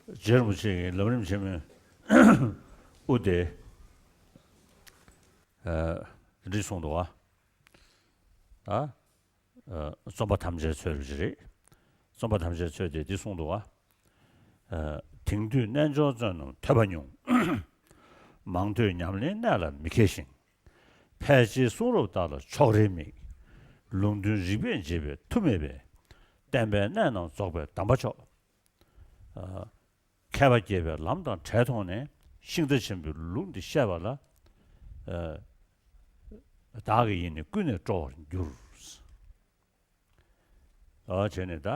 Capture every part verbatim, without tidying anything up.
རྗེ་རིན་པོ་ཆེ་གིས་ལམ་རིམ་ཆེན་མོའི་དབུ་དེ་འདི་གསུངས་འདུག་བ། ད་རྩོམ་པ་ཐམས་ཅད་འཚོལ་རེད། རྩོམ་པ་ཐམས་ཅད་འཚོལ་ཏེ་འདི་གསུངས་འདུག་བ། དེང་དུས་རྣལ་འབྱོར་བརྩོན་རྣམས་ཐོས་པ་ཉུང་། མང་ཐོས་ཉམས་ལེན་གནད་ལ་མི་མཁས་ཤིང་། ཕལ་ཆེར་གསུང་རབ་ལྟར་ལ་ཕྱོགས་རིས་དམིགས། ལུང་དོན་རིགས་པས་འབྱེད་པའི་མཐུ་མེད་པས། བསྟན་པའི་གནད་རྣམས་རྫོགས་པའི་གདམས་པ་མཆོག། མཁས་པ་དགྱེས་པའི་ལམ་དང་བྲལ་མཐོང་ནས། ཤིང་རྟ་ཆེན་པོའི་ལུགས་འདི་བཤད་པ་ལ། བདག་གི་ཡིད་ནི་ཀུན་ནས་སྤྲོ་བར་འགྱུར། ཨ་བྱས་ནས་ད་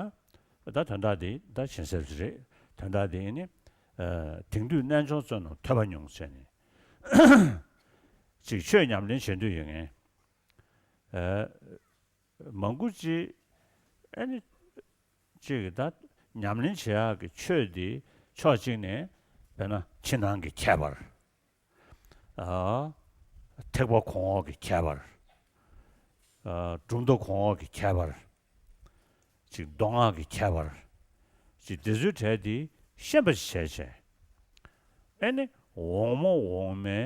ད་དོན་དག་འདི་ད་ཞེ་ས་རེད། དོན་དག་འདི་ནི་དེང་དུས་རྣལ་འབྱོར་བརྩོན་རྣམས་ཐོས་པ་ཉུང་ཟེར་ནས། ཅིག་ཆོས་ཉམས་ལེན་བྱེད་འདོད་ཡོད་མཁན་མང་པོ་ཅིག་ཨ་ནི་ཅིག་ད་ཉམས་ལེན་བྱེད་ཡག་གི་ཆོས་འདི་ཕྱོགས་གཅིག་ནས་དཔེར་ན་ཕྱི་ནང་གི་ཁྱད་པར། ཐེག་པ་གོང་འོག་གི་ཁྱད་པར། སྒྲུབ་མཐའ་གོང་འོག་གི་ཁྱད་པར། ཅིག་མདོ་སྔགས་ཀྱི་ཁྱད་པར། ཅིག་དེ་ཚོའི་གྲས་དེ་ཤེས་པ་ཞིག་བྱས་བྱས། ཨེ་ནི་འོག་མ་འོག་མའི་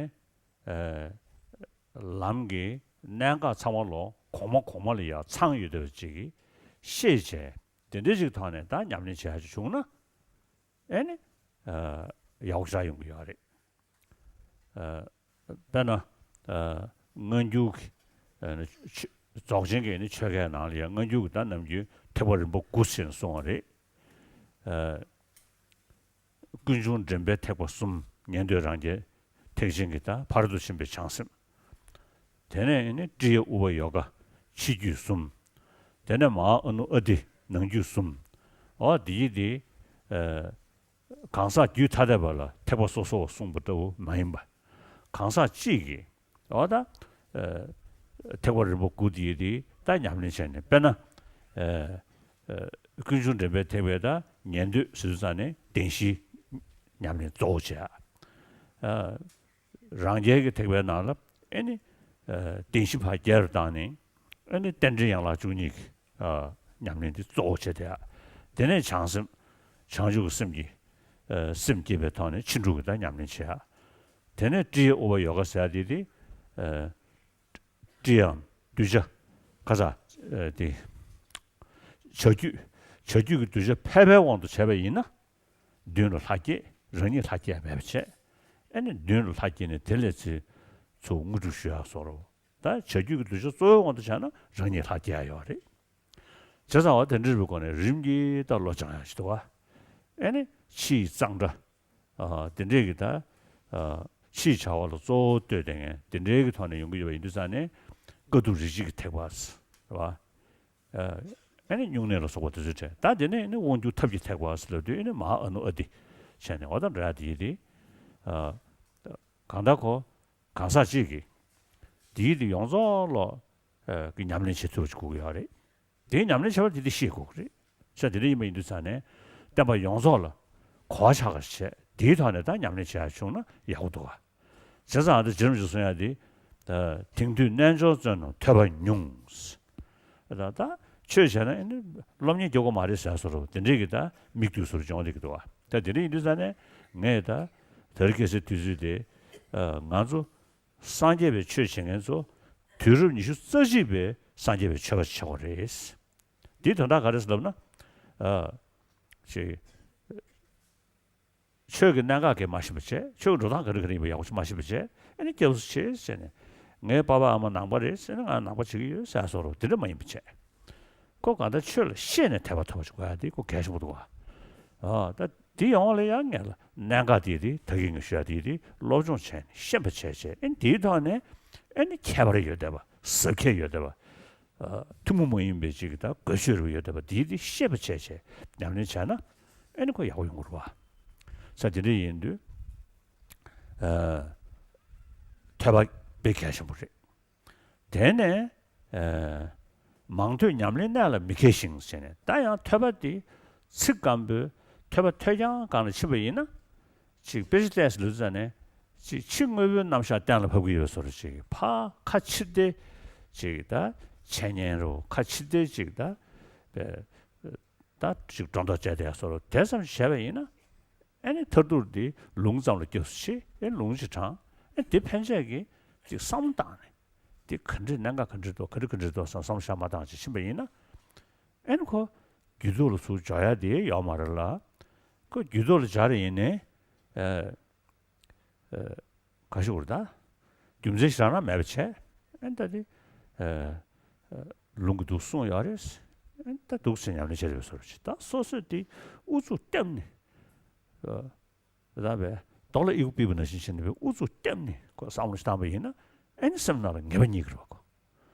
ལམ་གྱི་གནད་འགག་ཚང་མ་ལོ་གོང་མ་གོང་མ་ལ་ཡང་ཚང་ཡོད་བསྡད་པ་ཅིག་ཤེས་བྱས། དེ་འདྲ་ཅིག་ཐོག་ནས་ད་ཉམས་ལེན་བྱེད་ཡག་ཅིག་བྱུང་ན། ཨེ་ནི། ཡག་པོ་ཆགས་ཡོང་གི་ཡོད་རེད། དཔེར་ན། སྔ་འགྱུར་གྱི། རྫོགས་ཆེན་གྱི་ནི་ཆོས་སྐད་ནང་ལ་ཡང་སྔ་འགྱུར་གྱི་ད་ནམ་རྒྱུན་ཐེག་པ་རིམ་པ་དགུ་ཟེར་ནས་གསུངས་པ་རེད། ཀུན་འབྱུང་འདྲེན་པའི་ཐེག་པ་གསུམ། ཉན་ཐོས་རང་རྒྱལ་ཐེག་ཆེན་གྱི་ད་ཕ་རོལ་ཏུ་ཕྱིན་པའི་བྱང་སེམས། དེ་ནས་ནི་ཀྲི་ཡ་ཨུ་པ་ཡོ་ག་ཕྱི་རྒྱུད་གསུམ། དེ་ནས་མ་ཧཱ་ཨ་ནུ་ཨ་ཏི་ནང་རྒྱུད་གསུམ། འོ་འདི་ཡི་དེ། གང་ཟག་རྒྱུད་ཐ་དད་པ་ལ་ཐེག་པ་སོ་སོ་བ་གསུངས་པ་ལྟ་བུ་མ་ཡིན་པ། གང་ཟག་གཅིག་གིས་འོ་ད། ཐེག་པ་རིམ་པ་དགུ་དེ་ཡི་དེ་ད་ཉམས་ལེན་བྱས་ནས་དཔེར་ན། ཀུན་འབྱུང་འདྲེན་པའི་ཐེག་པའི་ད་ཉན་ཐོས་ཟེར་དུས་ཙང་ནས་བདེན་བཞིའི་ཉམས་ལེན་གཙོ་བོ་བྱས། རང་རྒྱལ་གྱི་ཐེག་པའི་ནང་ལ་ཨེ་ནི། བདེན་བཞི་ཕར་རྒྱས་རུ་བཏང་ནས་ཨེ་ནི་རྟེན་འབྲེལ་ཡན་ལག་བཅུ་གཉིས་ཀྱི་ཉམས་ལེན་དེ་གཙོ་བོ་བྱས་ཏེ། དེ་ནས་བྱང་སེམས། བྱང་ཆུབ་ཀྱི་སེམས་ཀྱི། སེམས་བསྐྱེད་པའི་ཐོག་ནས་ཕྱིན་དྲུག་གི་ད་ཉམས་ལེན་བྱེད་ཡ། དེ་ནས་ཀྲི་ཡ་ཨུ་པ་ཡོ་ག་ཟེར་ཡ་དེ་དེ། ཀྲི་ཡའམ་གདུལ་བྱ། ཁ་ས། དེ། བྱ་རྒྱུད། བྱ་རྒྱུད་ཀྱི་གདུལ་བྱ་ཕལ་པའི་དབང་དུ་བྱས་པ་ཡིན་ན། མདུན་ལ་ལྷ་བསྐྱེད། རང་ཉིད་ལྷ་བསྐྱེད་མེད་པ་བྱས། ཨེ་ནི་མདུན་ལ་ལྷ་བསྐྱེད་ནས་དེ་ལས་ཚེ་ཚུར་དངོས་གྲུབ་ཞུ་ཡག་བཟོ་འདྲ། ད་བྱ་རྒྱུད་ཀྱི་གདུལ་བྱ་གཙོ་བོའི་དབང་དུ་བྱས་ན་རང་ཉིད་ལྷ་བསྐྱེད་ཡག་ཡོད་རེད། བྱས་ཙང་བ་དེ་འདྲ་རེད་པའི་སྒོ་ནས་རིམ་གྱིས་ད་བློ་སྦྱང་ཡག་ཞིག་འདུག་བ། ཨེ་ནི་ཕྱིའི་གཙང་སྦྲ། དེ་འདྲས་ཀྱི་ད། ཕྱིའི་བྱ་བ་ལ་གཙོ་བོ་ལྟོས་དེ་ངས་དེ་འདྲས་ཀྱི་ཐོག་ནས་ཡོང་གི་ཡོད་པ་ཡིན་དུས་ཙང་ནས། དཀའ་ཐུབ་རིགས་གཅིག་གི་ཐེག་པ། རེད་བ། ཨ་ནི་སྨྱུང་གནས་ལ་སོགས་པ་དེ་ཚོའི་གྲས་ད་དེ་ནས་ནི་དབང་སྒྱུར་ཐབས་ཀྱི་ཐེག་པ་ཟེར་ལབ་དུས་ཨ་ནི་མ་ཧཱ་ཨ་ནུ་ཨ་ཏི་བྱས་ནས་འོ་ད་འགྲོ་ཡ་དེ་ཡིན་ཏེ། གང་ལྟར་ཁོ་གང་ཟག་གཅིག་གིས་དེའི་དེ་ཡོངས་རྫོགས་ལ་གི་ཉམས་ལེན་བྱེད་ཐུབ་པ་ཅིག་དགོས་ཀྱི་ཡོད་རེད། དེའི་ཉམས་ལེན་བྱེད་པ་དེ་དེ་ཤེས་དགོས་ཀྱི་རེད། ས་དེ་འདྲ་ཡིན་པ་ཡིན་དུས་ཙང་ནས་བསྟན་པ་ཡོངས་རྫོགས་ལ་གོ་བ་ཆགས་པ་བྱས་དེའི་ཐོག་ནས་ད་ཉམས་ལེན་བྱེད་ཡ་བྱུང་ན་ཡག་པོ་འདུག་ག་བྱས་ཙང་ཨ་ད་རྗེ་རིན་པོ་ཆེས་གསུང་ཡ་དེ། དེང་དུས་རྣལ་འབྱོར་བརྩོན་རྣམས་ཐོས་པ་ཉུང་། ད་ད་ཆོས་བྱས་ན་ཨེ་ནི་སློབ་གཉེར་རྒྱག་དགོས་མ་རེད་ཟེར་བཟོ་འདྲ་དེ་འདྲས་ཀྱི་ད་མིག་ལྟོས་བཟོ་འདྲ་སྦྱོང་བསྡད་ཀྱི་འདུག་བ། ད་དེ་འདྲས་ཡིན་དུས་ཙང་ནས་ངས་ད་དེ་རིང་ཁ་སང་དུས་ཚོད་དེ་ང་ཚོ་སངས་རྒྱས་པའི་ཆོས་བྱེད་མཁན་ཚོ་དུས་རབས་ཉི་ཤུ་རྩ་གཅིག་པའི་སངས་རྒྱས་པའི་ཆོས་པ་ཆགས་པ་རེད། འདིའི་དོན་དག་ག་རེ་ཟེར་ལབ་ན། ཨ། ཅིག་ཆོས་ཀྱི་གནད་འགག་གས་མ་ཤེས་པ་བྱས། ཆོས་ཀྱི་འགྲོ་སྟངས་ག་རེ་ག་རེ་ཡིན་པ་ཡག་པོ་ཞིག་མ་ཤེས་པ་བྱས། ཨ་ནི་སྐྱབས་སུ་མཆི་ཟེར་ནས། ངའི་པ་ཕ་ཨ་མ་ནང་པ་རེད་ཟེར་ནས་ང་ནང་པ་བྱེད་ཀྱི་ཡོད་ཟེར་བཟོ་འདྲ་དེ་འདྲ་མ་ཡིན་པ་བྱས། ཁོ་གང་ལྟར་ཆོས་ལ་ཤེས་ནས་དད་པ་ཐོབ་པ་ཞིག་དགོས་ཡ་དེ་ཁོ་གལ་ཆེན་པོ་འདུག་བ། ཨ་ད་དེ་ཡོང་བ་ལ་ཡང་ངས་ལ་གནད་འགག་དེ་དེ་ད་གིན་ངས་ཞུ་ཡ་དེ་དེ་སློབ་སྦྱོང་བྱས་ནས་ཤེས་པ་བྱས་བྱས། ཨ་ནི་དེའི་ཐོག་ནས་ཨ་ནི་ཁྱད་པར་ཡོད་བསྡད་པ། ཟབ་ཁྱད་ཡོད་བསྡད་པ། ཐུན་མོང་མ་ཡིན་པའི་ཅིག་ད་དགོས་ཆོས་རུ་ཡོད་བསྡད་པ་དེའི་དེ་ཤེས་པ་བྱས་བྱས་ཉམས་ལེན་བྱས་ན་ཨེ་ནི་ཁོ་ཡག་པོ་ཡོང་གི་རེད་བ། ས་དེ་འདྲ་ཡིན་དུས་ཐོས་པ་དཔེ་གལ་ཆེན་པོ་རེད། དེ་ནས་མང་ཐོས་ཉམས་ལེན་གནད་ལ་མི་མཁས་ཤིང་ཟེར་ནས་ད་ཡང་ཐོས་པ་དེ་ཚིག་སྐམ་པོའི་ཐོས་པ་ཐོས་རྐྱང་སྒང་ལ་ཕྱིན་པ་ཡིན་ན། ཅིག་དཔེ་ཆ་བལྟས་ལུས་ཙ་ནས་ཅིག་ཕྱི་དངོས་པོའི་རྣམ་གཞག་གཏན་ལ་ཕབ་ཀྱི་ཡོད་པའི་བཟོ་འདྲ་ཅིག་ཕ་ཁ་ཕྱིར་བལྟས་ཅིག་ད་འཆད་ཉན་རུ་ཁ་ཕྱིར་བལྟས་ཅིག་ད་པའི་ད་ཅིག་སྒྲོ་འདོགས་བཅད་དེ་བཟོ་འདྲ་དེ་ཙམ་བྱས་པ་ཡིན་ན་ ཨེ་ནི་མཐར་ཐུག་དེ་ལུང་ཙམ་ལ་སྐྱབས་སུ་མཆི། ཨེ་ལུང་ཅིག་དྲངས། ཨེ་དེ་ཕན་ཆད་ཀྱི་ཅིག་བསམ་བློ་བཏང་ནས། དེ་ག་འདྲས་གནད་འགག་ག་འདྲས་འདུག་ག་འདྲས་ག་འདྲས་འདུག་བསམ་བསམ་བློ་བཞག་མ་བཏང་ཅིག་ཕྱིན་པ་ཡིན་ན། ཨེ་ནི་ཁོ་རྒྱུད་ཐོག་ལ་ཚུར་འཇོག་ཡ་དེ་ཡོད་མ་རེད་ལ། ཁོ་རྒྱུད་ཐོག་ལ་སྦྱར་ཡིན་ནའི། ཨེ། ཨེ། ག་ཞིག་བར་ད། རྒྱུ་མཚན་ཞིག་རང་རང་མེད་པ་བྱས། ཨེ་ད་དེ། ཨེ། ཨེ། ལུང་གིས་འདུག་གསུངས་ཡོད་རེད། ཨེ་ད་འདུག་ཟེར་ཉམས་ལེན་བྱེད་རེད་བཟོ་འདྲ་ཅིག་ད་སོ་སོས་དེ་ཨུ་ཚུགས་བརྟན་ནས། ཨེ། ད་བས་རྡོ་ལ་ཨི་ཁུ་ཕུབ་པ་ནང་བཞིན་བྱས་ནས་ཨུ་ཚུགས་བརྟན་ནས་ཁོ་བསམ་བློ་ཞིག་བཏང་པ་ཡིན་ན། ཨེ་ནི་སེམས་ནང་ལ་ངེས་པ་རྙེད་ཀྱི་རེད་པ་ཁོ།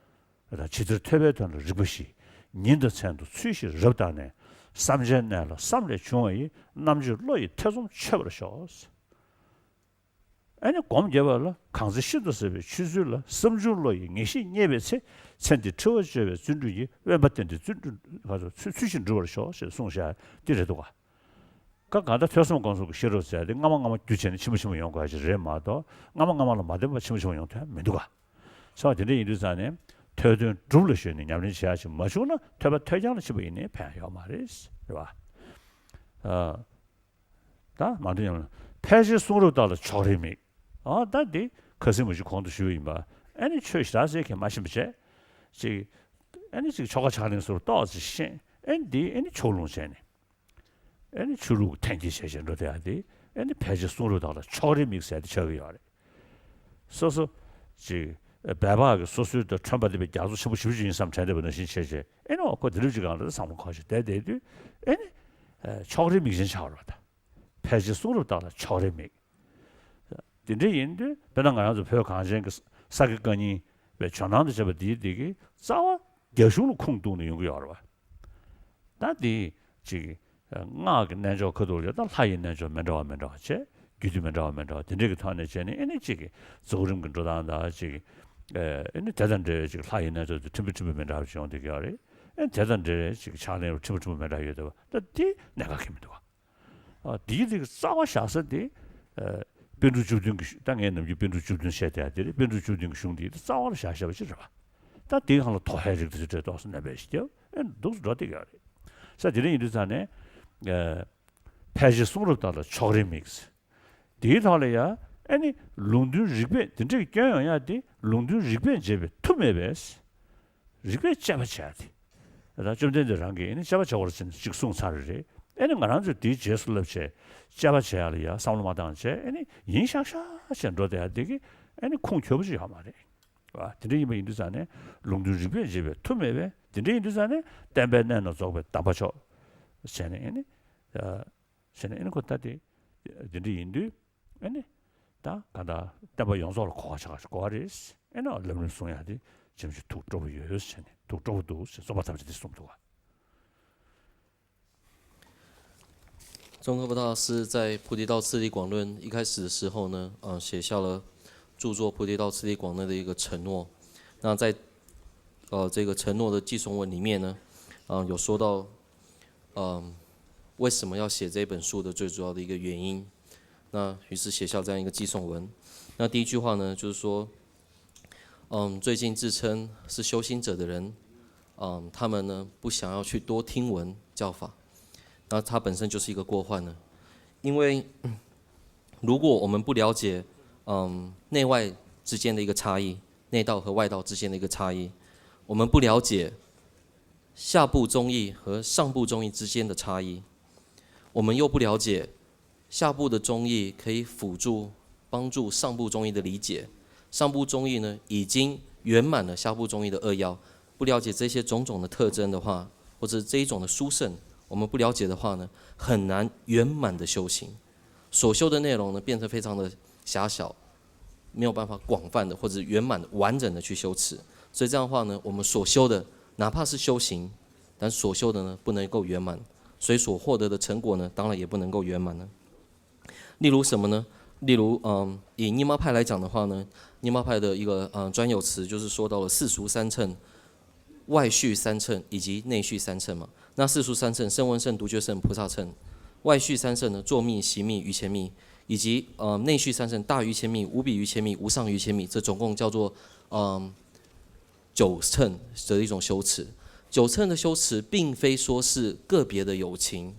ད་ཇི་ལྟར་ཐོས་པའི་དོན་ལ་རིགས་པ་བཞི། ཉིན་དང་མཚན་དུ་ཚུལ་བཞིན་རབ་བརྟགས་ནས། བསམ་བྱའི་གནས་ལ་བསམ་ལས་བྱུང་བ་ཡི། རྣམ་དཔྱོད་བློ་ཡི་ཐེ་ཚོམ་ཆོད་པར་ཤོག་ཨ་ནི་སྒོམ་རྒྱབ་པ་ལ་གང་ཚེ་ཤིན་ཏུ་ཟད་པའི་ཆོས་ཚུལ་ལ། བསམ་བྱུང་བློ་ཡི་ངེས་ཤེས་རྙེད་པའི་ཚེ། ཚེ་འདི་འཁྲི་བ་བཅོལ་བའི་བརྩོན་འགྲུས་ཀྱིས། དབེན་པ་བསྟེན་ཏེ་བརྩོན་འགྲུས་ཚུལ་བཞིན་འགྲུབ་པར་ཤོག་ཅེས་གསུངས་བཞག་འདི་རེད་འདུག་ག་ག་གང་ལྟར་ཐོས་བསམ་སྒོམ་གསུམ་གྱི་ཤེས་རབ་ཟེར་ཡ་དེ་སྔ་མ་སྔ་མ་རྒྱུ་བྱས་ནས་ཕྱི་མ་ཕྱི་མ་ཡོང་དགོས་ཡ་ཅིག་རེད་མ་གཏོགས། སྔ་མ་སྔ་མ་ལ་མ་བརྟེན་པར་ཕྱི་མ་ཕྱི་མ་ཡོང་ཐབས་མི་འདུག་ག་ཚང་མ་དེ་འདྲ་ཡིན་དུས་ཙང་ནས་ཐོས་དོན་སྒྲུབ་ལ་གཞོལ་ནས་ཉམས་ལེན་བྱེད་ཡ་ཅིག་མ་བྱུང་ན། ཐོས་པ་ཐོས་རྐྱང་ལ་ཕྱིན་པ་ཡིན་ནའི་ཕན་ཡོད་མ་རེད། རེད་བ། ཨ། ད་མ་འདྲ་ཉམས་ལེན། ཕལ་ཆེར་གསུང་རབ་དག་ལ་ཕྱོགས་རིས་དམིགས། ཨ་ད་འདི་ཁ་སང་མ་གཞི་གོང་དུ་ཞུས་པ་ཡིན་པ། ཨ་ནི་ཆོས་ཞེ་དྲག་ཟེར་མཁན་མ་ཤེས་པ་བྱས། ཅིག་ཨ་ནི་ཅིག་ཆོ་ག་ཕྱག་ལེན་སོགས་ཏོག་ཙམ་ཤེས། ཨ་ནི་འདི་ཨ་ནི་ཕྱོགས་ལྷུང་བྱས་ནས། ཨེ་ནི་ཆོས་ལུགས་འཐེན་འཁྱེར་བྱས་བྱས་འགྲོ་བསྡད་ཡ་དེ། ཨེ་ནི་ཕལ་ཆེར་གསུང་རབ་དག་ལ་ཕྱོགས་རིས་དམིགས་ཟེར་དེ་ཆགས་ཀྱི་ཡོད་རེད། སོ་སོ་ཅིག་སྦལ་པ་གིས་སོ་སོའི་དང་ཁྲོན་པ་འདི་པའི་རྒྱ་མཚོ་ཆེན་པོ་ཞེ་པོ་ཅིག་ཡིན་བསམ་དྲན་བསྡད་པ་ནང་བཞིན་བྱས་བྱས། ཨེ་ནི་འོ་ཁོ་དེ་འདྲ་ཅིག་གང་ལ་བསམ་བློ་འཁོར་བྱས་བསྡད་བསྡད་དུས། ཨེ་ནི་ཕྱོགས་རིས་དམིགས་ཅན་ཆགས་པ་རེད་པ། ད་ཕལ་ཆེར་གསུང་རབ་དག་ལ་ཕྱོགས་རིས་དམིགས། དེ་འདྲ་ཡིན་དུས་དཔེར་ན་ང་རང་ཚོ་བོད་གངས་ཅན་གྱི་ས་དགེ་བཀའ་རྙིང་བའི་ཇོ་ནང་དུ་བྱས་པ་འདིའི་འདི་གི་རྩ་བ་རྒྱ་གཞུང་ལ་ཁུངས་གཏུགས་ནས་ཡོང་གི་ཡོད་རེད་པ། ད་འདི་ཅིག་སྔགས་ཀྱི་རྣལ་འབྱོར་ཁ་ཐུག་ལ་ད་ལྷ་ཡི་རྣལ་འབྱོར་མི་འདྲ་བ་མི་འདྲ་བ་བྱས། རྒྱུད་སྡེ་མི་འདྲ་བ་མི་འདྲ་བ་དེ་འདྲ་གི་ཐོག་ནས་བྱས་ནས། ཨེ་ནི་ཅིག་གི་རྫོགས་རིམ་གྱི་འགྲོ་སྟངས་དང་ཅིག་ཨེ་ནི་དེ་དང་འབྲེལ་བའི་ཅིག་ལྷ་ཡི་རྣལ་འབྱོར་དེ་ཕྲན་བུ་ཕྲན་བུ་མི་འདྲ་བ་བྱུང་བསྡད་ཀྱི་ཡོད་རེད། ཨེ་ནི་དེ་དང་འབྲེལ་བའི་ཅིག་ཕྱག་ལེན་ཕྲན་བུ་ཕྲན་བུ་མི་འདྲ་བ་ཡོད་བསྡད་པ། ད་འདི་གནད་འགག་གི་མི་འདུག་ག་ཨ། འདིའི་རིགས་རྩ་བ་བཞག་ས་དེ། ཨ། པཎ་གྲུབ་བཅུ་བདུན་གྱི་གཞུང་། ད་ངས་ནམ་རྒྱུན་པཎ་གྲུབ་བཅུ་བདུན་བཤད་བསྡད་ཡ་དེ་རེད། པཎ་གྲུབ་བཅུ་བདུན་གྱི་གཞུང་འདི་རྩ་བ་ལ་བཞག་བཞག་པ་ཅིག་རེད་པ། ད་དེའི་སྒང་ལ་དོ་ཧའི་རིགས་དེ་ཚོ་འདྲ་ཏོག་ཙམ་ནན་པོ་ཞིག་བརྒྱབ། ཨེ་འདུག་སེ་འགྲོ་བསྡད་ཀྱི་ཡོད་རེད། ས་དེ་འདྲ་ཡིན་དུས་ཙང་ནས། ཨ། ཕལ་ཆེར་གསུང་རབ་དག་ལ་ཕྱོགས་རིས་དམིགས། དེའི་ཐོག་ལ་ཡ། ཨེ་ནི་ལུང་དོན་རིགས་པས་དེ་འདྲའི་སྐྱོན་ཡོང་ཡ་དེ། ལུང་དོན་རིགས་པས་འབྱེད་པའི་མཐུ་མེད་པས། རིགས་པས་དཔྱད་པ་བྱས་ཏེ། ད་བཅོམ་ལྡན་འདས་རང་གིས་ཨེ་ནི་དཔྱད་པ་བྱ་དགོས་རེད་ཟེར་ནས་ཅིག་གསུངས་ཚར་རེད། ཨེ་ནི་ང་རང་ཚོས་དེའི་རྗེས་སུ་བསླབ་བྱས་དཔྱད་པ་བྱེད་ཡ་ལ་ཡ་བསམ་བློ་མ་བཏང་བྱས། ཨེ་ནི་ཡིན་ཤག་ཤག་བྱས་འགྲོ་བསྡད་ཡ་དེ་གིས་ཨེ་ནི་ཁུངས་འཁྱོལ་པོ་ཅིག་ཡོད་མ་རེད། བ། དེ་འདྲ་ཡིན་པ་ཡིན་དུས་ཙང་ནས་ལུང་དོན་རིགས་པས་འབྱེད་པའི་མཐུ་མེད་པས། དེ་འདྲ་ཡིན་དུས་ཙང་ནས་བསྟན་པའི་གནད་རྣམས་རྫོགས་པའི་གདམས་པ་མཆོག་བྱས་ནས། ཨེ་ནི། ཨ། བྱས་ནས་ཨེ་ནི་ཁོ་ད་དེ་དེ་འདྲ་ཡིན་དུས། ཨེ་ནི་ད་ག་ད་བསྟན་པ་ཡོངས་རྫོགས་ལ་གོ་བ་ཆགས་གོ་བ་རེད། ཨེ་ནི་ལམ་རིམ་སྲུང་ཡ་དེ་ཇི་མ་ཇི་བཞིན་ཐུགས་སྤྲོ་པོ་ཡོད་བྱས་ནས། ཐུགས་སྤྲོ་པོ་འདུག་ཟེར་རྩོམ་པ་ཐམས་ཅད་དེ་གསུངས་འདུག་བ། 宗喀巴大师在《菩提道次第广论》一开始的时候呢，呃，写下了著作《菩提道次第广论》的一个承诺。那在，呃，这个承诺的寄送文里面呢，呃，有说到，嗯，为什么要写这本书的最主要的一个原因。那于是写下这样一个寄送文。那第一句话呢，就是说，嗯，最近自称是修行者的人，嗯，他们呢，不想要去多听闻教法，那它本身就是一个过患呢。因为，嗯，如果我们不了解，嗯，内外之间的一个差异，内道和外道之间的一个差异，我们不了解下部宗义和上部宗义之间的差异，我们又不了解下部的宗义可以辅助帮助上部宗义的理解，上部宗义呢，已经圆满了下部宗义的扼要。不了解这些种种的特征的话，或者这一种的殊胜，我们不了解的话呢，很难圆满的修行。所修的内容呢，变得非常的狭小，没有办法广泛的或者圆满的、完整的去修持。所以这样的话呢，我们所修的哪怕是修行，但所修的呢，不能够圆满，所以所获得的成果呢，当然也不能够圆满呢。例如什么呢？例如，嗯，以尼玛派来讲的话呢，尼玛派的一个，嗯，专有词就是说到了世俗三乘、外续三乘以及内续三乘嘛。那世俗三乘，声闻乘、独觉乘、菩萨乘；外续三乘呢，坐密、行密、于前密，以及，呃，内续三乘，大于前密、无比于前密、无上于前密，这总共叫做，嗯，九乘的一种修持。九乘的修持，并非说是个别的有情，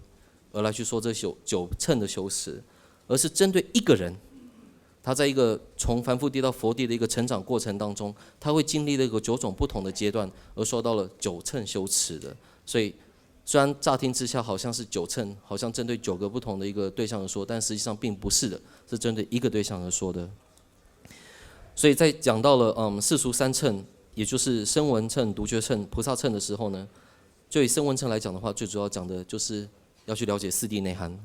而来去说这九九乘的修辞，而是针对一个人，他在一个从凡夫地到佛地的一个成长过程当中，他会经历了一个九种不同的阶段，而说到了九乘修辞的。所以，虽然乍听之下好像是九乘，好像针对九个不同的一个对象而说，但实际上并不是的，是针对一个对象而说的。所以在讲到了嗯世俗三乘，也就是声闻乘、独觉乘、菩萨乘的时候呢，就以声闻乘来讲的话，最主要讲的就是要去了解四谛内涵。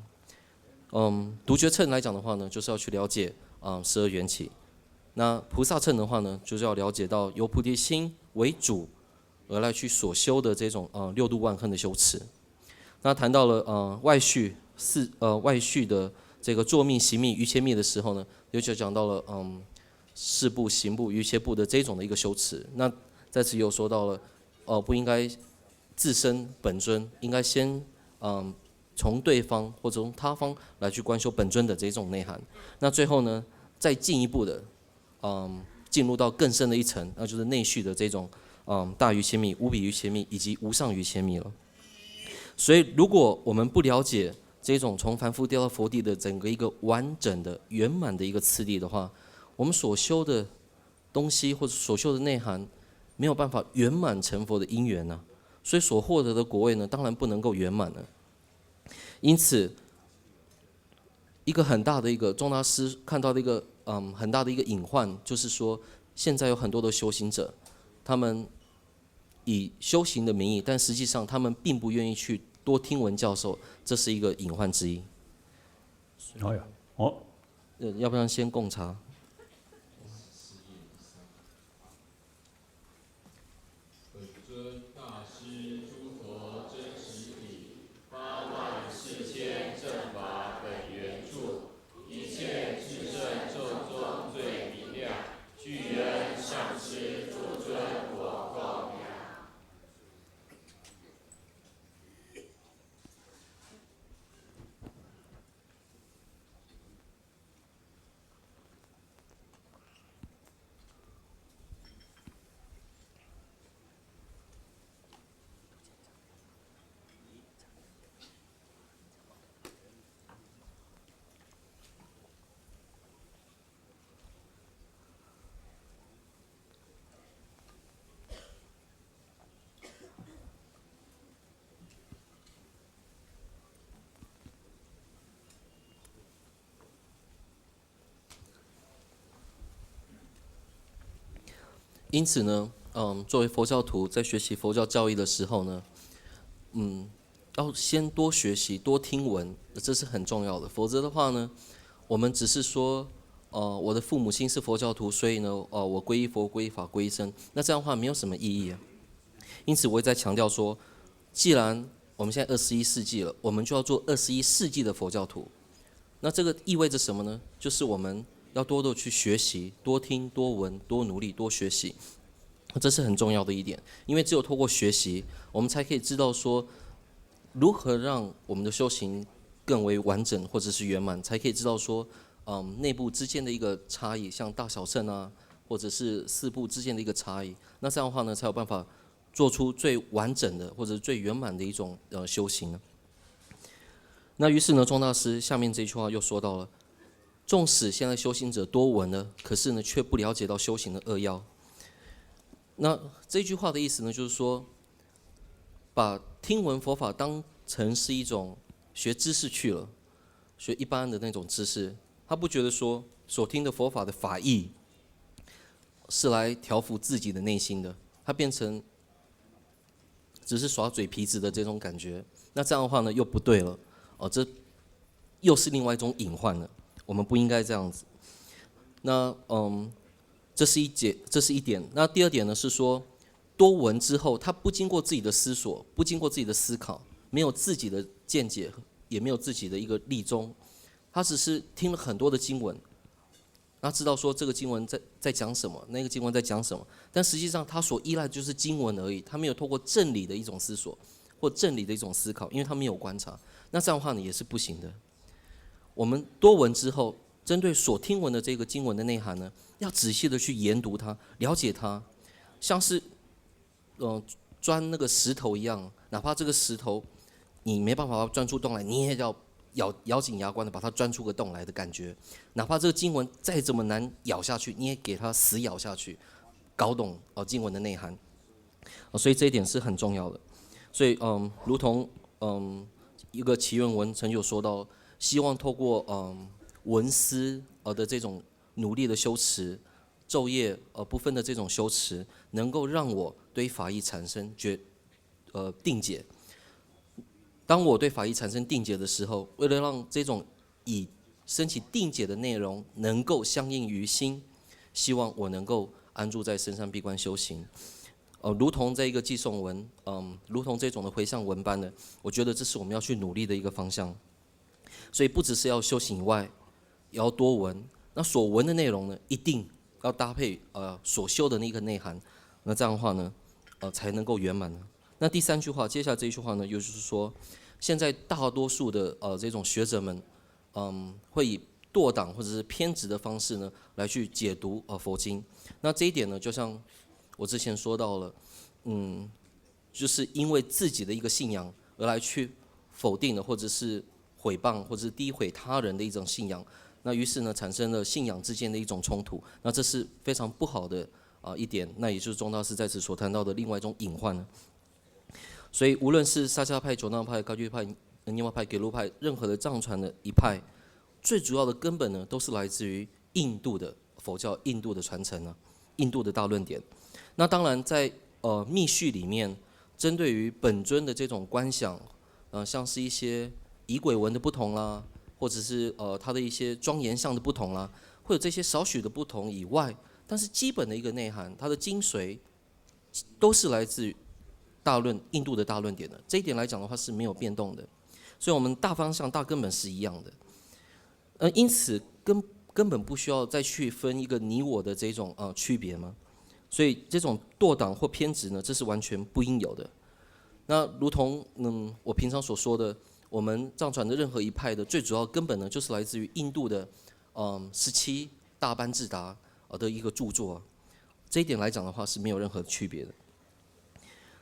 嗯，独觉乘来讲的话呢，就是要去了解啊十二缘起。那菩萨乘的话呢，就是要了解到由菩提心为主而来去所修的这种呃六度万恒的修持。那谈到了呃外续四呃外续的这个作灭、行灭、余伽灭的时候呢，又就讲到了嗯四部、行部、余伽部的这种的一个修持。那在此又说到了呃不应该自身本尊，应该先嗯从对方或者从他方来去观修本尊的这种内涵。那最后呢，再进一步的嗯进入到更深的一层，那就是内续的这种嗯大于千密、无比于千密以及无上于千密了。所以，如果我们不了解这种从凡夫掉到佛地的整个一个完整的圆满的一个次第的话，我们所修的东西或者所修的内涵，没有办法圆满成佛的因缘呢。所以所获得的果位呢，当然不能够圆满了。因此，一个很大的一个宗大师看到的一个嗯很大的一个隐患，就是说现在有很多的修行者，他们以修行的名义，但实际上他们并不愿意去多听闻教授，这是一个隐患之一。哎呀，哦，呃，要不然先供茶。尊大师诸佛真实体，八万四千正法本源处，一切至圣众中最明亮，具恩上师诸尊我供养。因此呢，嗯，作为佛教徒在学习佛教教义的时候呢，嗯，要先多学习、多听闻，这是很重要的。否则的话呢，我们只是说，呃，我的父母亲是佛教徒，所以呢，呃，我皈依佛、皈依法、皈依僧，那这样的话没有什么意义啊。因此，我也在强调说，既然我们现在二十一世纪了，我们就要做二十一世纪的佛教徒。那这个意味着什么呢？就是我们要多多去学习，多听、多闻、多努力、多学习，这是很重要的一点。因为只有透过学习，我们才可以知道说，如何让我们的修行更为完整或者是圆满，才可以知道说，嗯，内部之间的一个差异，像大小乘啊，或者是四部之间的一个差异。那这样的话呢，才有办法做出最完整的或者最圆满的一种呃修行呢。那于是呢，宗大师下面这句话又说到了，纵使现在修行者多闻了，可是呢，却不了解到修行的扼要。那这句话的意思呢，就是说，把听闻佛法当成是一种学知识去了，学一般的那种知识，他不觉得说所听的佛法的法义是来调伏自己的内心的，他变成只是耍嘴皮子的这种感觉。那这样的话呢，又不对了，哦，这又是另外一种隐患了。我们不应该这样子。那嗯，这是一节，这是一点。那第二点呢是说，多闻之后，他不经过自己的思索，不经过自己的思考，没有自己的见解，也没有自己的一个立宗，他只是听了很多的经文，他知道说这个经文在在讲什么，那个经文在讲什么，但实际上他所依赖的就是经文而已，他没有透过正理的一种思索或正理的一种思考，因为他没有观察，那这样的话呢也是不行的。我们多闻之后，针对所听闻的这个经文的内涵呢，要仔细的去研读它，了解它，像是呃钻那个石头一样，哪怕这个石头你没办法钻出洞来，你也要咬咬紧牙关的把它钻出个洞来的感觉。哪怕这个经文再怎么难咬下去，你也给它死咬下去，搞懂呃经文的内涵。呃所以这一点是很重要的。所以嗯，如同嗯一个祈愿文曾有说到，希望透过嗯文思呃的这种努力的修持，昼夜呃不分的这种修持，能够让我对法义产生决呃定解。当我对法义产生定解的时候，为了让这种已升起定解的内容能够相应于心，希望我能够安住在深山闭关修行。呃，如同这一个寄颂文，嗯，如同这种的回向文般的，我觉得这是我们要去努力的一个方向。所以不只是要修行以外，也要多闻。那所闻的内容呢，一定要搭配呃所修的那个内涵，那这样的话呢，呃才能够圆满呢。那第三句话，接下来这一句话呢，又就是说，现在大多数的呃这种学者们，嗯，会以堕档或者是偏执的方式呢来去解读呃佛经。那这一点呢，就像我之前说到了，嗯，就是因为自己的一个信仰而来去否定的，或者是毁谤，或者是诋毁他人的一种信仰，那于是呢，产生了信仰之间的一种冲突，那这是非常不好的啊、一点，那也就是宗大师在此所谈到的另外一种隐患呢。所以，无论是萨迦派、九那派、高句派、尼摩派、给路派，任何的藏传的一派，最主要的根本呢，都是来自于印度的佛教、印度的传承呢，印度的大论点。那当然在呃密续里面，针对于本尊的这种观想，呃，像是一些仪轨文的不同啦，或者是呃他的一些庄严相的不同啦，会有这些少许的不同以外，但是基本的一个内涵，它的精髓都是来自于大论印度的大论点的。这一点来讲的话是没有变动的，所以我们大方向、大根本是一样的。呃，因此根根本不需要再去分一个你我的这种呃区别嘛。所以这种堕档或偏执呢，这是完全不应有的。那如同嗯我平常所说的，我们藏传的任何一派的最主要根本呢，就是来自于印度的嗯十七大班智达呃的一个著作，这一点来讲的话是没有任何区别的。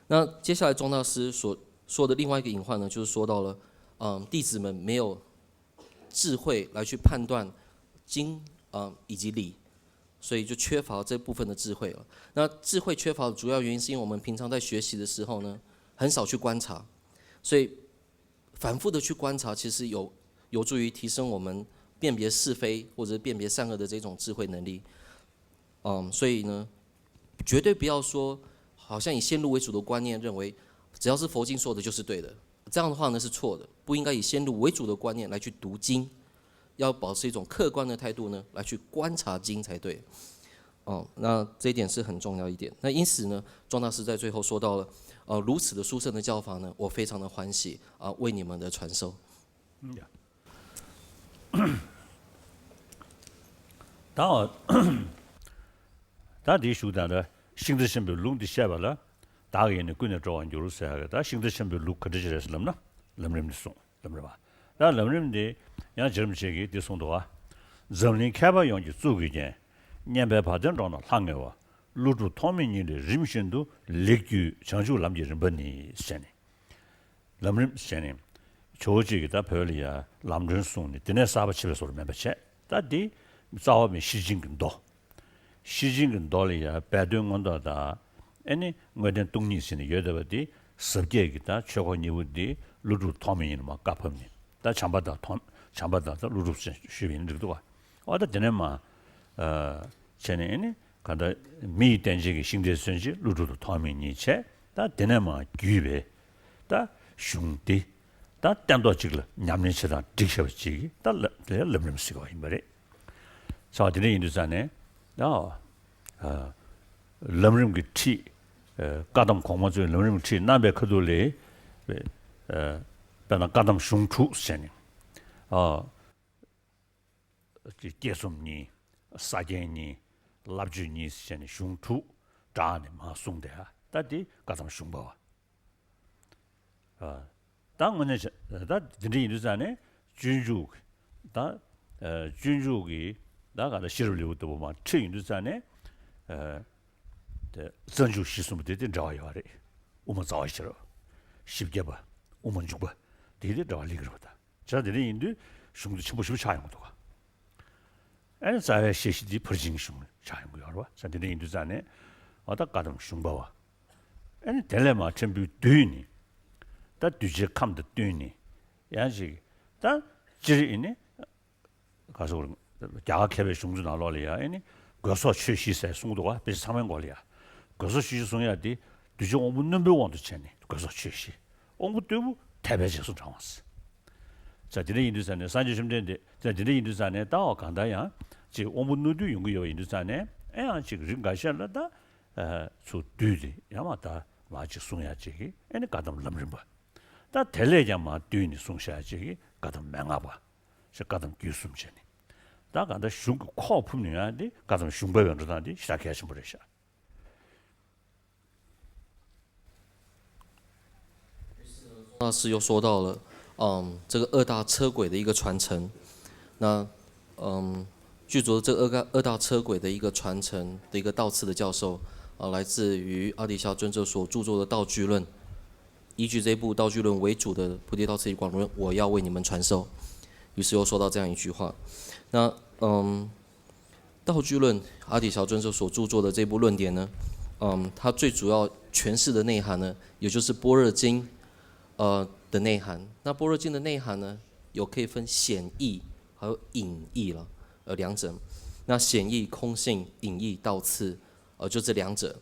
那接下来宗大师所说的另外一个隐患呢，就是说到了，嗯，弟子们没有智慧来去判断经，嗯，以及理，所以就缺乏这部分的智慧了。那智慧缺乏的主要原因是因为我们平常在学习的时候呢，很少去观察，所以反复的去观察，其实有有助于提升我们辨别是非或者是辨别善恶的这种智慧能力。嗯，所以呢，绝对不要说好像以先入为主的观念认为，只要是佛经说的就是对的，这样的话呢是错的，不应该以先入为主的观念来去读经，要保持一种客观的态度呢来去观察经才对。哦，那这一点是很重要一点。那因此呢，庄大师在最后说到了，呃，如此的殊胜的教法呢，我非常的欢喜啊，为你们的传授。嗯，ད་ད་དེའི་གཞུག་དང་ཤིང་རྟ་ཆེན་པོའི་ལུགས་འདི་བཤད་པ་ལ། བདག་གིས་ནི་ཀུན་ནས་སྤྲོ་བར་འགྱུར་ཟེར་ཡ་གི་ད་ཤིང་རྟ་ཆེན་པོའི་ལུགས་ག་འདྲ་ཞིག་རེད་ཟེར་ལབ་ན། ལམ་རིམ་འདི་གསུངས། ལམ་རིམ་པ། ད་ལམ་རིམ་འདི་ཡང་རྗེ་རིན་པོ་ཆེ་གིས་འདི་གསུངས་འདུག་བ། འཛམ་གླིང་མཁས་པ་ཡོངས་ཀྱི་གཙུག་གི་རྒྱན། མཉན་པའི་བ་དན་འགྲོགས་ན་ལྷང་ངེ་བ། ཀླུ་སྒྲུབ་ཐོགས་མེད་ཉིད་ལས་རིམ་བཞིན་དུ་ལེགས་བརྒྱུད་བྱང་ཆུབ་ལམ་གྱི་རིམ་པ་ནི་ཟེར་ནས། ལམ་རིམ་ཟེར་ནས། ཇོ་བོ་རྗེ་གིས་ད་བོད་ལ་ཡ་ལམ་སྒྲོན་གསུངས་ནས་དེ་ནས་གསར་པ་ཕྱེ་བའི་བཟོ་འདྲ་མིན་པ་བྱས། ད་འདི་རྩ་བ་མེད་ཤེར་ཕྱིན་གྱི་མདོ། ཤེར་ཕྱིན་གྱི་མདོ་ལ་ཡ་སྦས་དོན་མངོན་རྟོགས་དང་། ཨེ་ནི་དངོས་བསྟན་སྟོང་ཉིད་ཟེར་ནས་ཡོད་བསྡད་པ་འདི་ཟབ་རྒྱས་ཀྱི་ད་ཆོས་སྐོར་གཉིས་པོ་འདི་ཀླུ་སྒྲུབ་ཐོགས་མེད་ཉིད་ལ་མར་བཀའ་ཕབ་ནས་ད་བྱམས་པ་དང་ཐོགས་བྱམས་པ་དང་ད་ཀླུ་སྒྲུབ་ཟེར་ཞུས་པ་ཡིན་འགྲིག་འདུག་བ། འོ་ད་དེ་ནས་མར་བྱས་ནས་ཨེ་ནི། གང་ལྟར་མི་ཡི་རྟེན་ཅན་གྱི་ཤིང་རྟའི་མཚོན་བྱེད་ཀླུ་སྒྲུབ་དང་ཐོགས་མེད་ཉིད་བྱས། ད་དེ་ནས་མར་བརྒྱུད་པའི་ད་གཞུང་འདི་ད་སྟན་ཐོག་གཅིག་ལ་ཉམས་ལེན་བྱེད་སྟངས་བསྒྲིགས་བཞག་པ་གཅིག་གིས་ད་ལ་དེ་ལ་ལམ་རིམ་ཟེར་བ་ཡིན་པ་རེད། ཚ་བ་དེ་འདྲ་ཡིན་དུས་ཙང་ནས་ད་ལམ་རིམ་གྱི་ཁྲིད། བཀའ་གདམས་གོང་མ་ཚོས་ལམ་རིམ་གྱི་ཁྲིད་གནང་པའི་ཁ་ཐུག་ལ་དཔེར་ན་བཀའ་གདམས་གཞུང་དྲུག་ཟེར་ནས། བསྐྱེད་རྩོམ་གཉིས། ས་བརྒྱན་གཉིས། བསླབ་བརྗོད་གཉིས་ཟེར་ནས་གཞུང་དྲུག་བསྒྲགས་ནས་མར་གསུངས་ཏེ། ད་འདི་བཀའ་གདམས་གཞུང་པ་བ། ད་དངོས་གནས་ད་འདི་འདྲ་ཡིན་དུས་ཙང་ནས་སྤྱོད་འཇུག་ད་སྤྱོད་འཇུག་གི་ད་ག་ད་ཤེས་རབ་ལེའུ་ལྟ་བུ་མར་ཁྲིད་ཡོང་དུས་ཙང་ནས། ད་རྩ་འཇུག་གཞི་གསུམ་པོ་དེ་དེ་འདྲ་བ་ཡོད་རེད། དབུ་མ་རྩ་བ་ཤེས་རབ། བཞི་བརྒྱ་པ། དབུ་མ་འཇུག་པ། དེ་དེ་འདྲ་བ་ལེགས་རེད་པ། ད་བྱས་ཙང་དེ་འདྲ་ཡིན་དུས་གཞུང་དེ་ཆེན་པོ་ཞེ་པོ་ཆགས་ཡོང་གི་འདུག་ག་ཨ་ནི་རྩ་བའི་བཤད་གཞི་འདི་ཕར་ཕྱིན་གཞུང་ཆགས་ཡོང་གི་ཡོད་རེད་པ། བྱས་ཙང་དེ་འདྲ་ཡིན་དུས་ཙང་ནས་ཨ་ད་བཀའ་གདམས་གཞུང་པ་བ། ཨ་ནི་དེ་ལས་མར་ཕྲན་བུ་བསྡུས་ནས་ད་གདུལ་བྱའི་ཁམས་དང་བསྟུན་ནས་ཡང་ཅིག་ད་སྤྱིར་ཡིན་ནི། ག་སོགས་རྒྱ་གར་མཁས་པའི་གཞུང་ཚོའི་ནང་ལོགས་ལ་ཡང་ཨེ་ནི་དགོས་སོགས་ཆོས་བཞི་ཟེར་གསུངས་འདུག་ག་དཔེ་ཆ་ཚང་མའི་མགོ་ལ་ཡང་དགོས་སོགས་ཆོས་བཞི་གསུང་ཡ་དེ་གདུལ་བྱ་དབང་པོ་རྣོན་པོའི་དབང་དུ་བྱས་ནས་དགོས་སོགས་ཆོས་བཞི། དབང་པོ་རྟུལ་པོ་ཐེག་པའི་རྗེས་སུ་འབྲང་བ་ཟེར། ས་དེ་འདྲ་ཡིན་དུས་ཙང་ནས་སངས་རྒྱས་བཅོམ་ལྡན་འདས་ས་དེ་འདྲ་ཡིན་དུས་ཙང་ནས་ལྟ་བ་གང་ལྟར་ཡང་ཅིག་དབང་པོ་རྣོན་རྟུལ་ཡོང་གི་ཡོད་པ་ཡིན་དུས་ཙང་ནས་ཨེ་ཡང་ཅིག་རིགས་འགའ་ཤས་ལ་ད་ཚུར་བསྡུས་ཏེ་ཡང་མ་ད་མ་ཅིག་གསུང་ཡ་ཅིག་གི་ཨེ་ནི་བཀའ་གདམས་ལམ་རིམ་པ། ད་དེ་ལས་ཀྱང་མར་བསྡུས་ནས་གསུངས་བཞག་ཅིག་གི་བཀའ་གདམས་མན་ངག་པ། ཞེས་བཀའ་གདམས་རྒྱུད་གསུམ་བྱས་ནས། ད་གང་ལྟར་གཞུང་གི་ཁོག་ཕུབ་ནས་ཡང་འདི་བཀའ་གདམས་གཞུང་པའི་འགྲོ་སྟངས་འདི་ཞེ་དྲག་གལ་ཆེན་པོ་རེད་ཤག 老师又说到了，嗯，这个二大车轨的一个传承。那，嗯，据说这二大二大车轨的一个传承的一个道次的教授，啊，来自于阿底峡尊者所著作的《道炬论》。依据这部《道炬论》为主的《菩提道次第广论》，我要为你们传授。于是又说到这样一句话。那，嗯，《道炬论》阿底峡尊者所著作的这部论点呢，嗯，它最主要诠释的内涵呢，也就是般若经，呃的内涵。那般若经的内涵呢，有可以分显义还有隐义了，呃，两者。那显义空性，隐义道次，呃，就这两者。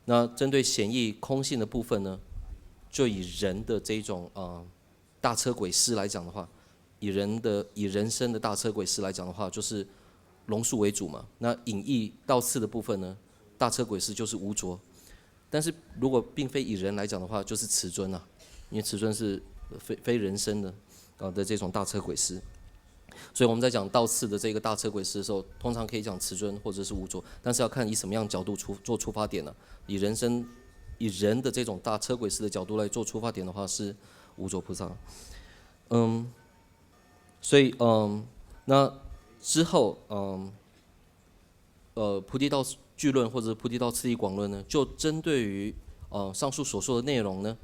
那针对显义空性的部分呢，就以人的这一种呃大车轨师来讲的话，以人的以人身的大车轨师来讲的话，就是龙树为主嘛。那隐义道次的部分呢，大车轨师就是无着。但是如果并非以人来讲的话，就是慈尊啊，因为慈尊是非非人身的啊的这种大车轨师。所以我们在讲道次的这个大车轨师的时候，通常可以讲慈尊或者是无着，但是要看以什么样角度出做出发点呢？以人身以人的这种大车轨师的角度来做出发点的话，是无着菩萨。嗯，所以嗯，那之后嗯，呃，《菩提道炬论》或者是《菩提道次第广论》呢，就针对于呃上述所说的内容呢，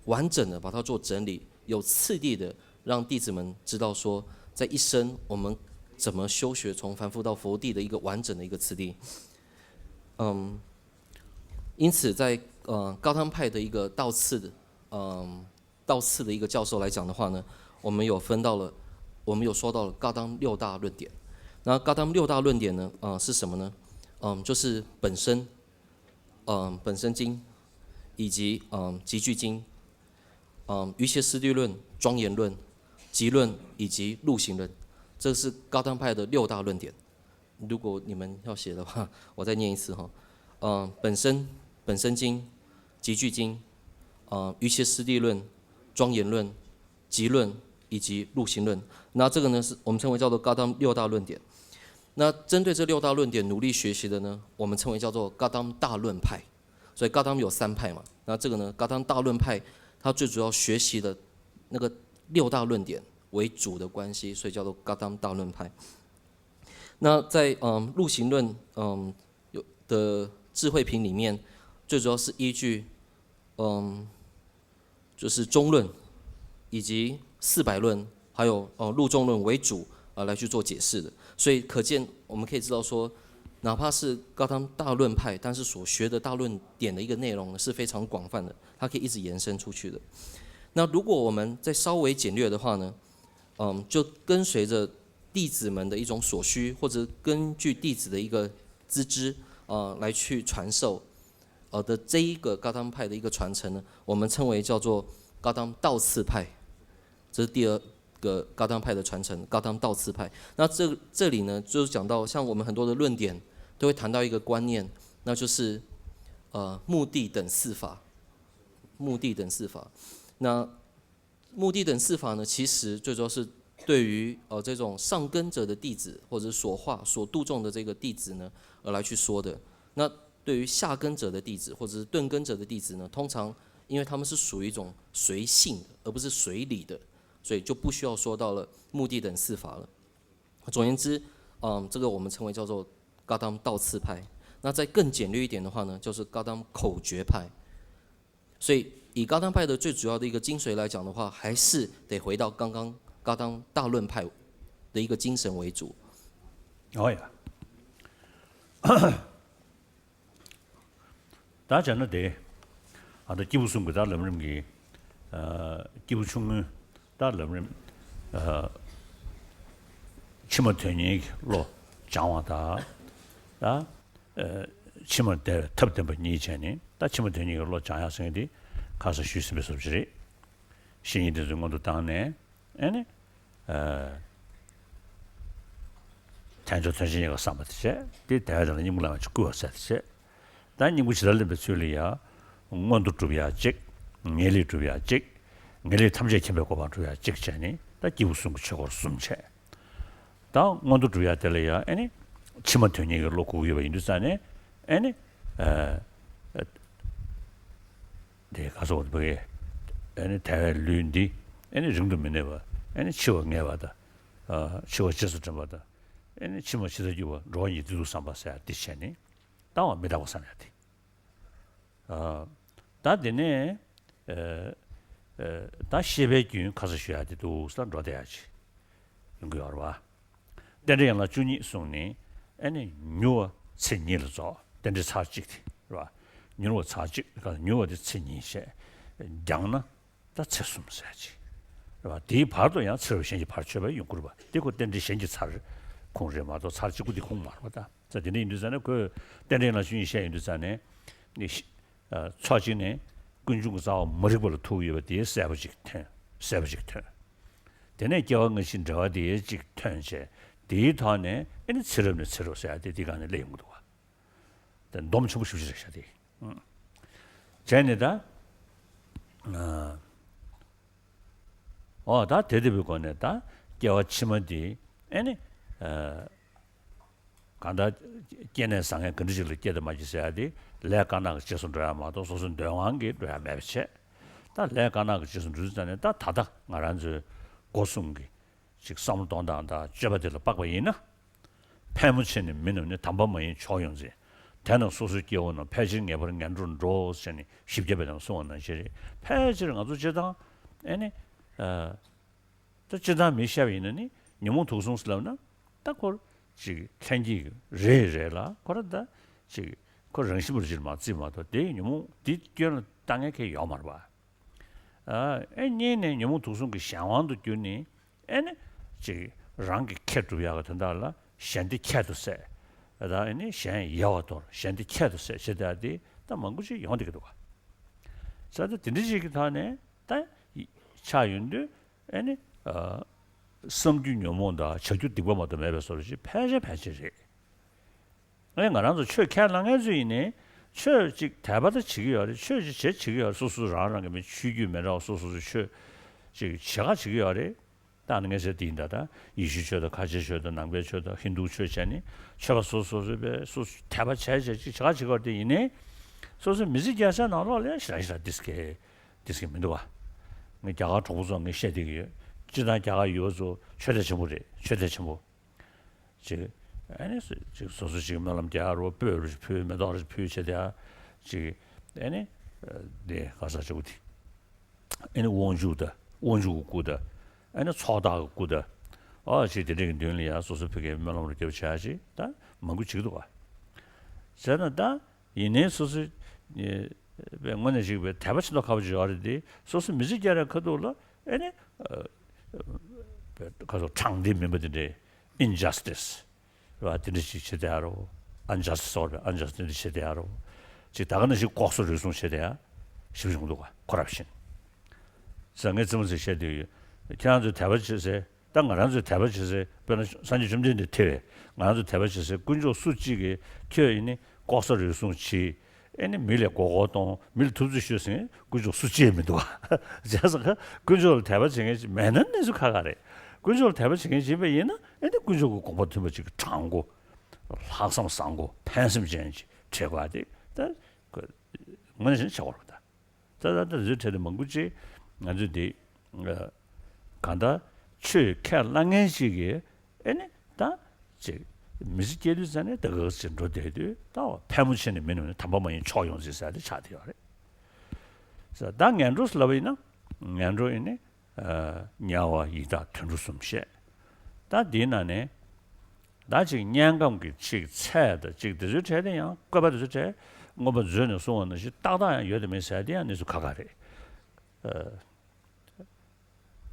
完整的把它做整理，有次第的让弟子们知道说，在一生我们怎么修学从凡夫到佛地的一个完整的一个次第。嗯，因此在呃高汤派的一个道次的嗯道次的一个教授来讲的话呢，我们有分到了，我们有说到了高汤六大论点。那高汤六大论点呢，呃，是什么呢？嗯，就是本身，嗯，本生经，以及嗯集句经，嗯，瑜伽师地论、庄严论、集论以及陆行论，这是高汤派的六大论点。如果你们要写的话，我再念一次哈。嗯，本生本生经、集句经，呃，瑜伽师地论、庄严论、集论以及陆行论。那这个呢，是我们称为叫做高汤六大论点。那针对这六大论点努力学习的呢，我们称为叫做高汤大论派。所以高汤有三派嘛，那这个呢，高汤大论派它最主要学习的那个六大论点为主的关系，所以叫做高汤大论派。那在嗯陆行论嗯有的智慧品里面，最主要是依据嗯就是中论以及四百论，还有呃陆众论为主啊、呃、来去做解释的。所以可见我们可以知道说，哪怕是高汤大论派，但是所学的大论点的一个内容呢是非常广泛的，它可以一直延伸出去的。那如果我们再稍微简略的话呢，嗯，就跟随着弟子们的一种所需，或者根据弟子的一个资质，呃，来去传授，呃的这一个高汤派的一个传承呢，我们称为叫做高汤道次派，这是第二个高汤派的传承，高汤道次派。那这这里呢，就是讲到像我们很多的论点都会谈到一个观念，那就是呃目的等四法，目的等四法。那目的等四法呢，其实最主要是对于呃这种上根者的弟子，或者所化所度众的这个弟子呢，而来去说的。那对于下根者的弟子，或者是顿根者的弟子呢，通常因为他们是属于一种随性的，而不是随理的，所以就不需要说到了目的等四法了。总而言之，嗯，这个我们称为叫做高汤道次派。那再更简略一点的话呢，就是高汤口诀派。所以以高汤派的最主要的一个精髓来讲的话，还是得回到刚刚高汤大论派的一个精神为主。 ཨོ་ཡ། ད་བྱས་ན་དེ། ཨ་ད་སྐྱེས་བུ་གསུམ་གྱི་ད་ལམ་རིམ་གྱི། ཨ་སྐྱེས་བུ་ཆུང་ངུའི་ད་ལམ་རིམ། ཨ་ཕྱི་མ་དོན་གཉེར་གྱི་བློ་སྦྱང་བ་དང་། ད་ཨ་ཕྱི་མར་བདེ་བའི་ཐབས་བསྟན་པ་གཉིས་བྱས་ནས་ད་ཕྱི་མ་དོན་གཉེར་གྱི་བློ་སྦྱང་ཡག་ཟེར་མཁན་དེ་ཁ་སང་ཞུས་ཟིན་པའི་བཟོ་ཅིག་རེད། བཤེས་གཉེན་དེ་ཚོའི་སྔོན་དུ་བཏང་ནས། ཨེ་ནི། ཨ་དལ་འབྱོར་དོན་ཆེན་གཉིས་ཀ་བསམ་པ་དེ་བྱས། དེ་དལ་བའི་དང་ལ་སྙིང་པོ་བླ་མ་ཅིག་བསྐུལ་བ་ཟེར་དེ་བྱས། ད་སྙིང་པོ་ཇི་ལྟར་ལེན་པའི་ཚུལ་ལ་ཡ། མངོན་མཐོ་སྒྲུབ་ཡ་གཅིག། ངེས་ལེགས་སྒྲུབ་ཡ་གཅིག། ངེས་ལེགས་ཐམས་ཅད་མཁྱེན་པའི་གོ་འཕང་སྒྲུབ་ཡ་གཅིག་བྱས་ནས་ད་སྐྱེས་བུ་གསུམ་གྱི་ཆོས་སྐོར་གསུམ་བྱས། ད་མངོན་མཐོ་སྒྲུབ་ཡ་དེ་ལ་ཡ་ཨེ་ནི། ཕྱི་མ་དོན་གཉེར་གྱི་བློ་དགོས་ཀྱི་ཡོད་པ་ཡིན་དུས་ཙང་ནས་ཨེ་ནི། ཨ་དེ་ག་སོགས་པའི་ཨེ་ནི་དལ་བའི་ལུས་འདི་ཨེ་ནི་རིང་དུ་མི་གནས་པ། ཨེ་ནི་འཆི་བ་ངེས་པ་དང་། ཨ་འཆི་བ་རྗེས་སུ་དྲན་པ་དང་། ཨེ་ནི་ཕྱི་མ་ཇི་ལྟར་འགྱུར་བ་འགྲོ་བ་ཉིད་བདེ་སྡུག་བསམ་པ་ཟེར་ཡ་འདི་བྱས་ནས་ལྟ་བ་མི་རྟག་པ་བསམ་ཡ་དེ། ཨ་ད་དེ་ནས་ཨ་ཨ་ད་ཤེས་པའི་རྒྱུན་ཁ་སང་ཞུ་ཡ་དེ་འདུག་ས་འགྲོ་བསྡད་ཡ་ཅིག་ཡོང་གི་ཡོད་རེད་བ། རྟེན་འབྲེལ་ཡན་ལག་བཅུ་གཉིས་གསུངས་ནས། ཨེ་ནི་མྱུར་བ་ཚེ་གཉིས་ལ་རྫོགས། རྟེན་འབྲེལ་ཚར་གཅིག་དེ་རེད་བ། མྱུར་བ་ཚར་གཅིག་ག་མྱུར་བ་དེ་ཚེ་གཉིས་བྱས། སྦྱངས་ན་ད་ཚེ་གསུམ་ཟེར་ཅིག་རེད་བ། དེའི་བར་དུ་ཡང་ཚེ་རབས་གཞན་གྱི་བར་ཆོད་པ་ཡོང་གི་རེད་བ། དེ་ཁོ་རྟེན་འབྲེལ་གཞན་གྱི་ཚར་ཁུངས་རེད་མ་གཏོགས་ཚར་གཅིག་པུ་དེ་ཁུངས་མ་རེད་བ། ད་ཚེ་དེ་འདྲ་ཡིན་དུས་ཙང་ནས་ཁོས་རྟེན་འབྲེལ་ཡན་ལག་བཅུ་གཉིས་བཤད་ཡོང་དུས་ཙང་ནས་ནི། ཕྱོགས་གཅིག་ནས་ཀུན་འབྱུང་གི་རྩ་བ་མ་རིག་པ་ལ་ཐུག་ཡོད་པ་དེའི་གསལ་པོ་ཅིག་ཐོན། གསལ་པོ་ཅིག་ཐོན། དེ་ནས་སྐྱེ་བ་སྔ་ཕྱིའི་འབྲེལ་བ་དེའི་ཅིག་ཐོན་བྱས། དེའི་ཐོག་ནས་ཨེ་ནི་ཚེ་རབས་ནས་ཚེ་རབས་ཟེར་ཡ་དེ་དེ་ག་ནས་སླེབས་ཡོང་གི་འདུག་བ། དེ་སྡོམ་ཆེན་པོ་ཞེ་པོ་ཅིག་རེད་ཤག་དེ། བྱས་ནས་ད། ཨ་ཨོ་ད་དེ་དེ་བའི་སྒོ་ནས་ད་སྐྱེ་བ་ཕྱི་མ་དེ་ཨེ་ནི། ཨ་གང་ལྟར་སྐྱེ་གནས་བཟང་ངན་ག་འདྲ་ཞིག་ལ་སྐྱེ་དང་མ་སྐྱེ་ཟེར་ཡ་དེ་ལས་དཀར་ནག་གི་རྗེས་སུ་འགྲོ་ཡ་མ་གཏོགས་སོ་སོའི་འདོད་དབང་གིས་འགྲོ་ཡ་མེད་པ་བྱས། ད་ལས་དཀར་ནག་གི་རྗེས་སུ་འགྲོ་དུས་ཙང་ནས་ད་ད་ལྟ་ང་རང་ཚོའི་སྒོ་གསུམ་གྱི་ཅིག་བསམ་བློ་གཏོང་སྟངས་དང་སྤྱོད་པ་དེ་ལ་དཔག་པ་ཡིན་ན། ཕལ་མོ་ཆེ་ནི་མི་རྣམས་ནི་དམ་པ་མ་ཡིན་ཕྱོགས་ཡོངས་འཛིན། དེས་ན་སོ་སོའི་སྐྱེ་བོ་རྣམས་ཕལ་ཆེར་ངེས་པར་ངན་འགྲོར་འགྲོ་ཟེར་ནས་བཞི་བརྒྱ་པའི་ནང་གསུངས་པ་ནང་བཞིན་རེད། ཕལ་ཆེར་ང་ཚོ་སྤྱིར་བཏང་ཨེ་ནི། ཨ། ད་སྤྱིར་བཏང་མི་བཤད་པ་ཡིན་ན་ནི་ཉོན་མོངས་དུག་གསུམ་ཟེར་ལབ་ན་ད་ཁོ་ཅིག་ལྷན་སྐྱེས་རེད་རེད་ལ། ཁོ་ར་ད་ཅིག་ཁོ་རང་བཞིན་པར་ཅིག་མ་བརྩིས་མ་གཏོགས་དེའི་ཉོན་མོངས་དེ་སྐྱོན་ལ་ལྟ་མཁན་གང་ཡང་ཡོད་མ་རེད་པ། ཨ་ཨེ་གཉིས་ནས་ཉོན་མོངས་དུག་གསུམ་གྱི་གཞན་དབང་དུ་གྱུར་ནས་ཨེ་ནི་ཅིག་རང་གི་ཁེ་སྒྲུབ་ཡག་གི་དོན་དག་ལ་གཞན་སྡེ་ཁྱད་དུ་བསད། ད་ཨེ་ནི་གཞན་ཡལ་བར་དོར། གཞན་སྡེ་ཁྱད་དུ་བསད་བྱེད་ཡག་དེ་ད་མང་པོ་ཅིག་ཡོང་བསྡད་ཀྱི་འདུག་ག། ས་ད་དེ་འདྲ་ཞིག་གི་ཐོག་ནས་ད་ཆགས་ཡོང་དུས། ཨེ་ནི། ཨ། བསམ་རྒྱུ་ཉོན་མོངས་དང་བྱ་རྒྱུ་སྡིག་པ་མ་གཏོགས་མེད་པའི་བཟོ་འདྲ་ཞིག་ཕལ་ཆེར་ཕལ་ཆེར་རེད། ཨེ་ང་རང་ཚོ་ཆོས་ཁས་བླངས་མཁན་ཚོ་ཡིན་ནའི་ཆོས་ཅིག་དད་པ་ད་བྱེད་ཀྱི་ཡོད་རེད། ཆོས་ཅིག་བྱེད་བྱེད་ཀྱི་ཡོད་རེད། སོ་སོ་རང་རང་གི་མི་ཆོས་བརྒྱུད་མི་འདྲ་བ་སོ་སོ་སོ་ཆོས་ཅིག་བྱེད་ཁ་བྱེད་ཀྱི་ཡོད་རེད། ད་ནི་ངས་ཟེར་དེ་ཡིན་ད། ད་ཡེ་ཤུའི་ཆོས་དང་ཁ་ཆེའི་ཆོས་དང་ནང་པའི་ཆོས་དང་ཧིན་དུའི་ཆོས་བྱས་ནས་ཆོས་པ་སོ་སོ་སོ་པའི་སོ་སོ་དད་པ་བྱས་བྱས་ཅིག་བྱེད་ཁ་བྱེད་ཀྱི་ཡོད་རེད། དེ་ཡིན་ནའི་སོ་སོའི་མི་ཚེ་རྒྱལ་སའི་ནང་ལོགས་ལ་ཞེ་དྲག་ཞེ་དྲག་ཏིས་ཀེ་དེ་ཟེར་གྱི་མི་འདུག་བ། ངས་རྒྱ་གར་གྲོགས་པོ་ཚོར་ངས་བཤད་བསྡད་ཀྱི་ཡོད། སྤྱིར་བཏང་རྒྱ་གར་ཡུལ་བ་ཚོ་ཆོས་དད་ཆེན་པོ་རེད། ཆོས་དད་ཆེན་པོ། ཅིག་ཨ་ནི་ཅིག་སོ་སོ་ཅིག་སྨོན་ལམ་རྒྱག་རོགས། སྤོས་རེ་ཕུལ། མེ་ཏོག་རེ་ཕུལ་བྱས་ཏེ། ཅིག་ཨ་ནི་དེ་ག་ས་ཅིག་དེ་ཨ་ནི་དབང་ཕྱུག་དང་དབང་ཕྱུག་གི་སྐུ་དང་། ཨ་ནི་ཚོགས་བདག་གི་སྐུ་དང་། ཨོ་ཅིག་དེ་འདྲ་གི་མདུན་ལ་ཡང་སོ་སོ་ཕ་གིའི་སྨོན་ལམ་རེ་རྒྱབ་བྱས་ཅིག་ད་མང་པོ་བྱེད་ཀྱི་འདུག་བ། བྱས་ན་ད། ཡིན་ནའི་སོ་སོའི་པའི་དངོས་གནས་ཅིག་པའི་དད་པ་ཆེ་མདོག་ཁ་པོ་ཅིག་ཡོད་རེད་དེ། སོ་སོ་མི་ཚེ་སྐྱེལ་བའི་ཁ་ཐུག་ལ་ཨེ་ནི་ཁ་སོ་དྲང་བདེན་མིན་པ་དེ་འདྲའི་ཨིན་ཇ་སི་ཊི་སི་རེད་བ། དེ་འདྲ་ཞིག་བྱེད་བསྡད་ཡ་རོ། ཨན་ཇ་སི་ཊི་སི་སོགས་རེད། ཨན་ཇ་སི་ཊི་སི་དེ་འདྲ་བྱེད་བསྡད་ཡ་རོ། ཅིག་ད་ག་ནང་བཞིན་ལྐོག་ཟ་རུལ་སུངས་བྱེད་བསྡད་ཡ་ཞིག་ཡོང་འདུག་ག། ཁོ་རབ་ཤན་ཟེར་ངས་རྩེད་མོ་ཟེར་བཤད་དུས། ཁྱེད་རང་ཚོས་དད་པ་བྱེད་ཟེར། ད་ང་རང་ཚོས་དད་པ་བྱེད་སའི་དཔེར་ན་སངས་རྒྱས་བཅོམ་ལྡན་འདས་ཐེ་བས་ང་རང་ཚོས་དད་པ་བྱེད་སའི་དཀོན་མཆོག་སུ་གཅིག་གིས་ཁྱོད་ཡིན་ནི་ལྐོག་ཟ་རུལ་སུངས་བྱེད། ཨེ་ནི་མི་ལ་མགོ་སྐོར་གཏོང་། མི་ལ་ཐུབ་ཚོད་ཤོད་ཟེར་མཁན་དཀོན་མཆོག་སུ་གཅིག་མི་འདུག་བ། བྱས་ཙང་དཀོན་མཆོག་ལ་དད་པ་བྱེད་མཁན་ཅིག་མེད་ན་གནས་ཚུལ་ཁག་ཁག་རེད། དཀོན་མཆོག་ལ་དད་པ་བྱེད་མཁན་ཅིག་ཡིན་པ་ཡིན་ན་ཨེ་ནི་དཀོན་མཆོག་གི་དགོངས་པ་མཐུན་པ་ཅིག་དྲང་པོ། ལྷག་བསམ་བཟང་པོ། ཕན་སེམས་ཅན་ཅིག་བྱེད་དགོས་དེ་ད་དངོས་གནས་བྱས་ན་བྱེད་དགོས་རེད་ད། ད་ད་ད་དེ་ཚོའི་གྲས་དེ་མང་པོ་ཅིག་ང་ཚོས་དེ་གང་ལྟར་ཆོས་ཁས་བླངས་མཁན་ཞིག་གིས་ཨེ་ནི་ད་ཅིག་མི་ཚེ་སྐྱེལ་དུས་ཙང་ནས་ད་ག་ཅིག་འགྲོ་བསྡད་དུས་ད་ཕལ་མོ་ཆེ་ནི་མི་ནི་དམ་པ་མ་ཡིན་ཕྱོགས་ཡོངས་འཛིན་ཟེར་དེ་ཆགས་བསྡད་ཡོད་རེད། ཟེར། ད་ངན་འགྲོ་ཟེར་ལབ་པ་ཡིན་ན། ངན་འགྲོ་ཡིན་ནི། ཨ། དམྱལ་བ་ཡི་དྭགས་དུད་འགྲོ་གསུམ་བཤད། ད་འདིའི་ནང་ནས། ད་ཅིག་དམྱལ་ཁམས་ཀྱི་ཅིག་ཚད་དང་ཅིག་དེ་ཚོའི་གྲས་དེ་ཡང་བཀོད་པ་དེ་ཚོའི་གྲས་མངོན་པ་མཛོད་ནས་གསུངས་པ་ནང་བཞིན་ཏག་ཏག་ཡང་ཡོད་དམ་མེད་ཟེར་དེ་ཡང་གནས་ཚུལ་ཁག་ཁག་རེད། ཨ།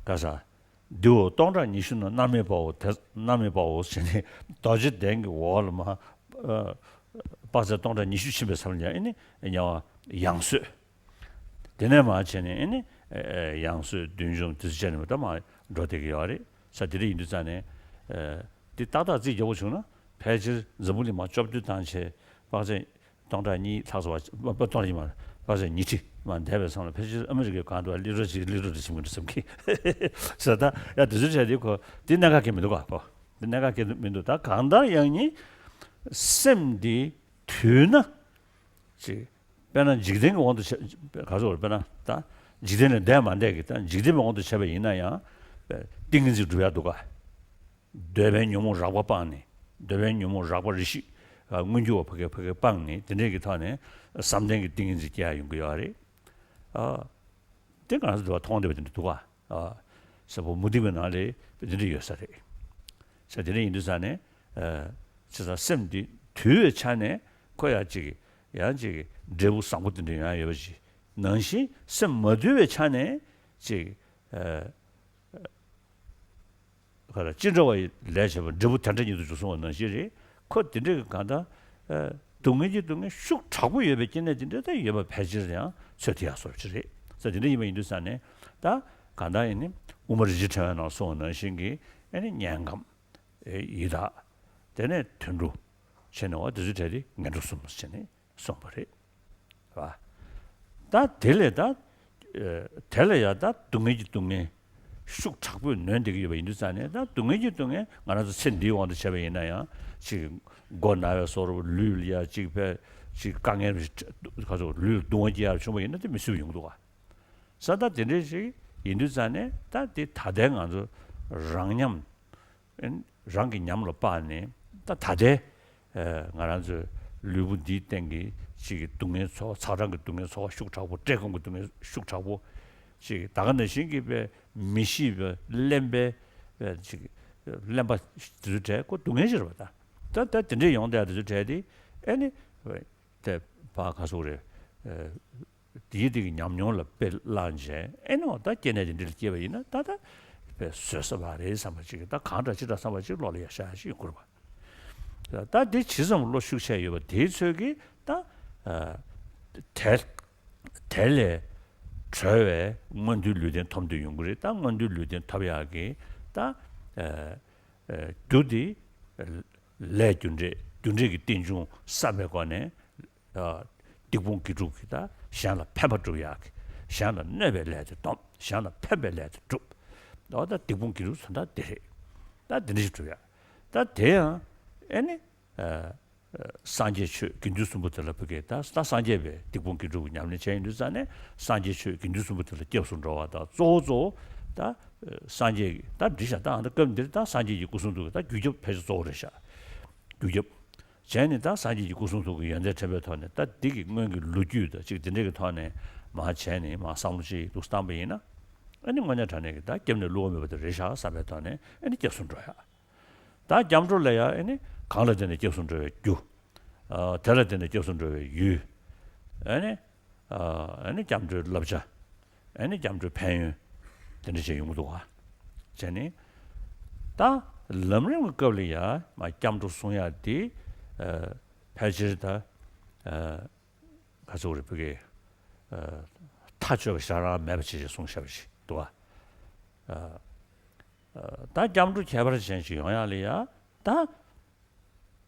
ག་ས། འདིའོ་སྟོང་ཕྲག་ཉི་ཤུ་ན་མནར་མེད་པའོ། དེ་མནར་མེད་པའོ་ཟེར་ནས་རྡོ་རྗེ་གདན་གྱི་འོག་ལ་མར། ཨ། དཔག་ཚད་སྟོང་ཕྲག་ཉི་ཤུ་ཕྱིན་པའི་མཚམས་ལ་ཡང་ཨེ་ནི་དམྱལ་བ་ཡང་གསོས། དེ་ནས་མར་བྱས་ནས་ཨེ་ནི་ཨེ་ཡང་གསོས་བདུད་འཇོམས་དེ་ཚོ་བྱས་ནས་མར་ད་མར་འགྲོ་བསྡད་ཀྱི་ཡོད་རེད། ས་དེ་འདྲ་ཡིན་དུས་ཙང་ནས། ཨེ། འདི་ཏག་ཏག་རྩིས་རྒྱག་པོ་བྱུང་ན་ཕལ་ཆེར་འཛམ་བུ་གླིང་མར་བཅོ་བརྒྱད་བཏང་བྱས་དཔག་ཚད་སྟོང་ཕྲག་གཉིས་ལྷག་ཙམ་བ། སྟོང་ཕྲག་གཉིས་མ་རེད། དཔག་ཚད་ཉི་ཁྲི་མར་འདས་པའི་མཚམས་ལ་ཕལ་ཆེར་ཨ་མི་རི་ཀའི་སྒང་དུ་ལི་རོ་གཅིག་ལི་རོ་རེ་བྱེད་མི་འགྲོ་བསམ་གི། ཟེར། ད་ཡ་དེ་ཚོའི་གྲས་དེ་ཁོ་དེ་གནད་འགག་གི་མི་འདུག་ག་ཁོ་དེ་གནད་འགག་གི་མི་འདུག་ད་གང་ལྟར་ཡང་ནི་སེམས་འདི་དུལ་ན། ཅིག་དཔེར་ན་འཇིག་རྟེན་གྱི་དབང་དུ་བྱས། ག་ཚོད་རེད། དཔེར་ན་ད་འཇིག་རྟེན་ལས་འདས་མ་འདས་ཀྱི་ད་འཇིག་རྟེན་པའི་དབང་དུ་བྱས་པ་ཡིན་ན་ཡང་ཏིང་ངེ་འཛིན་སྒྲུབ་ཡག་འདུག་ག་འདོད་པའི་ཉོན་མོངས་རགས་པ་སྤངས་ནས། འདོད་པའི་ཉོན་མོངས་རགས་པ་རེ་ཞིག་ཨ། མངོན་གྱུར་བ་ཕ་གི་ཕ་གི་སྤངས་ནས། དེ་འདྲའི་གི་ཐོག་ནས་བསམ་གཏན་གྱི་ཏིང་ངེ་འཛིན་སྐྱེ་ཡག་ཡོང་གི་ཡོད་རེད། ཨ། དེ་ང་ཚོ་འགྲོ་བ་མཐོང་བསྡད་པ་དེ་འདྲ་འདུག་ག་ཨ། ཟེར་བ་མུ་སྟེགས་པའི་ནང་ལ་དེ་འདྲ་ཡོད་ས་རེད། ས་དེ་འདྲ་ཡིན་དུས་ཙང་ནས། ཨ། བྱས་ཙང་སེམས་འདི་དུལ་བའི་ཆ་ནས་ཁོ་ཡང་ཅིག་ཡང་ཅིག་འབྲས་བུ་བཟང་པོ་དེ་འདྲ་ཡོང་ཡག་ཡོད་པ་ཅིག་ནང་བཞིན་སེམས་མ་དུལ་བའི་ཆ་ནས་ཅིག་ཨ། ག་ལ་ཅི་འདྲ་བ་ཡི་ལས་བྱས་པ་འབྲས་བུ་དེ་འདྲ་ཉིད་དུ་འཇུག་གསུངས་པ་ནང་བཞིན་རེད། ཁོ་དེ་འདྲ་གི་གང་ལྟར། ཨ། སྡུག་བསྔལ་གྱི་སྡུག་བསྔལ་ཤུགས་དྲག་པོ་ཡོད་པའི་སྐྱེ་གནས་དེ་འདྲ་ད་ཡོད་པ་ཕལ་ཆེར་ཡང་ཚོད་ཐིག་ཡག་བཟོ་ཅིག་རེད། ས་དེ་འདྲ་ཡིན་པ་ཡིན་དུས་ཙང་ནས་ད་གང་ལྟར་ཡིན་ནི་དབུ་མ་རིན་ཆེན་ཕྲེང་བའི་ནང་གསུངས་པ་ནང་བཞིན་གྱི་ཨེ་ནི་དམྱལ་ཁམས། ཨེ། ཡི་དྭགས། དེ་ནས་དུད་འགྲོ། བྱས་ནས་འོ་དེ་ཚོའི་གྲས་དེ་ངན་འགྲོ་གསུམ་བྱས་ནས་གསུངས་པ་རེད། བ། ད་དེ་ལས་ད། ཨེ། དེ་ལས་ཡང་ད་སྡུག་བསྔལ་གྱི་སྡུག་བསྔལ་ཤུགས་དྲག་པོས་ནོན་བསྡད་ཀྱི་ཡོད་པ་ཡིན་དུས་ཙང་ནས། ད་སྡུག་བསྔལ་གྱི་སྡུག་བསྔལ་ང་རང་ཚོ་ཚེ་འདིའི་དབང་དུ་བྱས་པ་ཡིན་ན་ཡང་ཅིག་མགོ་ན་བའི་བཟོ་འདྲ་པོ། ལུས་ལ་ཡ་ཅིག་ཕར་ཅིག་དཀའ་ངལ་རེ། ག་ཚོད་ལུས་ལ་གདུང་བ་སྐྱེ་ཡག་བྱུང་བ་ཡིན་ན་དེ་མི་སྲིད་པ་ཡོང་གི་འདུག་ག་ས་ད་དེ་འདྲ་ཞིག་ཡིན་དུས་ཙང་ནས་ད་དེ་ད་ལྟའི་ང་ཚོ་རང་ཉམས། རང་གི་ཉམས་ལ་དཔག་ནས་ད་ད་ལྟའི། ཨ། ང་རང་ཚོའི་ལུས་པོ་འདིའི་སྟེང་གི་ཅིག་གི་སྡུག་བསྔལ་ཚོར་བ། ཚ་གྲང་གི་སྡུག་བསྔལ་ཚོར་བ་ཤུགས་དྲག་པོ། བཀྲེས་སྐོམ་གྱི་སྡུག་བསྔལ་ཤུགས་དྲག་པོ། ཅིག་ད་ག་ནང་བཞིན་གྱི་པའི་མི་ཤེས་པའི་གླེན་པའི། པའི་ཅིག་གླེན་པ་དེ་ཚོའི་གྲས་ཁོ་སྡུག་བསྔལ་ཞིག་རེད་པ། ད་ད་ད་དེ་འདྲས་ཡོང་བསྡད་དེ་ཚོའི་གྲས་དེ་ཨེ་ནི་དེ་ཕར་ག་ཚོད་རེད། ཨ། དེའི་དེ་གི་ཉམས་མྱོང་ལ་དཔེ་བླངས་བྱས། ཨེ་ནི་འོ་ད་སྐྱེ་གནས་དེ་འདྲ་ལ་སྐྱེས་པ་ཡིན་ན་ད་ད་དཔེ་བཟོད་ས་མ་རེད་བསམ་པ་ཅིག་ད་གང་འདྲ་ཅི་འདྲ་བསམ་པ་ཅིག་བློ་ལ་ཡ་ཤར་ཡག་ཅིག་ཡོང་གི་རེད་པ། ད་དེ་ཇི་ཙམ་བློ་ཤུགས་ཆེ་ཡོད་པ་དེའི་ཚོད་ཀྱིས་ད། ཨ། དེ་དེ་ལས་གྲོལ་བའི་མངོན་མཐོའི་ལུས་རྟེན་ཐོབ་འདོད་ཡོང་གི་རེད། ད་མངོན་མཐོའི་ལུས་རྟེན་ཐོབ་ཡག་གི་ད། ཨ། ཨ། རྒྱུ་དེ་ལས་རྒྱུ་འབྲས། རྒྱུ་འབྲས་ཀྱི་རྟེན་འབྱུང་བསམ་པའི་སྒོ་ནས། ཨ། སྡིག་སྤོང་དགེ་སྒྲུབ་ཀྱི་ད་གཞན་ལ་ཕན་པ་སྒྲུབ་ཡག་གི། གཞན་ལ་གནོད་པའི་ལས་དེ་སྡོམ། གཞན་ལ་ཕན་པའི་ལས་དེ་སྒྲུབ། འོ་ད་སྡིག་སྤོང་དགེ་སྒྲུབ་ཟེར་ན་ད་དེ་རེད། ད་དེ་འདྲ་ཞིག་སྒྲུབ་ཡག་ད་དེ་ཡང་ཨེ་ནི། ཨ། སངས་རྒྱས་ཆོས་དགེ་འདུན་གསུམ་པོ་དེ་ལ་ཕ་གི་ད་ད་སངས་རྒྱས་པའི་སྡིག་སྤོང་དགེ་སྒྲུབ་ཀྱི་ཉམས་ལེན་བྱས་ཡོང་དུས་ཙང་ནས། སངས་རྒྱས་ཆོས་དགེ་འདུན་གསུམ་པོ་དེ་ལ་སྐྱབས་སུ་འགྲོ་བ་དང་། གཙོ་བོ་གཙོ་བོ་ད་སངས་རྒྱས་ཀྱི་ད་འདི་བཞག་ད་ཨ་ད་སྐབས་འདིར་ད་སངས་རྒྱས་ཀྱི་སྐུ་གསུང་ཐུགས་ཀྱི་ད་རྒྱུ་ཁྱབ་ཕལ་ཆེར་གཙོ་བོ་རེད་ཤག་རྒྱུ་ཁྱབ། བྱས་ནས་ད་སངས་རྒྱས་ཀྱི་སྐུ་གསུང་ཐུགས་ཀྱི་ཡོན་ཏན་དྲན་པའི་ཐོག་ནས། ད་འདི་གི་སྔོན་གྱི་ལོ་རྒྱུས་དང་ཅིག་དེ་འདྲ་གི་ཐོག་ནས་མར་བྱས་ནས་མར་བསམ་བློ་ཅིག་འདུག་བཏང་པ་ཡིན་ན། ཨ་ནི་དངོས་གནས་དྲང་གནས་ཀྱི་ད་སྐྱབས་གནས་བསླུ་བ་མེད་པ་དེ་རེད་ཤག་བསམ་པའི་ཐོག་ནས་ཨ་ནི་སྐྱབས་སུ་འགྲོ་ཡག་ད་སྐྱབས་འགྲོ་ལ་ཡང་ཨ་ནི་གང་ལ་བརྟེན་ནས་སྐྱབས་སུ་འགྲོ་བའི་རྒྱུ། ཨ། དེ་ལ་བརྟེན་ནས་སྐྱབས་སུ་འགྲོ་བའི་ཡུལ། ཨ་ནི། ཨ། ཨ་ནི་སྐྱབས་འགྲོའི་བསླབ་བྱ། ཨ་ནི་སྐྱབས་འགྲོའི་ཕན་ཡོན། དེ་འདྲ་བྱས་ཡོང་གི་འདུག་ག་བྱས་ནས་ད་ལམ་རིམ་གྱི་སྐབས་ལ་ཡང་མར་སྐྱབས་འགྲོ་གསུང་ཡག་དེ། ཨ། ཕལ་ཆེར་ད། ཨ། ག་ཚོད་རེད། ཕ་གི། ཨ། མཐའ་དཔྱོད་པ་ཞེ་དྲག་མེད་པ་བྱས་བྱས་གསུངས་བཞག་པ་ཞིག་འདུག་ག་ཨ། ཨ། ད་སྐྱབས་འགྲོ་ཁྱད་པར་ཅན་ཞིག་ཡོང་ཡག་ལ་ཡ་ད།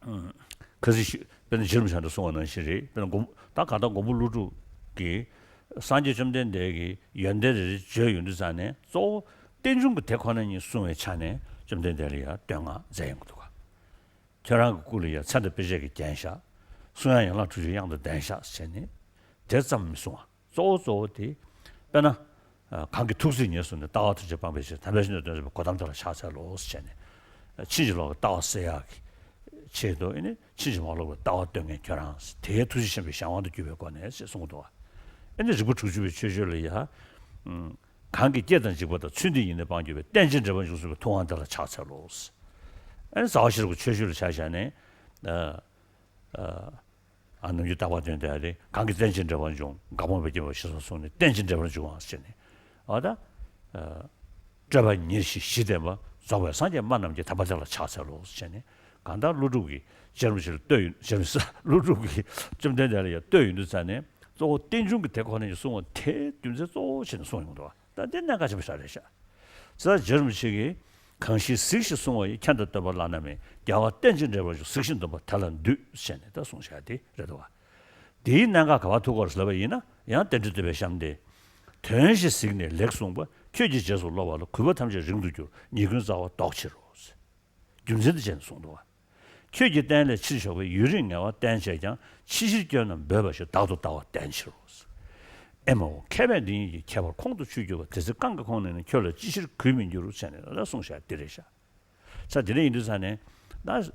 ཨ། ཁ་སང་ཞུ། དཔེར་ན་རྗེ་རིན་པོ་ཆེ་གིས་གསུངས་པ་ནང་བཞིན་རེད། དཔེར་ན་མགོན། ད་གང་ལྟར་མགོན་པོ་ཀླུ་སྒྲུབ་ཀྱིས་སངས་རྒྱས་བཅོམ་ལྡན་འདས་ཀྱི་ཡོན་ཏན་རེ་རེ་བརྗོད་ཡོང་དུས་ཙང་ནས། གཙོ་བོ་རྟེན་འབྱུང་གི་དེ་ཁོ་ན་ཉིད་གསུང་བའི་ཆ་ནས་བཅོམ་ལྡན་འདས་ལ་ཡང་བསྟོད་བསྔགས་མཛད་ཡོང་གི་འདུག་ག་ཁྱོད་རང་གི་སྐུ་ལ་ཡང་ཚེ་འདི་དཔེ་བྱད་ཀྱིས་བརྒྱན་བཞག་གསུང་དབྱངས་ཡན་ལག་དྲུག་ཅུས་དབྱངས་དང་ལྡན་བཞག་ཟེར་ནས་དེ་ཙམ་མི་གསུང་བ། གཙོ་བོ་གཙོ་བོ་དེ། དཔེར་ན། ཨ། གང་གིས་ཐུགས་བརྩེས་ཉེར་བཟུང་ནས། ལྟ་བ་ཐམས་ཅད་སྤངས་པའི་ཕྱིར། དམ་པའི་ཆོས་ནི་སྟོན་མཛད་པའི། གོ་ཏམ་དེ་ལ་ཕྱག་འཚལ་ལོ་ཟེར་བྱས་ནས། ཕྱིན་ཅི་ལོག་གི་ལྟ་བ་སེལ་ཡག་གི་ཆེད་དུ་ཨེ་ནི་ཕྱིན་ཅི་མ་ལོག་པའི་ལྟ་བ་སྟོན་མཁན་ཁྱོད་རང་། དེའི་ཐུགས་རྗེ་ཆེན་པོའི་གཞན་དབང་དུ་གྱུར་པའི་སྒོ་ནས་ཞེས་གསུངས་འདུག་ག་ཨ་ནི་རིག་པ་དྲུག་ཅུ་པའི་ཆོས་སྤྱོད་ལ་ཡ། ཨུམ། གང་གིས་སྐྱེ་དང་འཇིག་པ་དང་། ཚུལ་འདི་ཡིས་ནི་སྤང་གྱུར་པའི། རྟེན་ཅིང་འབྲེལ་པར་འབྱུང་གསུངས་པའི། ཐུབ་དབང་དེ་ལ་ཕྱག་འཚལ་ལོ། ཨ་ནི་རྩ་བ་ཤེས་རབ་ཀྱི་ཆོས་སྤྱོད་ལ་ཆ་བཞག་ནས། ཨ། ཨ། ཨ། ནམ་རྒྱུན་རྟག་པར་འདོན་བསྡད་ཡ་དེ། གང་གིས་རྟེན་ཅིང་འབྲེལ་པར་འབྱུང་། འགག་སྤོང་འབད་ཀྱིས་མི་འབག་ཞེས་སོགས་གསུངས་ནས། རྟེན་ཅིང་འབྲེལ་པར་འབྱུང་བ་ཟེར་ནས། འོ་ད། ཨ། སྤྲོས་པ་ཉེར་ཞི་བཞི་ལྡན་པ། རྫོགས་པའི་སངས་རྒྱས་སྨྲ་རྣམས་ཀྱི། དམ་པ་དེ་ལ་ཕྱག་འཚལ་ལོ་ཟེར་ནས། གང་ལྟར་ཀླུ་སྒྲུབ་ཀྱིས་རྗེ་རིན་པོ་ཆེ་ལ་བསྟོད་ཡོད། རྗེ་རིན་པོ་ཆེ། ཀླུ་སྒྲུབ་ཀྱིས་བཅོམ་ལྡན་འདས་ལ་ཡང་བསྟོད་ཡོང་དུས་ཙ་ནས། གཙོ་བོ་རྟེན་འབྱུང་གི་དེ་ཁོ་ན་ཉིད་གསུང་བ་དེ་རྒྱུ་མཚན་གཙོ་བོ་བྱས་ནས་གསུངས་ཡོང་འདུག་བ། ད་འདི་གནད་འགག་ཆེན་པོ་ཞིག་རེད་ཤག། ས་རྗེ་རིན་པོ་ཆེ་གིས། གང་ཞིག་གཟིགས་ཤིང་བསྲུང་བ་ཡིས། ཁྱབ་དང་སྟོན་པ་བླ་ན་མེད། རྒྱལ་བ་རྟེན་ཅིང་འབྲེལ་པར་འབྱུང་། གཟིགས་ཤིང་འདུན་པ་དེ་ལ་འདུད་ཟེར་ནས་ད་གསུངས་བཞག་དེ་རེད་འདུག་བ། དེའི་གནད་འགག་ག་པར་ཐུག་གོ་ཟེར་ལབ་པ་ཡིན་ན། ཡང་རྟེན་འབྲེལ་བསྟོད་པའི་གཤམ་དེ། དོན་ཞིག་གཟིགས་ནས་ལེགས་གསུངས་པ། ཁྱོད་ཀྱིས་རྗེས་སུ་སློབ་པ་ལ། གུས་པ་ཐམས་ཅད་རིང་དུ་གྱུར། ཉེས་ཀུན་རྩ་བ་བཟློག་ཕྱིར་རོ། རྒྱུ་མཚན་དེ་བྱས་ནས་གསུངས་འདུག་བ། ཁྱོད་ཀྱི་རྟེན་ལས་ཕྱིར་ཞོག་པའི། ཡུན་རིང་ངལ་བ་བསྟེན་བྱས་ཀྱང་། ཕྱི་ཕྱིར་སྐྱོན་རྣམས་འབོད་པ་ཞིག། བདག་ཏུ་ལྟ་བ་བསྟེན་ཕྱིར་རོ། ཨེ་མའོ། མཁས་པས་འདི་ཉིད་ཀྱི་ཁྱད་པར་ཁོང་དུ་ཆུད་གྱུར་པ། དེ་ཚེ་རྐང་གི་ཁོང་ནས་ནི། ཁྱོད་ལ་ཅི་ཕྱིར་གུས་མི་འགྱུར་ཟེར་ནས་ད་གསུངས་བཞག་འདི་རེད་ཤག། ས་དེ་འདྲ་ཡིན་དུས་ཙ་ནས་ད།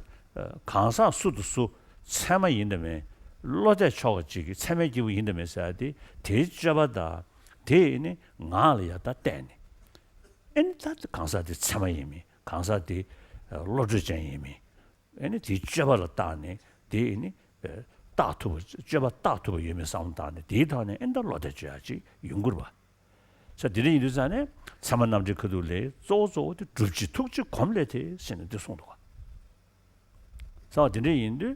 གང་ཟག་སུ་དང་སུ་ཚད་མ་ཡིན་དང་མིན། བློ་གཏད་ཆོག་པ་ཅིག་གིས་ཚད་མའི་སྐྱེས་བུ་ཡིན་དང་མིན་ཟེར་ཡ་དེ། དེའི་སྤྱོད་པ་དང་དེ་ནི་ངག་ལ་ཡ་ད་བསྟན་ནས། ཨེ་ནི་ད་གང་ཟག་དེ་ཚད་མ་ཡིན་མིན། གང་ཟག་དེ་བློ་གྲོས་ཅན་ཡིན་མིན། ཨེ་ནི་དེའི་སྤྱོད་པ་ལ་བརྟགས་ནས། དེ་ཨེ་ནི་བརྟག་ཐུབ་པ། སྤྱོད་པ་བརྟག་ཐུབ་པ་ཡོད་མེད་བསམ་བློ་བཏང་ནས། དེའི་ཐོག་ནས་ཨེ་ནི་ད་བློ་གཏད་བཅོལ་ཡག་ཅིག་ཡོང་དགོས་རེད་པ། ས་དེ་འདྲ་ཡིན་དུས་ཙ་ནས། ཚད་མ་རྣམ་འགྲེལ་ཁ་ཐུག་ལས། གཙོ་བོ་གཙོ་བོ་དེ་སྒྲུབ་བྱེད་ཐུགས་རྗེ་གོམས་ལས་ཏེ་ཟེར་ནས་འདི་གསུངས་འདུག་ག། ས་དེ་འདྲ་ཡིན་དུས།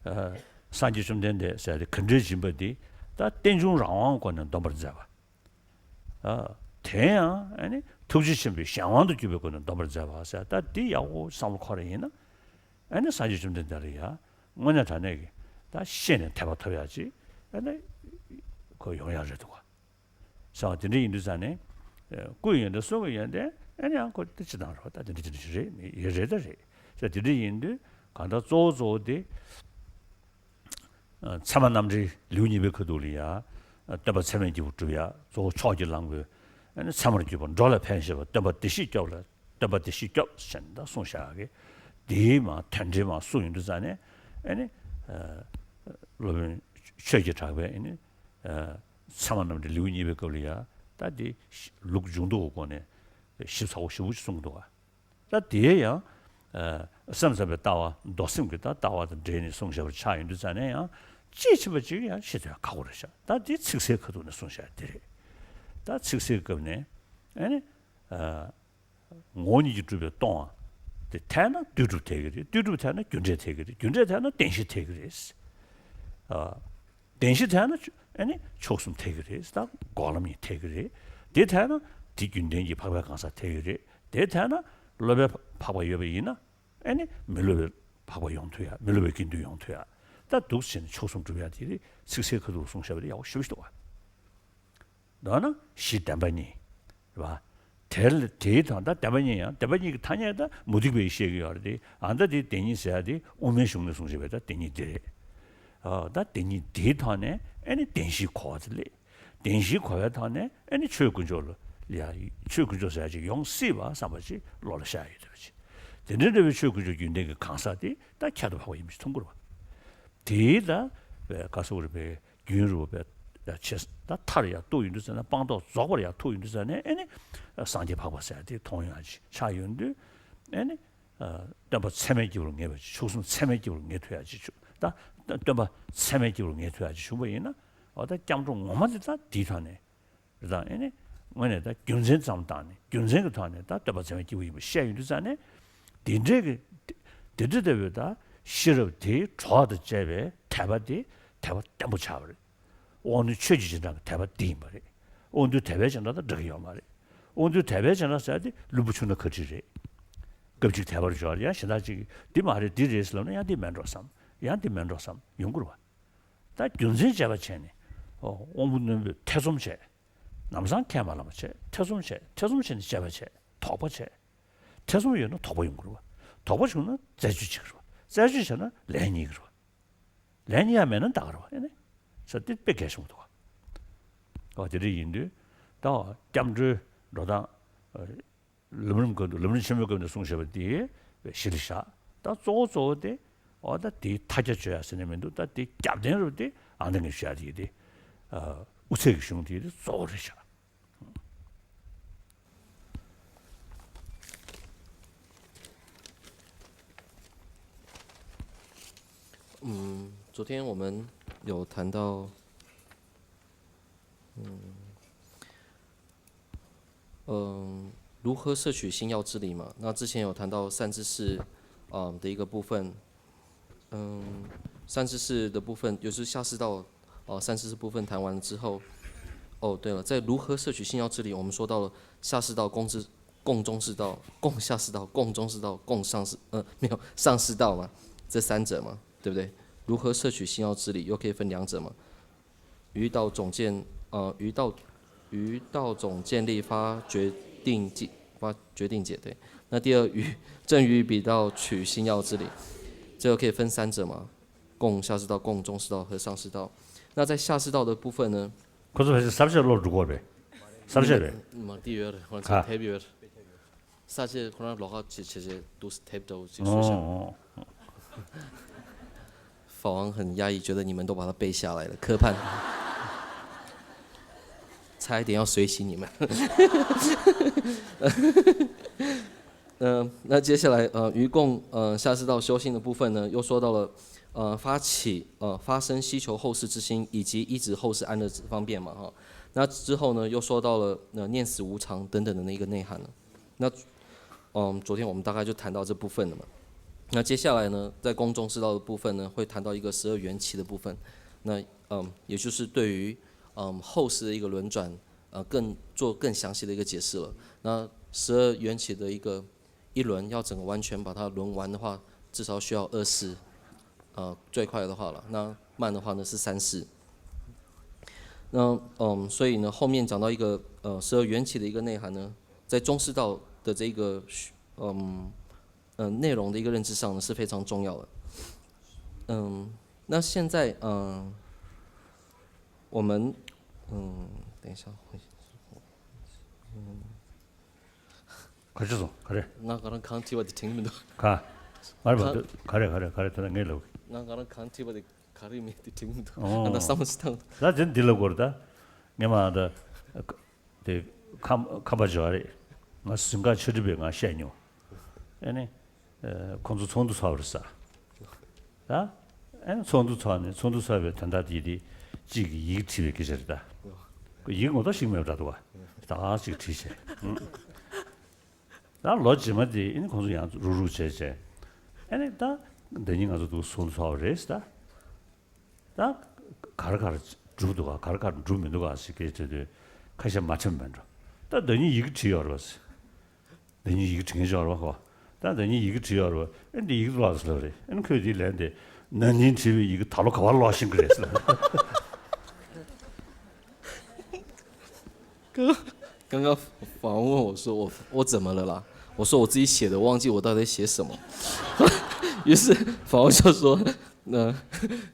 ཨ། སངས་རྒྱས་བཅོམ་ལྡན་འདས་ཟེར་ཏེ་ག་འདྲས་ཡིན་པ་འདི། ད་རྟེན་འབྱུང་རང་དབང་སྒོ་ནས་འདོམས་པར་མཛད་པ། ཨ། དེ་ཡང་ཨ་ནི་ཐུགས་རྗེ་ཆེན་པོའི་གཞན་དབང་དུ་གྱུར་པའི་སྒོ་ནས་འདོམས་པར་མཛད་པ་ཟེར། ད་འདི་ཡག་པོ་བསམ་བློ་འཁོར་བ་ཡིན་ན། ཨ་ནི་སངས་རྒྱས་བཅོམ་ལྡན་འདས་ལ་ཡ་དངོས་གནས་དྲང་གནས་ཀྱི་ད་ཤེས་ནས་དད་པ་ཐོབ་ཡག་ཅིག་ཨ་ནི་ཁོ་ཡོང་ཡག་རེད་འདུག་ག། ས་དེ་འདྲ་ཡིན་དུས་ཙ་ནས། ཨ། སྐུའི་ཡོན་ཏན་གསུང་གི་ཡོན་ཏན་ཨ་ནི་ཡང་ཁོ་དེ་ཅི་དང་རོ། ད་དེ་འདྲ་ཅི་འདྲ་ཅི་རེད། ཡོད་རེད། ད་རེད། ས་དེ་འདྲ་ཡིན་དུས་གང་ལྟར་གཙོ་བོ་གཙོ་བོ་དེ། ཨ། ཚད་མ་རྣམ་འགྲེལ་ལེའུ་གཉིས་པའི་ཁ་ཐུག་ལ་ཡ། ཨ། སྟོན་པ་ཚད་མའི་སྐྱེས་བུ་སྒྲུབ་ཡག་གཙོ་བོ་མཆོག་གི་གླང་པོས། ཨ་ནི་ཚད་མར་གྱུར་པ་འགྲོ་ལ་ཕན་བཞེད་པ། སྟོན་པ་བདེ་གཤེགས་སྐྱོབ་ལ། སྟོན་པ་བདེ་གཤེགས་སྐྱོབ་ཟེར་ནས་ད་གསུངས་བཞག་གི། དེའི་མ་དོན་འགྲེལ་མ་གསུངས་ཡོང་དུས་ཙ་ནས། ཨ་ནི། ཨ། སློབ་དཔོན་ཆོས་ཀྱི་གྲགས་པས་ཨ་ནི། ཨ། ཚད་མ་རྣམ་འགྲེལ་ལེའུ་གཉིས་པའི་སྐབས་ལ་ཡ། ད་དེ་ལུགས་འབྱུང་ལྡོག་གི་སྒོ་ནས་ཞིབ་ཚགས་པོ་ཞེ་པོ་ཅིག་གསུངས་འདུག་ག། ད་དེའི་ཡང་། ཨ། སེམས་ཙམ་པའི་ལྟ་བ། མདོ་སེམས་ཀྱི་ད་ལྟ་བ་དང་འབྲེལ་ནས་གསུངས་བཞག་པ་ཆགས་ཡོང་དུས་ཙ་ནས་ཡང་། དཔྱིས་ཕྱིན་པ་ཅིག་ཡང་ཤེས་ཐུབ་ཡག་ཁག་པོ་རེད་ཤག། ད་དེ་ཚིག་གསལ་ཁ་ཐུག་ནས་གསུངས་བཞག་དེ་རེད། ད་ཚིག་གསལ་སྐབས་ནས་ཨ་ནི། ཨ། ངོ་བོ་ཉིད་ཀྱིས་གྲུབ་པའི་སྟོང་པ་དེ་འཐད་ན་ལྟོས་གྲུབ་འཐད་ཀྱི་རེད། ལྟོས་གྲུབ་འཐད་ན་རྒྱུ་འབྲས་འཐད་ཀྱི་རེད། རྒྱུ་འབྲས་འཐད་ན་བདེན་བཞི་འཐད་ཀྱི་རེད། ཨ། བདེན་བཞི་འཐད་ན་ཨ་ནི་ཕྱོགས་གསུམ་འཐད་ཀྱི་རེད། ད་འགོག་ལམ་གཉིས་འཐད་ཀྱི་རེད། དེ་འཐད་ན་དེ་རྒྱུན་ལྡན་གྱི་འཕགས་པའི་གང་ཟག་འཐད་ཀྱི་རེད། དེ་འཐད་ན་སློབ་པའི་འཕགས་པ་ཡོད་པ་ཡིན་ན། ཨ་ནི་མི་སློབ་པའི་འཕགས་པ་ཡོང་ཐུབ་ཡག། མི་སློབ་པའི་དགེ་འདུན་ཡོང་ཐུབ་ཡག། ད་འདུག་ཟེར་ནས་ཕྱོགས་གསུམ་སྒྲུབ་ཡག་དེ་ཚིག་གསལ་ཁ་ཐུག་གསུངས་བཞག་པ་དེ་ཡག་པོ་ཞེ་པོ་ཞིག་འདུག་ག། མདོར་ན་གཞི་བདེན་པ་གཉིས། རེད་པ། དེ་ལ་དེའི་དོན་ད་བདེན་པ་གཉིས་ཡང་། བདེན་པ་གཉིས་ཀྱི་ཐ་སྙད་ད་མུ་སྟེགས་པས་བཤད་ཀྱི་ཡོད་རེད་དེ། ཨ། ད་དེ་བདེན་གཉིས་ཟེར་ཡག་དེ་དབུ་མའི་གཞུང་ནས་གསུངས་བཞག་པའི་ད་བདེན་གཉིས་དེ་རེད། ཨ། ད་བདེན་གཉིས་དེའི་ཐོག་ནས་ཨ་ནི་བདེན་བཞིའི་གོ་བ་དེ་སླེབས། བདེན་བཞིའི་གོ་བའི་ཐོག་ནས་ཨ་ནི་ཆོས་དཀོན་མཆོག་ལ་ཡ། ཆོས་དཀོན་མཆོག་ཟེར་ཡག་ཅིག་ཡོང་སྲིད་པ་བསམ་པ་ཅིག་བློ་ལ་ཤར་ཡོང་ཐུབ་པ་ཅིག། དེ་འདྲའི་འདྲ་བའི་ཆོས་དཀོན་མཆོག་རྒྱུན་ལྡན་གྱི་གང་ཟག་དེ་ད་ཁྱད་དུ་འཕགས་པ་ཡིན་པ་ཅིག་མཐོང་དགོས་རེད་པ། དེའི་ད་བའི་ག་སོགས་རེད་པའི་རྒྱུན་རུ་བའི་ད་ཆེ་ད་མཐར་ཡར་གཏུགས་ཡོང་དུས་ཙ་ན། སྤངས་རྟོགས་རྫོགས་པར་ཡར་ཐུག་ཡོང་དུས་ཙ་ན། ཨེ་ནི་སངས་རྒྱས་འཕགས་པ་ཟེར་ཡག་དེ་མཐོང་ཡག་ཅིག་ཆགས་ཡོང་དུས། ཨེ་ནི་སྟོན་པ་ཚད་མའི་སྐྱེས་བུར་ངེས་པ་ཅིག། ཕྱོགས་གསུམ་ཚད་མའི་སྐྱེས་བུར་ངེས་ཐུབ་ཡག་ཅིག་བྱུང་། ད་སྟོན་པ་ཚད་མའི་སྐྱེས་བུར་ངེས་ཐུབ་ཡག་ཅིག་བྱུང་བ་ཡིན་ན། འོ་ད་སྐྱབས་འགྲོ་ངོ་མ་དེ་ད་དེའི་ཐོག་ནས། རེད། ད་ཨེ་ནི་དངོས་གནས་ད་རྒྱུ་མཚན་ཙམ་བཏང་ནས། རྒྱུ་མཚན་གྱི་ཐོག་ནས་ད་སྟོན་པ་ཚད་མའི་སྐྱེས་བུ་ཡིན་པ་བཤད་ཡོང་དུས་ཙ་ནས། དེ་འདྲའི་གི་དེ་འདྲ་ལྟ་བུའི་ད་ཤེས་རབ་དེའི་གྲོགས་དང་བཅས་པའི་དད་པ་དེ་དད་པ་བརྟན་པོ་ཆགས་པ་རེད། དབང་རྣོན་ཆོས་ཀྱི་སྦྱིན་བདག་གི་དད་པ་འདི་ཡིན་པ་རེད། དབང་རྟུལ་དད་པའི་སྦྱིན་བདག་དང་འདྲ་གི་ཡོད་མ་རེད། དབང་རྟུལ་དད་པའི་སྦྱིན་བདག་ཟེར་དེ་ལུས་པོ་ཕྱུང་ན་ཁ་ཁྲིད་རེད། སྐབས་གཅིག་དད་པར་འཇོག་ཡང་གཞན་དག་ཅིག་འདི་མ་རེད། འདི་རེད་ཟེར་ལབ་ན་ཡང་འདི་མིན་འགྲོ་བསམ། ཡང་འདི་མིན་འགྲོ་བསམ་ཡོང་གི་རེད་པ། ད་རྒྱུ་མཚན་དཔྱད་པ་བྱས་ནས། ཨོ། དབང་པོ་རྣོན་པོས་ཐེ་ཚོམ་བྱས། ལམ་སང་ཁས་མ་བླངས་པ་བྱས། ཐེ་ཚོམ་བྱས། ཐེ་ཚོམ་བྱས་ནས་དཔྱད་པ་བྱས། དོགས་པ་བྱས། ཐེ་ཚོམ་ཡོད་ན་དོགས་པ་ཡོང་གི་རེད་པ། དོགས་པ་བྱུང་ན་རྩད་གཅོད་བྱེད་ཀྱི་རེད་པ། རྩད་གཅོད་བྱས་ན་ལན་རྙེད་ཀྱི་རེད་པ། ལན་རྙེད་ཡག་མེད་ན་འདག་གི་རེད་པ། ཨེ་ནི། ས་དེ་དཔེ་གལ་ཆེན་པོ་འདུག་ག། ཨོ། དེ་འདྲ་ཡིན་དུས་ད་སྐྱབས་འགྲོའི་འགྲོ་སྟངས། ཨ། ལམ་རིམ་སྐབས་དུ། ལམ་རིམ་ཆེན་མོའི་སྐབས་དུ་གསུངས་བཞག་པ་དེ་གཞི་ལ་བཞག། ད་གཙོ་བོ་གཙོ་བོ་དེ། འོ། ད་དེའི་མཐའ་རྒྱ་གཅོད་ཡག་ཟེར་ནས་མི་འདུག། ད་དེའི་རྒྱབ་རྟེན་རུ་དེ་ཨང་དང་གི་བཞག་དེ་དེ། ཨ། དབུ་ཚད་ཀྱི་གཞུང་དེ་གཙོ་བོ་རེད་ཤག嗯，昨天我们有谈到，嗯，嗯，如何摄取星耀之理嘛？那之前有谈到善知识，嗯的一个部分，嗯，善知识的部分，就是下士道，呃，善知识部分谈完了之后，哦，对了，在如何摄取星耀之理，我们说到了下士道、共之、共中士道、共下士道、共中士道、共上士，呃，没有上士道嘛，这三者嘛，对不对？如何摄取星耀之理，又可以分两者嘛？于道种建，呃，于道于道种建立发决定解发决定解，对。那第二于正于彼道取星耀之理，这个可以分三者嘛？共下士道、共中士道和上士道。那在下士道的部分呢？ཁོ་ཚོ་ཕལ་ཆེར་གསར་བཤད་ཀློག་འགྲོ་གི་རེད། གསར་བཤད་རེད། མ་དེ་ཡོད་རེད། ཁོ་ཚོ་ཧ། དེབ་ཡོད་རེད། ས་ཆ་ཁོ་རང་ལོགས་ཀ་ཆེ་ཆེ་ཆེ་དུ་དེབ་དུ་ཅིག་ཨོ། བཟོས་ཤག་ཨོ།法王很压抑，觉得你们都把它背下来了，科判，差一点要随喜你们。嗯，那接下来呃，于供呃下士道修行的部分呢，又说到了呃发起呃发生希求后世之心，以及依止后世安乐之方便嘛，哈。那之后呢，又说到了呃念死无常等等的那个内涵了。那嗯，昨天我们大概就谈到这部分了嘛。那接下来呢，在供中士道的部分呢，会谈到一个十二缘起的部分。那嗯，也就是对于嗯后世的一个轮转，呃，更做更详细的一个解释了。那十二缘起的一个一轮要整个完全把它轮完的话，至少需要二世，呃，最快的话了。那慢的话呢是三世。那嗯，所以呢，后面讲到一个呃十二缘起的一个内涵呢，在中士道的这个嗯嗯、呃、内容的一个认知上呢是非常重要的。嗯，那现在嗯、呃、我们嗯等一下，我嗯。 ག་ཅི་སོང་ག་རེ། ང་ག་རང་གང་བྲིས་པ་དེ་དྲན་གྱི་མི་འདུག་ག་ང་རེ་བ་ག་རེ་ག་རེ་ག་རེ་དེ་ན་ངས་ལབ། ང་ག་རང་གང་བྲིས་པ་དེ་ག་རེ་མེད་དེ་དྲན་གྱི་མི་འདུག་ཨོ། ང་ད་བསམ་བློ་ཞིག་བཏང་། ད་དེ་འདི་ལ་གོ་རེ་ད། ངས་མ་ད་དེ་ཁམས་ཁམས་པ་འབྱོར་རེད། ང་ཟིན་ག་ཆོས་སྒྲུབ་པའི་ང་བཤད་མྱོང་། ཨེ་ནི་ཁོང་ཚོ་ཚོགས་འདུ་ཚོགས་པ་རེད་ས། ད་ཨེ་ནི་ཚོགས་འདུ་ཚོགས་ནས་ཚོགས་འདུ་ཚོགས་པའི་དོན་དག་དེ་དེ་གཅིག་གིས་ཡིག་བྲིས་པའི་སྐད་ཆ་རེད་ད། ཡིག་ངོ་ཐོག་ཤིག་མེད་པ་འདྲ་འདུག་བ། ད་གཅིག་བྲིས་བྱས། ད་ལོ་རྗེས་མ་དེ་ཨེ་ནི་ཁོང་ཚོ་ཡང་རུག་རུག་བྱས་བྱས། ཨེ་ནི་ད་ཟླ་ཉིན་ང་ཚོ་འདུག་སོང་ཚོགས་རེད་ད། ད་ག་རེ་ག་རེ་འགྲུབ་འདུག་ག་ག་རེ་ག་རེ་འགྲུབ་མི་འདུག་ག་ཟེར་སྐད་དྲིས་དུས་ཁ་ཤས་མ་ཁྲིམས་མེད་འགྲོ། ད་ཟླ་ཉིན་ཡི་གེ་བྲིས་ཡོད་རེད་བ་ཟེར། ཟླ་ཉིན་ཡི་གེ་བྲིས་མཁན་ཅིག་ཡོད་རེད་བ་ཁོ། ད་ཟླ་ཉིན་ཡི་གེ་བྲིས་ཡོད་རེད་བ། ཨེ་འདི་ཡི་གེ་ལོག་ཟེར་ལབ་རེད། ཨེ་ནི་ཁོས་དེ་ལན་དེ་ན་ནིང་བྲིས་པའི་ཡི་གེ་ད་ལོ་ག་པར་ལོག་ཤེས་ཀྱི་རེད་ཟེར་ལབ་རེད། 刚刚刚刚法王问我说我我怎么了啦？我说我自己写的，忘记我到底写什么。于是法王就说，那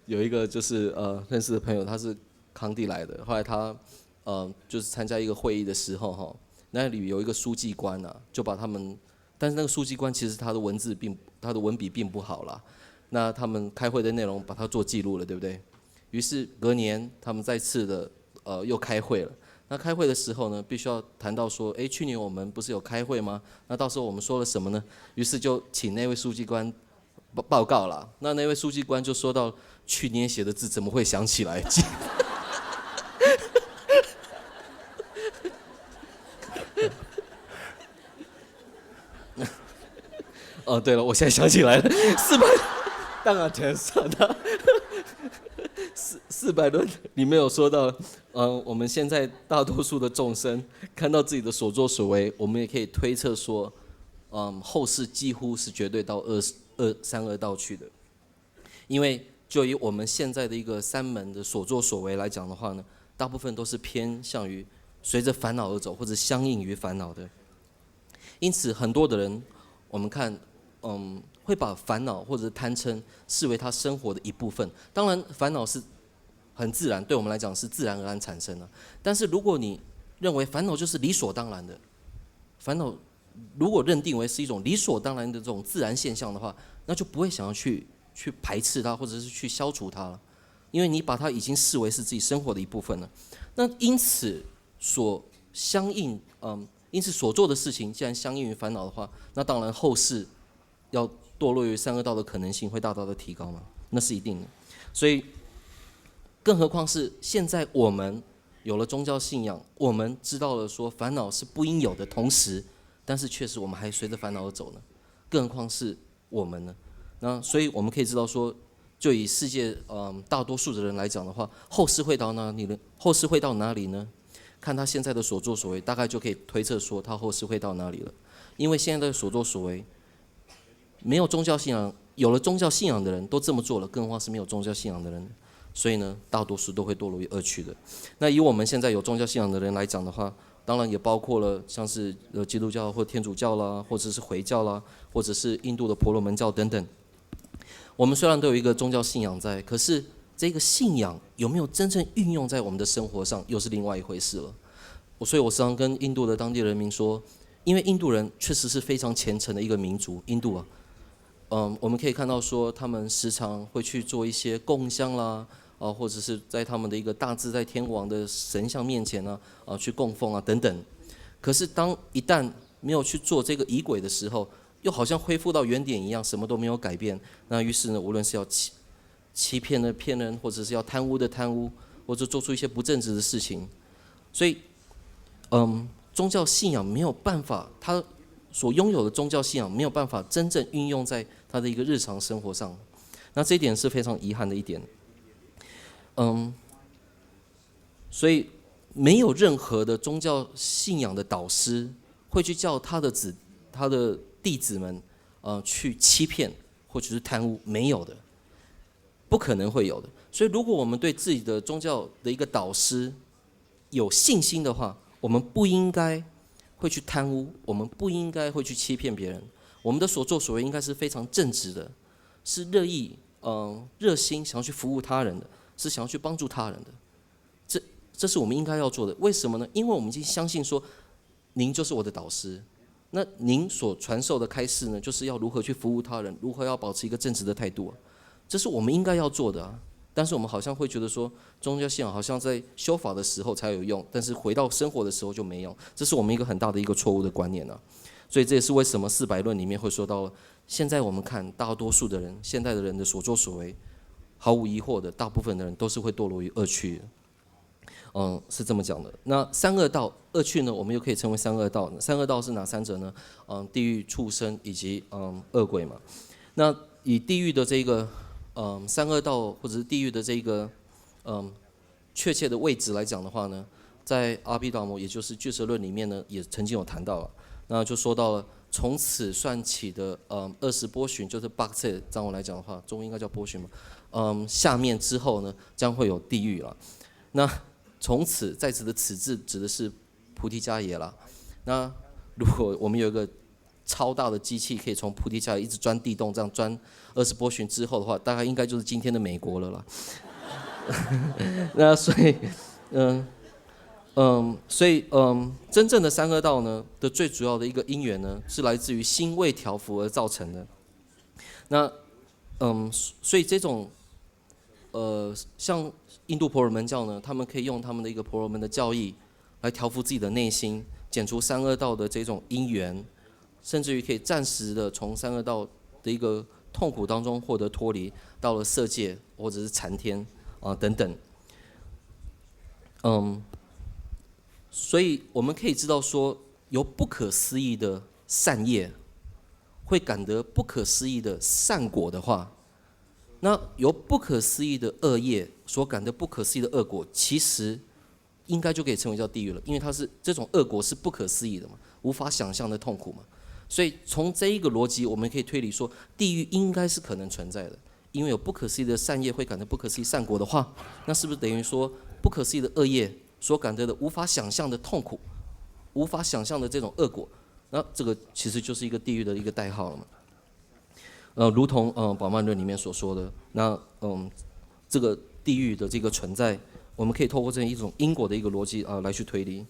有一个就是呃认识的朋友，他是康帝来的，后来他呃就是参加一个会议的时候哈，那里有一个书记官啊，就把他们，但是那个书记官其实他的文字并他的文笔并不好啦，那他们开会的内容把它做记录了，对不对？于是隔年他们再次的呃又开会了。那开会的时候呢，必须要谈到说，诶，去年我们不是有开会吗？那到时候我们说了什么呢？于是就请那位书记官报报告了。那那位书记官就说到，去年写的字怎么会想起来？哦，对了，我现在想起来了，四百，当然全算的，四四百论里面有说到，嗯，我们现在大多数的众生看到自己的所作所为，我们也可以推测说，嗯，后世几乎是绝对到二二三恶道去的。因为就以我们现在的一个三门的所作所为来讲的话呢，大部分都是偏向于随着烦恼而走，或者相应于烦恼的。因此，很多的人，我们看，嗯，会把烦恼或者贪嗔视为他生活的一部分。当然，烦恼是很自然，对我们来讲是自然而然产生的。但是，如果你认为烦恼就是理所当然的，烦恼如果认定为是一种理所当然的这种自然现象的话，那就不会想要去去排斥它，或者是去消除它了，因为你把它已经视为是自己生活的一部分了。那因此所相应，嗯，因此所做的事情既然相应于烦恼的话，那当然后世要堕落于三恶道的可能性会大大的提高嘛，那是一定的。所以，更何况是现在我们有了宗教信仰，我们知道了说烦恼是不应有的同时，但是确实我们还随着烦恼而走呢，更何况是我们呢？那所以我们可以知道说，就以世界嗯大多数的人来讲的话，后世会到哪里呢？后世会到哪里呢？看他现在的所作所为，大概就可以推测说他后世会到哪里了。因为现在的所作所为，没有宗教信仰，有了宗教信仰的人都这么做了，更何况是没有宗教信仰的人。所以呢，大多数都会堕落于恶趣的。那以我们现在有宗教信仰的人来讲的话，当然也包括了像是呃基督教或天主教啦，或者是回教啦，或者是印度的婆罗门教等等。我们虽然都有一个宗教信仰在，可是这个信仰有没有真正运用在我们的生活上，又是另外一回事了。我所以，我时常跟印度的当地人民说，因为印度人确实是非常虔诚的一个民族，印度啊，嗯，我们可以看到说，他们时常会去做一些供香啦，啊，或者是在他们的一个大自在天王的神像面前呢，啊，去供奉啊等等。可是当一旦没有去做这个仪轨的时候，又好像恢复到原点一样，什么都没有改变。那于是呢，无论是要欺欺骗的骗人，或者是要贪污的贪污，或者做出一些不正直的事情，所以，嗯，宗教信仰没有办法，他所拥有的宗教信仰没有办法真正运用在他的一个日常生活上，那这一点是非常遗憾的一点。嗯，所以没有任何的宗教信仰的导师会去叫他的子他的弟子们呃去欺骗或者是贪污，没有的，不可能会有的。所以，如果我们对自己的宗教的一个导师有信心的话，我们不应该会去贪污，我们不应该会去欺骗别人。我们的所作所为应该是非常正直的，是乐意、嗯、呃热心想要去服务他人的，是想要去帮助他人的。这这是我们应该要做的。为什么呢？因为我们已经相信说，您就是我的导师。那您所传授的开示呢，就是要如何去服务他人，如何要保持一个正直的态度啊，这是我们应该要做的啊。但是我们好像会觉得说，宗教信仰好像在修法的时候才有用，但是回到生活的时候就没有，这是我们一个很大的一个错误的观念啊。所以这也是为什么四百论里面会说到，现在我们看大多数的人，现代的人的所作所为，毫无疑惑的，大部分的人都是会堕落于恶趣的。嗯，是这么讲的。那三恶道，恶趣呢，我们又可以称为三恶道。三恶道是哪三者呢？嗯，地狱、畜生以及嗯恶鬼嘛。那以地狱的这个嗯三恶道，或者是地狱的这个嗯确切的位置来讲的话呢，在阿毗达摩，也就是俱舍论里面呢，也曾经有谈到了。那就说到了从此算起的嗯二十波旬，就是八次，照我来讲的话，中文应该叫波旬嘛。嗯，下面之后呢，将会有地狱了。那从此在此的此字指的是菩提伽耶啦。那如果我们有一个超大的机器，可以从菩提伽耶一直钻地洞，这样钻二十波旬之后的话，大概应该就是今天的美国了啦。那所以，嗯嗯，所以嗯，真正的三恶道呢的最主要的一个因缘呢，是来自于心未调伏而造成的。那嗯，所以这种呃，像印度婆罗门教呢，他们可以用他们的一个婆罗门的教义来调伏自己的内心，减除三恶道的这种因缘，甚至于可以暂时的从三恶道的一个痛苦当中获得脱离，到了色界或者是禅天啊、等等。嗯，所以我们可以知道说，有不可思议的善业，会感得不可思议的善果的话，那由不可思议的恶业所感得不可思议的恶果，其实应该就可以称为叫地狱了，因为它是这种恶果是不可思议的嘛，无法想象的痛苦嘛。所以从这一个逻辑，我们可以推理说，地狱应该是可能存在的，因为有不可思议的善业会感得不可思议善果的话，那是不是等于说不可思议的恶业所感得的无法想象的痛苦，无法想象的这种恶果，那这个其实就是一个地狱的一个代号了嘛。呃，如同呃宝鬘论里面所说的，那嗯，这个地狱的这个存在，我们可以透过这样一种因果的一个逻辑啊、呃来去推理。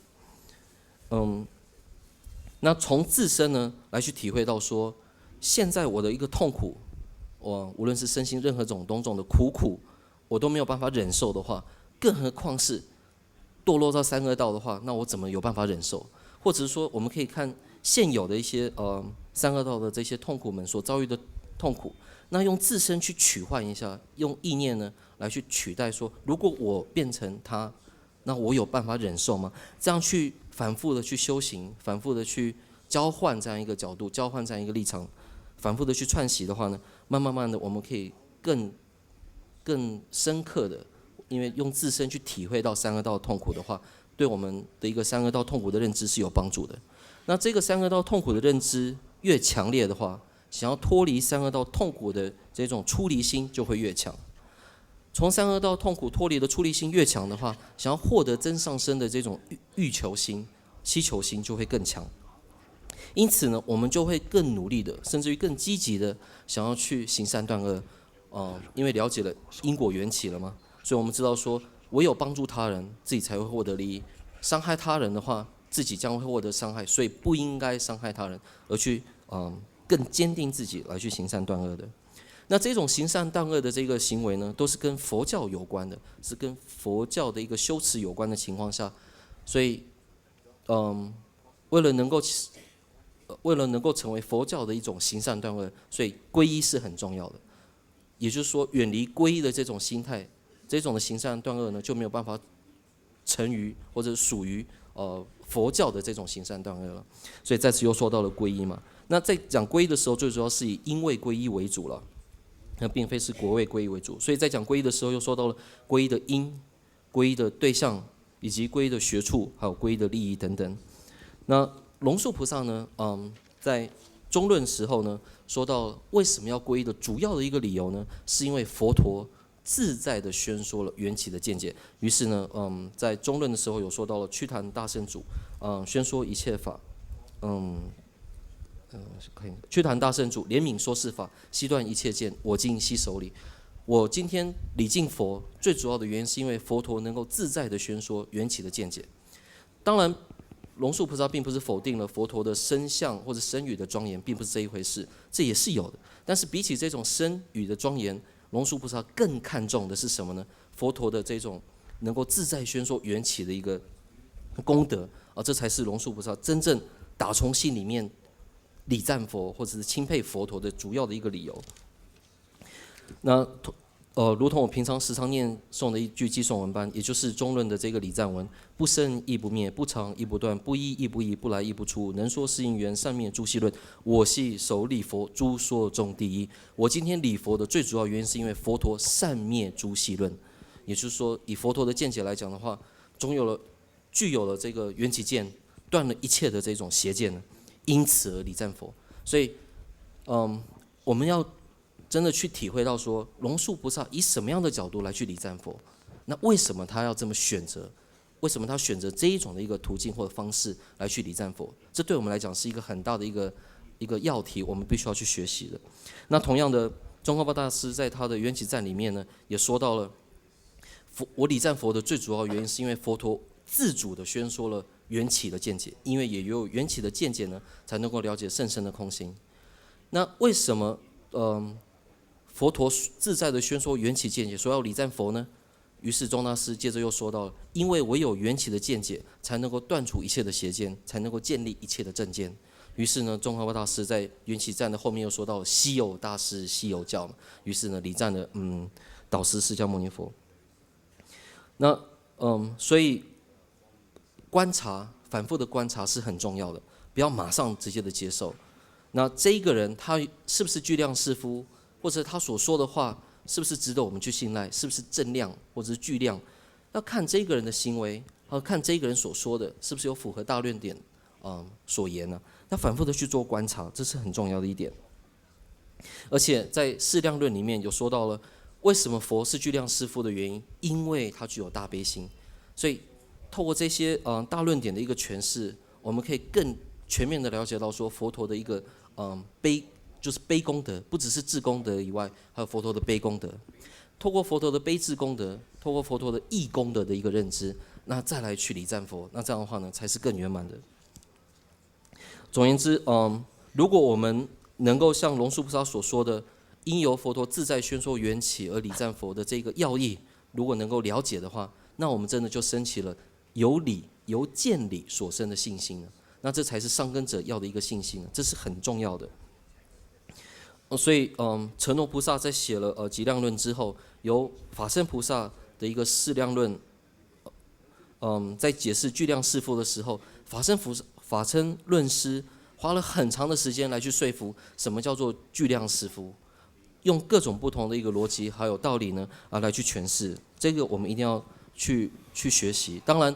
嗯，那从自身呢来去体会到说，现在我的一个痛苦，我无论是身心任何种种种的苦苦，我都没有办法忍受的话，更何况是堕落到三恶道的话，那我怎么有办法忍受？或者是说，我们可以看现有的一些呃三恶道的这些痛苦们所遭遇的痛苦，那用自身去取换一下，用意念呢来去取代说，如果我变成他，那我有办法忍受吗？这样去反复的去修行，反复的去交换这样一个角度，交换这样一个立场，反复的去串习的话呢，慢慢慢的我们可以更更深刻的，因为用自身去体会到三恶道的痛苦的话，对我们的一个三恶道痛苦的认知是有帮助的。那这个三恶道痛苦的认知越强烈的话，想要脱离三恶道痛苦的这种出离心就会越强。从三恶道痛苦脱离的出离心越强的话，想要获得真上身的这种欲欲求心、希求心就会更强。因此呢，我们就会更努力的，甚至于更积极的想要去行善断恶。呃，因为了解了因果缘起了嘛，所以我们知道说，唯有帮助他人，自己才会获得利益。伤害他人的话，自己将会获得伤害，所以不应该伤害他人，而去嗯、更坚定自己来去行善断恶的。那这种行善断恶的这个行为呢，都是跟佛教有关的，是跟佛教的一个修持有关的情况下，所以，嗯，为了能够，呃为了能够成为佛教的一种行善断恶，所以皈依是很重要的。也就是说，远离皈依的这种心态，这种的行善断恶呢，就没有办法成于或者属于呃佛教的这种行善断恶了。所以在此又说到了皈依嘛。那在讲皈依的时候，最主要是以因位皈依为主了，那并非是果位皈依为主。所以在讲皈依的时候，又说到了皈依的因、皈依的对象，以及皈依的学处，还有皈依的利益等等。那龙树菩萨呢，嗯，在中论时候呢，说到为什么要皈依的主要的一个理由呢，是因为佛陀自在的宣说了缘起的见解。于是呢，嗯，在中论的时候有说到了瞿昙大圣祖，嗯，宣说一切法，嗯，呃，是可以。瞿昙大圣祖，怜悯说是法，悉断一切见，我今悉受礼。我今天礼敬佛，最主要的原因是因为佛陀能够自在的宣说缘起的见解。当然，龙树菩萨并不是否定了佛陀的身相或者身语的庄严，并不是这一回事，这也是有的。但是比起这种身语的庄严，龙树菩萨更看重的是什么呢？佛陀的这种能够自在宣说缘起的一个功德啊，这才是龙树菩萨真正打从心里面礼赞佛或者是钦佩佛陀的主要的一个理由。那呃，如同我平常时常念诵的一句偈颂文般，也就是中论的这个礼赞文：不生亦不灭，不常亦不断，不依亦不异，不来亦不出，能说是因缘，善灭诸戏论。我昔首礼佛，诸说中第一。我今天礼佛的最主要原因，是因为佛陀善灭诸戏论。也就是说，以佛陀的见解来讲的话，总有了具有了这个缘起见，断了一切的这种邪见呢，因此而礼赞佛。所以，嗯，我们要真的去体会到说，龙树菩萨以什么样的角度来去礼赞佛？那为什么他要这么选择？为什么他选择这一种的一个途径或者方式来去礼赞佛？这对我们来讲是一个很大的一个一个要题，我们必须要去学习的。那同样的，宗喀巴大师在他的缘起赞里面呢，也说到了佛，我礼赞佛的最主要原因是因为佛陀自主的宣说了缘起的见解，因为也有缘起的见解呢，才能够了解甚深的空性。那为什么，嗯，佛陀自在的宣说缘起见解，说要礼赞佛呢？于是宗大师接着又说到了，因为唯有缘起的见解，才能够断除一切的邪见，才能够建立一切的正见。于是呢，宗喀巴大师在缘起赞的后面又说到了稀有大师、稀有教嘛。于是呢，礼赞了，嗯，导师释迦牟尼佛。那，嗯，所以观察，反复的观察是很重要的，不要马上直接的接受。那这一个人他是不是巨量士夫，或者他所说的话是不是值得我们去信赖，是不是正量或者是巨量，要看这一个人的行为，还有看这一个人所说的是不是有符合大论点，嗯，所言呢？要反复的去做观察，这是很重要的一点。而且在适量论里面有说到了，为什么佛是巨量士夫的原因，因为他具有大悲心。所以透过这些嗯大论点的一个诠释，我们可以更全面的了解到说佛陀的一个嗯悲，就是悲功德，不只是智功德以外，还有佛陀的悲功德。透过佛陀的悲智功德，透过佛陀的义功德的一个认知，那再来去礼赞佛，那这样的话呢，才是更圆满的。总而言之，嗯，如果我们能够像龙树菩萨所说的，因由佛陀自在宣说缘起而礼赞佛的这个要义，如果能够了解的话，那我们真的就升起了由理由见理所生的信心呢？那这才是上根者要的一个信心呢，这是很重要的。呃所以，嗯，承诺菩萨在写了呃《极量论》之后，由法身菩萨的一个《适量论》，嗯，在解释《巨量四夫》的时候，法身菩法身论师花了很长的时间来去说服什么叫做巨量四夫，用各种不同的一个逻辑还有道理呢啊来去诠释。这个我们一定要去去学习。当然，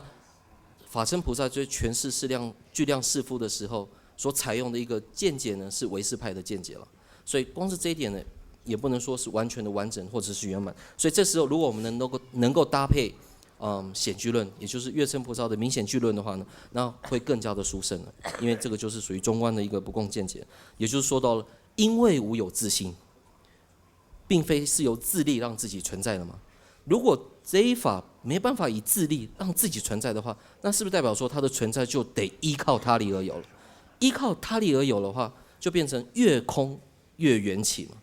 法身菩萨在诠释适量巨量四夫的时候所采用的一个见解呢，是唯识派的见解了。所以光是这一点呢，也不能说是完全的完整或者是圆满。所以这时候，如果我们能够能够搭配，嗯，显句论，也就是月称菩萨的明显句论的话呢，那会更加的殊胜了，因为这个就是属于中观的一个不共见解，也就是说到了因为无有自性，并非是由自力让自己存在的嘛。如果这一法没办法以自力让自己存在的话，那是不是代表说它的存在就得依靠他力而有了？依靠他力而有的话，就变成越空越缘起嘛。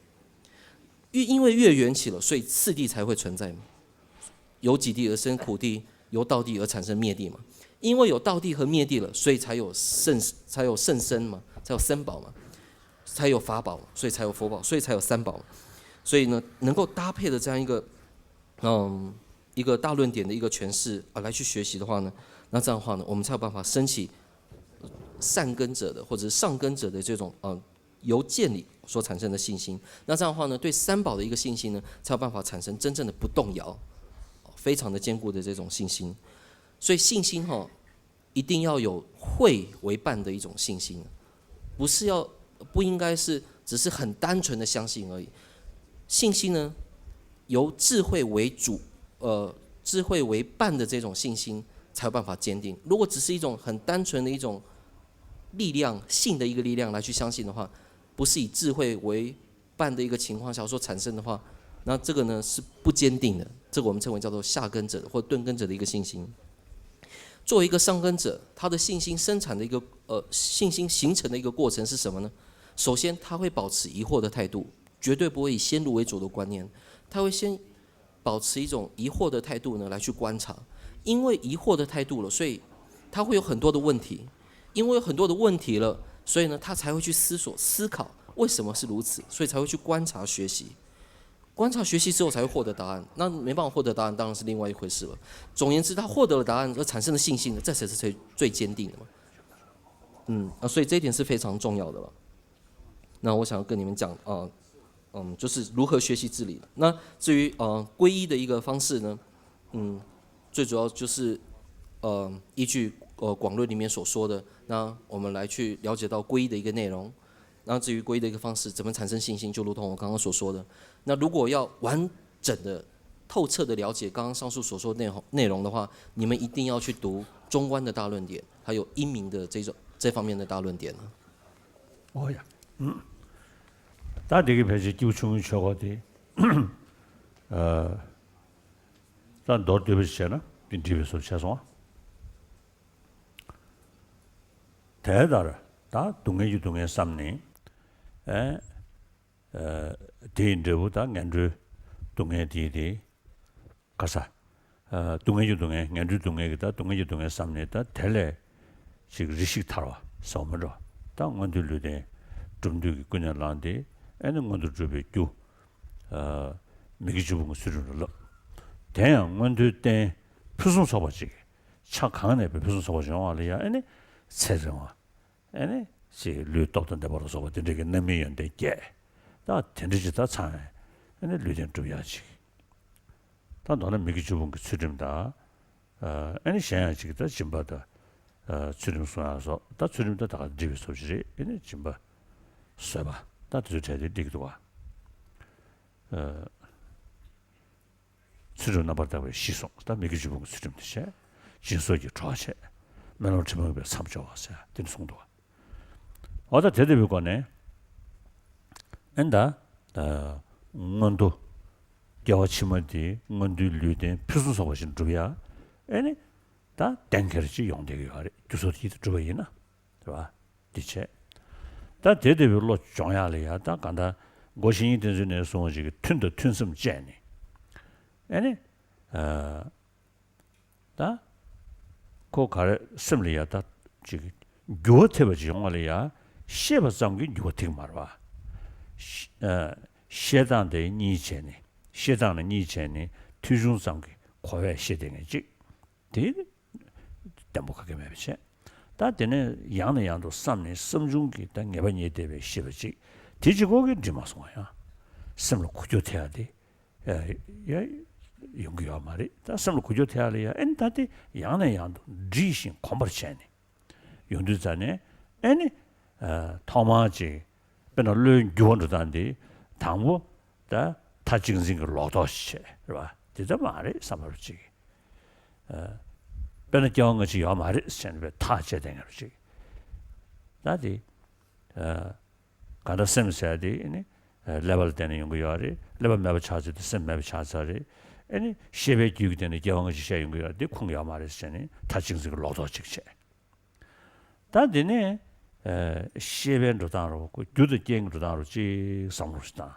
越因为越缘起了，所以次第才会存在嘛。由己地而生苦地，由道地而产生灭地嘛。因为有道地和灭地了，所以才有甚才有甚深嘛，才有僧宝嘛，才有法宝，所以才有佛宝，所以才有三宝。所以呢，能够搭配的这样一个，嗯，一个大论点的一个诠释啊，来去学习的话呢，那这样的话呢，我们才有办法升起善根者的或者是上根者的这种，嗯，由见理所产生的信心。那这样的话呢，对三宝的一个信心呢，才有办法产生真正的不动摇，非常的坚固的这种信心。所以信心哈，一定要有慧为伴的一种信心，不是要不应该是只是很单纯的相信而已。信心呢，由智慧为主，呃，智慧为伴的这种信心才有办法坚定。如果只是一种很单纯的一种力量，性的一个力量来去相信的话，不是以智慧为伴的一个情况下所产生的话，那这个呢是不坚定的。这个我们称为叫做下根者或顿根者的一个信心。作为一个上根者，他的信心生产的一个呃信心形成的一个过程是什么呢？首先，他会保持疑惑的态度，绝对不会以先入为主的观念，他会先保持一种疑惑的态度呢来去观察，因为疑惑的态度了，所以他会有很多的问题，因为有很多的问题了，所以呢他才会去思索思考为什么是如此，所以才会去观察学习。观察学习之后才会获得答案，那没办法获得答案当然是另外一回事了。总而言之，他获得了答案而产生的信心呢，这才是最最坚定的嘛。嗯啊，所以这一点是非常重要的了。那我想要跟你们讲啊，嗯，就是如何学习治理。那至于呃皈依的一个方式呢，嗯，最主要就是呃依据呃广论里面所说的，那我们来去了解到皈依的一个内容。那至于皈依的一个方式，怎么产生信心，就如同我刚刚所说的，那如果要完整的、透彻的了解刚刚上述所说的内容内容的话，你们一定要去读中观的大论点，还有因明的这种这方面的大论点呢。ཨོ་ཡ། ད་འདི་གི་ཕལ་ཆེར་སྐྱེས་བུ་ཆུང་ངུའི་ཆོས་སྐོར་དེ། ད་མདོར་བསྡུས་པ་ཞིག་བྱས་ན་འདི་འགྲིག་པའི་བཟོ་བྱས་སོང་ཨ། དེ་ལྟར་ད་སྡུག་བསྔལ་གྱི་སྡུག་བསྔལ་བསམ་ནས། ཨེ། དེ་ཡི་འབྲས་བུ་ད་ངན་འགྲོའི་སྡུག་བསྔལ་དེ་དེ། ག་ས། སྡུག་བསྔལ་གྱི་སྡུག་བསྔལ་ངན་འགྲོའི་སྡུག་བསྔལ་གྱི་ད་སྡུག་བསྔལ་གྱི་སྡུག་བསྔལ་བསམ་ནས་ད་དེ་ལས་ཅིག་རེ་ཞིག་ཐར་བ་ཟེར་བ་མིན་འགྲོ། ད་མངོན་མཐོའི་ལུས་རྟེན་གྲུབ་འདོད་ཀྱི་ཀུན་ནས་བསླངས་ཏེ་ཨེ་ནི་མངོན་དུ་གྲུབ་པའི་རྒྱུ། མི་དགེ་བཅུ་སྤོང་གི་ཚུལ་ཁྲིམས་ལ་བསླབ། དེ་ཡང་མངོན་མཐོའི་རྟེན་ཕུན་སུམ་ཚོགས་པ་ཅིག་ཆ་གང་ནས་པའི་ཕུན་སུམ་ཚོགས་པ་ཅིག་ཡོང་བ་ལ་ཡང་ཨེ་ནི་ཚེ་རིང་བ། ཨེ་ནི་ཅིག་ལུས་སྟོབས་དང་ལྡན་པ་ལ་སོགས་པ་དེ་འདྲ་གི་རྣམ་སྨིན་ཡོན་ཏན་བརྒྱད། ད་དེ་འདྲ་ཅིག་ད་ཚང་ཨེ་ནི་ལུས་རྟེན་གྲུབ་ཡག་ཅིག་ད་མདོར་ན་མི་དགེ་བཅུ་སྤོང་གི་ཚུལ་ཁྲིམས་དང་། ཨེ་ནི་གཞན་ཡང་ཅིག་ད་སྦྱིན་པ་དང་། ཚུལ་ཁྲིམས་སྲུང་ཡག་སོགས་ད་ཚུལ་ཁྲིམས་ད་ད་ག་འགྲིག་པའི་བཟོ་ཅིག་རེད། ཨེ་ནི་སྦྱིན་པ། བཟོད་པ་ད་དེ་ཚོའི་གྲས་དེ་འགྲིག་འདུག་བ། ཚུལ་ཁྲིམས་རྣམ་པར་དག་པའི་གཞི་བཟུང་། ད་མི་དགེ་བཅུ་སྤོང་གི་ཚུལ་ཁྲིམས་དེ་བྱས། སྦྱིན་སོགས་ཀྱི་གྲོགས་བྱས། སྨོན་ལམ་ཁྲི་འབུམ་པའི་མཚམས་སྦྱོར་བ་ཟེར་དེ་ནི་གསུངས་འདུག་བ། འོ་ད་དེ་ལྟ་བུའི་སྒོ་ནས། ཨེ་ད། མངོན་མཐོ། སྐྱེ་བ་ཕྱི་མ་དེ་མངོན་མཐོའི་ལུས་རྟེན་ཕུན་སུམ་ཚོགས་པ་ཞིག་འགྲུབ་ཡ། ཨེ་ནི། ད་གཏན་འཁེལ་ཅིག་ཡོང་བསྡད་ཀྱི་ཡོད་རེད། རྒྱུ་ཚོགས་དེ་གྲུབ་པ་ཡིན་ན། རེད་བ། འདི་བྱས། ད་དེ་ལྟ་བུའི་བློ་སྦྱོང་ཡག་ལ་ཡ་ད་གང་ལྟར་སྒོ་བཞི་ཉིད་བསྟན་ཚུལ་ནས་གསུངས་པ་ཅིག་གི་ཐུན་དང་ཐུན་མཚམས་བཅད་ནས། ཨེ་ནི། ད། ཁོ་ག་རེ་སེམས་ལ་ཡ་ད་ཅིག་འགྱུར་བ་ཐེབས་པ་ཅིག་ཡོང་བ་ལ་ཡ་ཤེས་པ་ཙམ་གྱིས་འགྱུར་བ་ཐེབས་མ་རེད་བ། ཤ- ཨ། ཤེས་སྟངས་དེ་གཉིས་བྱས་ནས་ཤེས་སྟངས་ལ་གཉིས་བྱས་ནས་ཐོས་བྱུང་ཙམ་གྱིས་གོ་བས་ཤེས་བསྡད་མཁན་ཅིག་དེ་བརྟན་པོ་ག་གེ་མེད་པ་བྱས། ད་དེ་ནས་ཡང་ནས་ཡང་དུ་བསམ་ནས་བསམ་བྱུང་གི་ད་ངེས་པ་རྙེད་བསྡད་པའི་ཤེས་པ་ཅིག་དེ་གཅིག་པོ་གིས་འགྲིག་མ་སོང་བ་ཡང་སེམས་ལ་འགུལ་སྐྱོད་ཐེབས་ཡ་དེ་ཡ་ཡ་ཡོང་གི་ཡོད་མ་རེད། ད་སེམས་ལ་འགུལ་སྐྱོད་ཐེབས་ཡ་ལ་ཡ་ཨེ་ནི་ད་དེ་ཡང་ནས་ཡང་དུ་འདྲིས་ཤིང་གོམས་པར་བྱས་ནས་ཡོང་དུས་ཙ་ནས་ཨེ་ནི་ཐོག་མར་ཅིག་དཔེར་ན་བློའི་འགྱུར་བ་འགྲོ་སྟངས་འདི་དང་པོ་ད་མཐའ་གཅིག་འཛིན་གྱི་ལོག་རྟོག་ཅིག་བྱས་རེད་བ། དེ་ལྟ་མ་རེད་བསམ་པ་རུ་ཅིག་ཨ། དཔེར་ན་སྐྱེ་བ་སྔ་ཕྱི་ཡོད་མ་རེད་ཟེར་ནས་པའི་ཐག་བཅད་བསྡད་མཁན་རུ་ཅིག་ད་དེ་ཨ། གང་ལྟར་སེམས་ཟེར་ཡ་དེ་ཨེ་ནི་ཀླད་པ་ལ་བརྟེན་ནས་ཡོང་གི་ཡོད་རེད། ཀླད་པ་མེད་པ་ཆགས་ཚར་དུས་སེམས་མེད་པ་ཆགས་ཚར་རེད། ཨེ་ནི་ཤེས་པའི་རྒྱུད་ཀྱི་སྟེང་ནས་སྐྱེ་བ་སྔ་ཕྱི་བཤད་ཡོང་གི་ཡོད་རེད། དེ་ཁུངས་ཡོད་མ་རེད་ཟེར་ནས་མཐའ་གཅིག་འཛིན་གྱི་ལོག་རྟོག་ཅིག་བྱས། ད་དེ་ནས་ཨ། ཤེས་པའི་འགྲོ་སྟངས་རུ་རྒྱུ་དང་རྐྱེན་གྱི་འགྲོ་སྟངས་རུ་ཅིག་བསམ་བློ་ཞིག་བཏང་།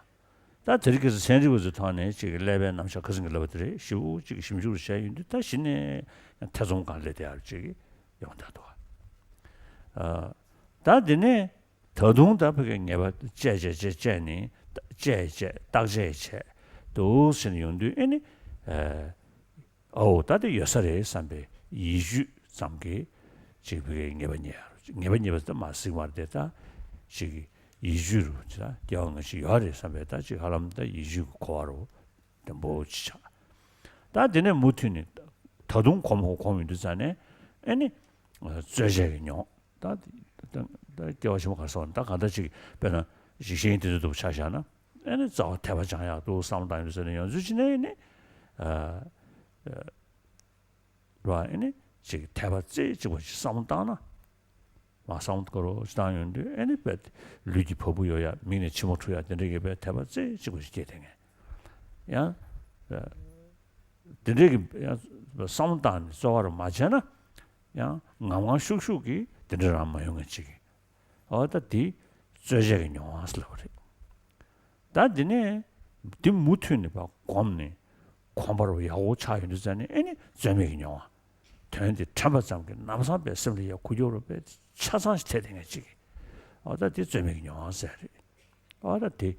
ད་དེ་རིང་ཁ་སང་ཚན་རིག་པ་ཚོའི་ཐོག་ནས་ཅིག་ཀླད་པའི་རྣམ་གཞག་ཁ་སང་གི་ཀླད་པ་དེ་རེད། ཞིབ་པོ་ཅིག་ཞིབ་འཇུག་བྱས་ཡོང་དུས་ད་གཞི་ནས་ཡང་ཐེ་ཚོམ་སྒང་སླེབས་བསྡད་ཡག་ཅིག་ཡོང་བསྡད་འདུག་ཨ། ད་དེ་ནས་ད་དུང་ད་ཕ་གིའི་ངེས་པ་དཔྱད་བྱས་བྱས་བྱས་ནས་དཔྱད་བྱས་བརྟག་དཔྱད་བྱས་འདུག་ཟེར་ནས་ཡོང་དུས་ཨེ་ནི་ཨ། ཨོ་ད་དེ་ཡོད་ས་རེད་བསམ་པའི་ཡིད་དཔྱོད་ཙམ་གྱིས་ཅིག་ཕ་གིའི་ངེས་པ་རྙེད་ཡག་ངེས་པ་རྙེད་པ་ད་མ་གཟིགས་མ་རེད་དེ། ད་ཅིག་ཡིད་དཔྱོད་རུ་ཅིག་ད་སྐྱེ་བ་སྔ་ཕྱི་ཡོད་རེད་བསམ་པའི་ད་ཅིག་ཧ་ལམ་ད་ཡིད་དཔྱོད་ཀྱི་གོ་བ་རུ་བདེ་པོ་ཅིག་ཆགས། ད་དེ་ནས་མུ་མཐུད་ནས་ད་དུང་གོམས་གོམས་ཡོང་དུས་ཙ་ནས་ཨེ་ནི་རྩོལ་བཅས་ཀྱི་མྱོང་། ད་ད་ད་སྐྱེ་བ་ཕྱི་མ་ག་རེ་ཟེར་བ་ད་གང་ལྟར་ཅིག་དཔེར་ན་ཞིག་གཞན་དེ་ཚོ་འདུག་ཆ་བཞག་ན་ཨེ་ནི་རྩ་བ་དད་པ་སྦྱང་ཡག་འདུག་བསམ་བློ་བཏང་ཡོང་དུས་ཙ་ནས་ཡང་ཚུལ་ཅི་ནས་ཨེ་ནི་ཨ། ར་ཨེ་ནི་ཅིག་དད་པ་རྩེ་གཅིག་པ་ཞིག་བསམ་བློ་བཏང་ན། མ་བསམ་བློ་བཏང་རོགས་ཅིག་བཏང་ཡོང་དུས་ཨེ་ནི་དཔེ་ལུས་ཀྱི་བ་སྤུ་གཡོ་ཡ་མིག་ནས་མཆི་མ་འཁྲུ་ཡ་དེ་འདྲ་གི་དཔེ་དད་པ་རྩེ་གཅིག་པ་ཞིག་སྐྱེས་དེ་ངས་ཡང་དེ་འདྲ་གི་ཡང་བསམ་བློ་བཏང་ནས་རྩོལ་བ་རུ་མ་བྱས་ན་ཡང་ངམ་ངམ་ཤུགས་ཤུགས་ཀྱིས་དེ་འདྲ་རང་མ་ཡོང་ངེས་ཅིག་གི་འོ་ད་དེ་རྩོལ་བཅས་ཀྱི་མྱོང་བ་ཟེར་ལབ་པ་རེད། ད་འདི་ནས་འདི་མུ་མཐུད་ནས་ཕར་གོམས་ནས་གོམས་པ་རུ་ཡག་པོ་ཆགས་ཡོང་དུས་ཙ་ནས་ཨེ་ནི་རྩོལ་མེད་ཀྱི་མྱོང་བ། དོན་དེ་དྲན་པ་ཙམ་གྱིས་ལམ་སང་པའི་སེམས་ལ་ཡ་འགུལ་སྐྱོད་རུ་པའི་ཆ་ཚང་ཞིག་ཐེབས་དེ་ངས་ཅིག་འོ་ད་དེ་རྩོལ་མེད་ཀྱི་མྱོང་བ་ཟེར་རེད། འོ་ད་དེ་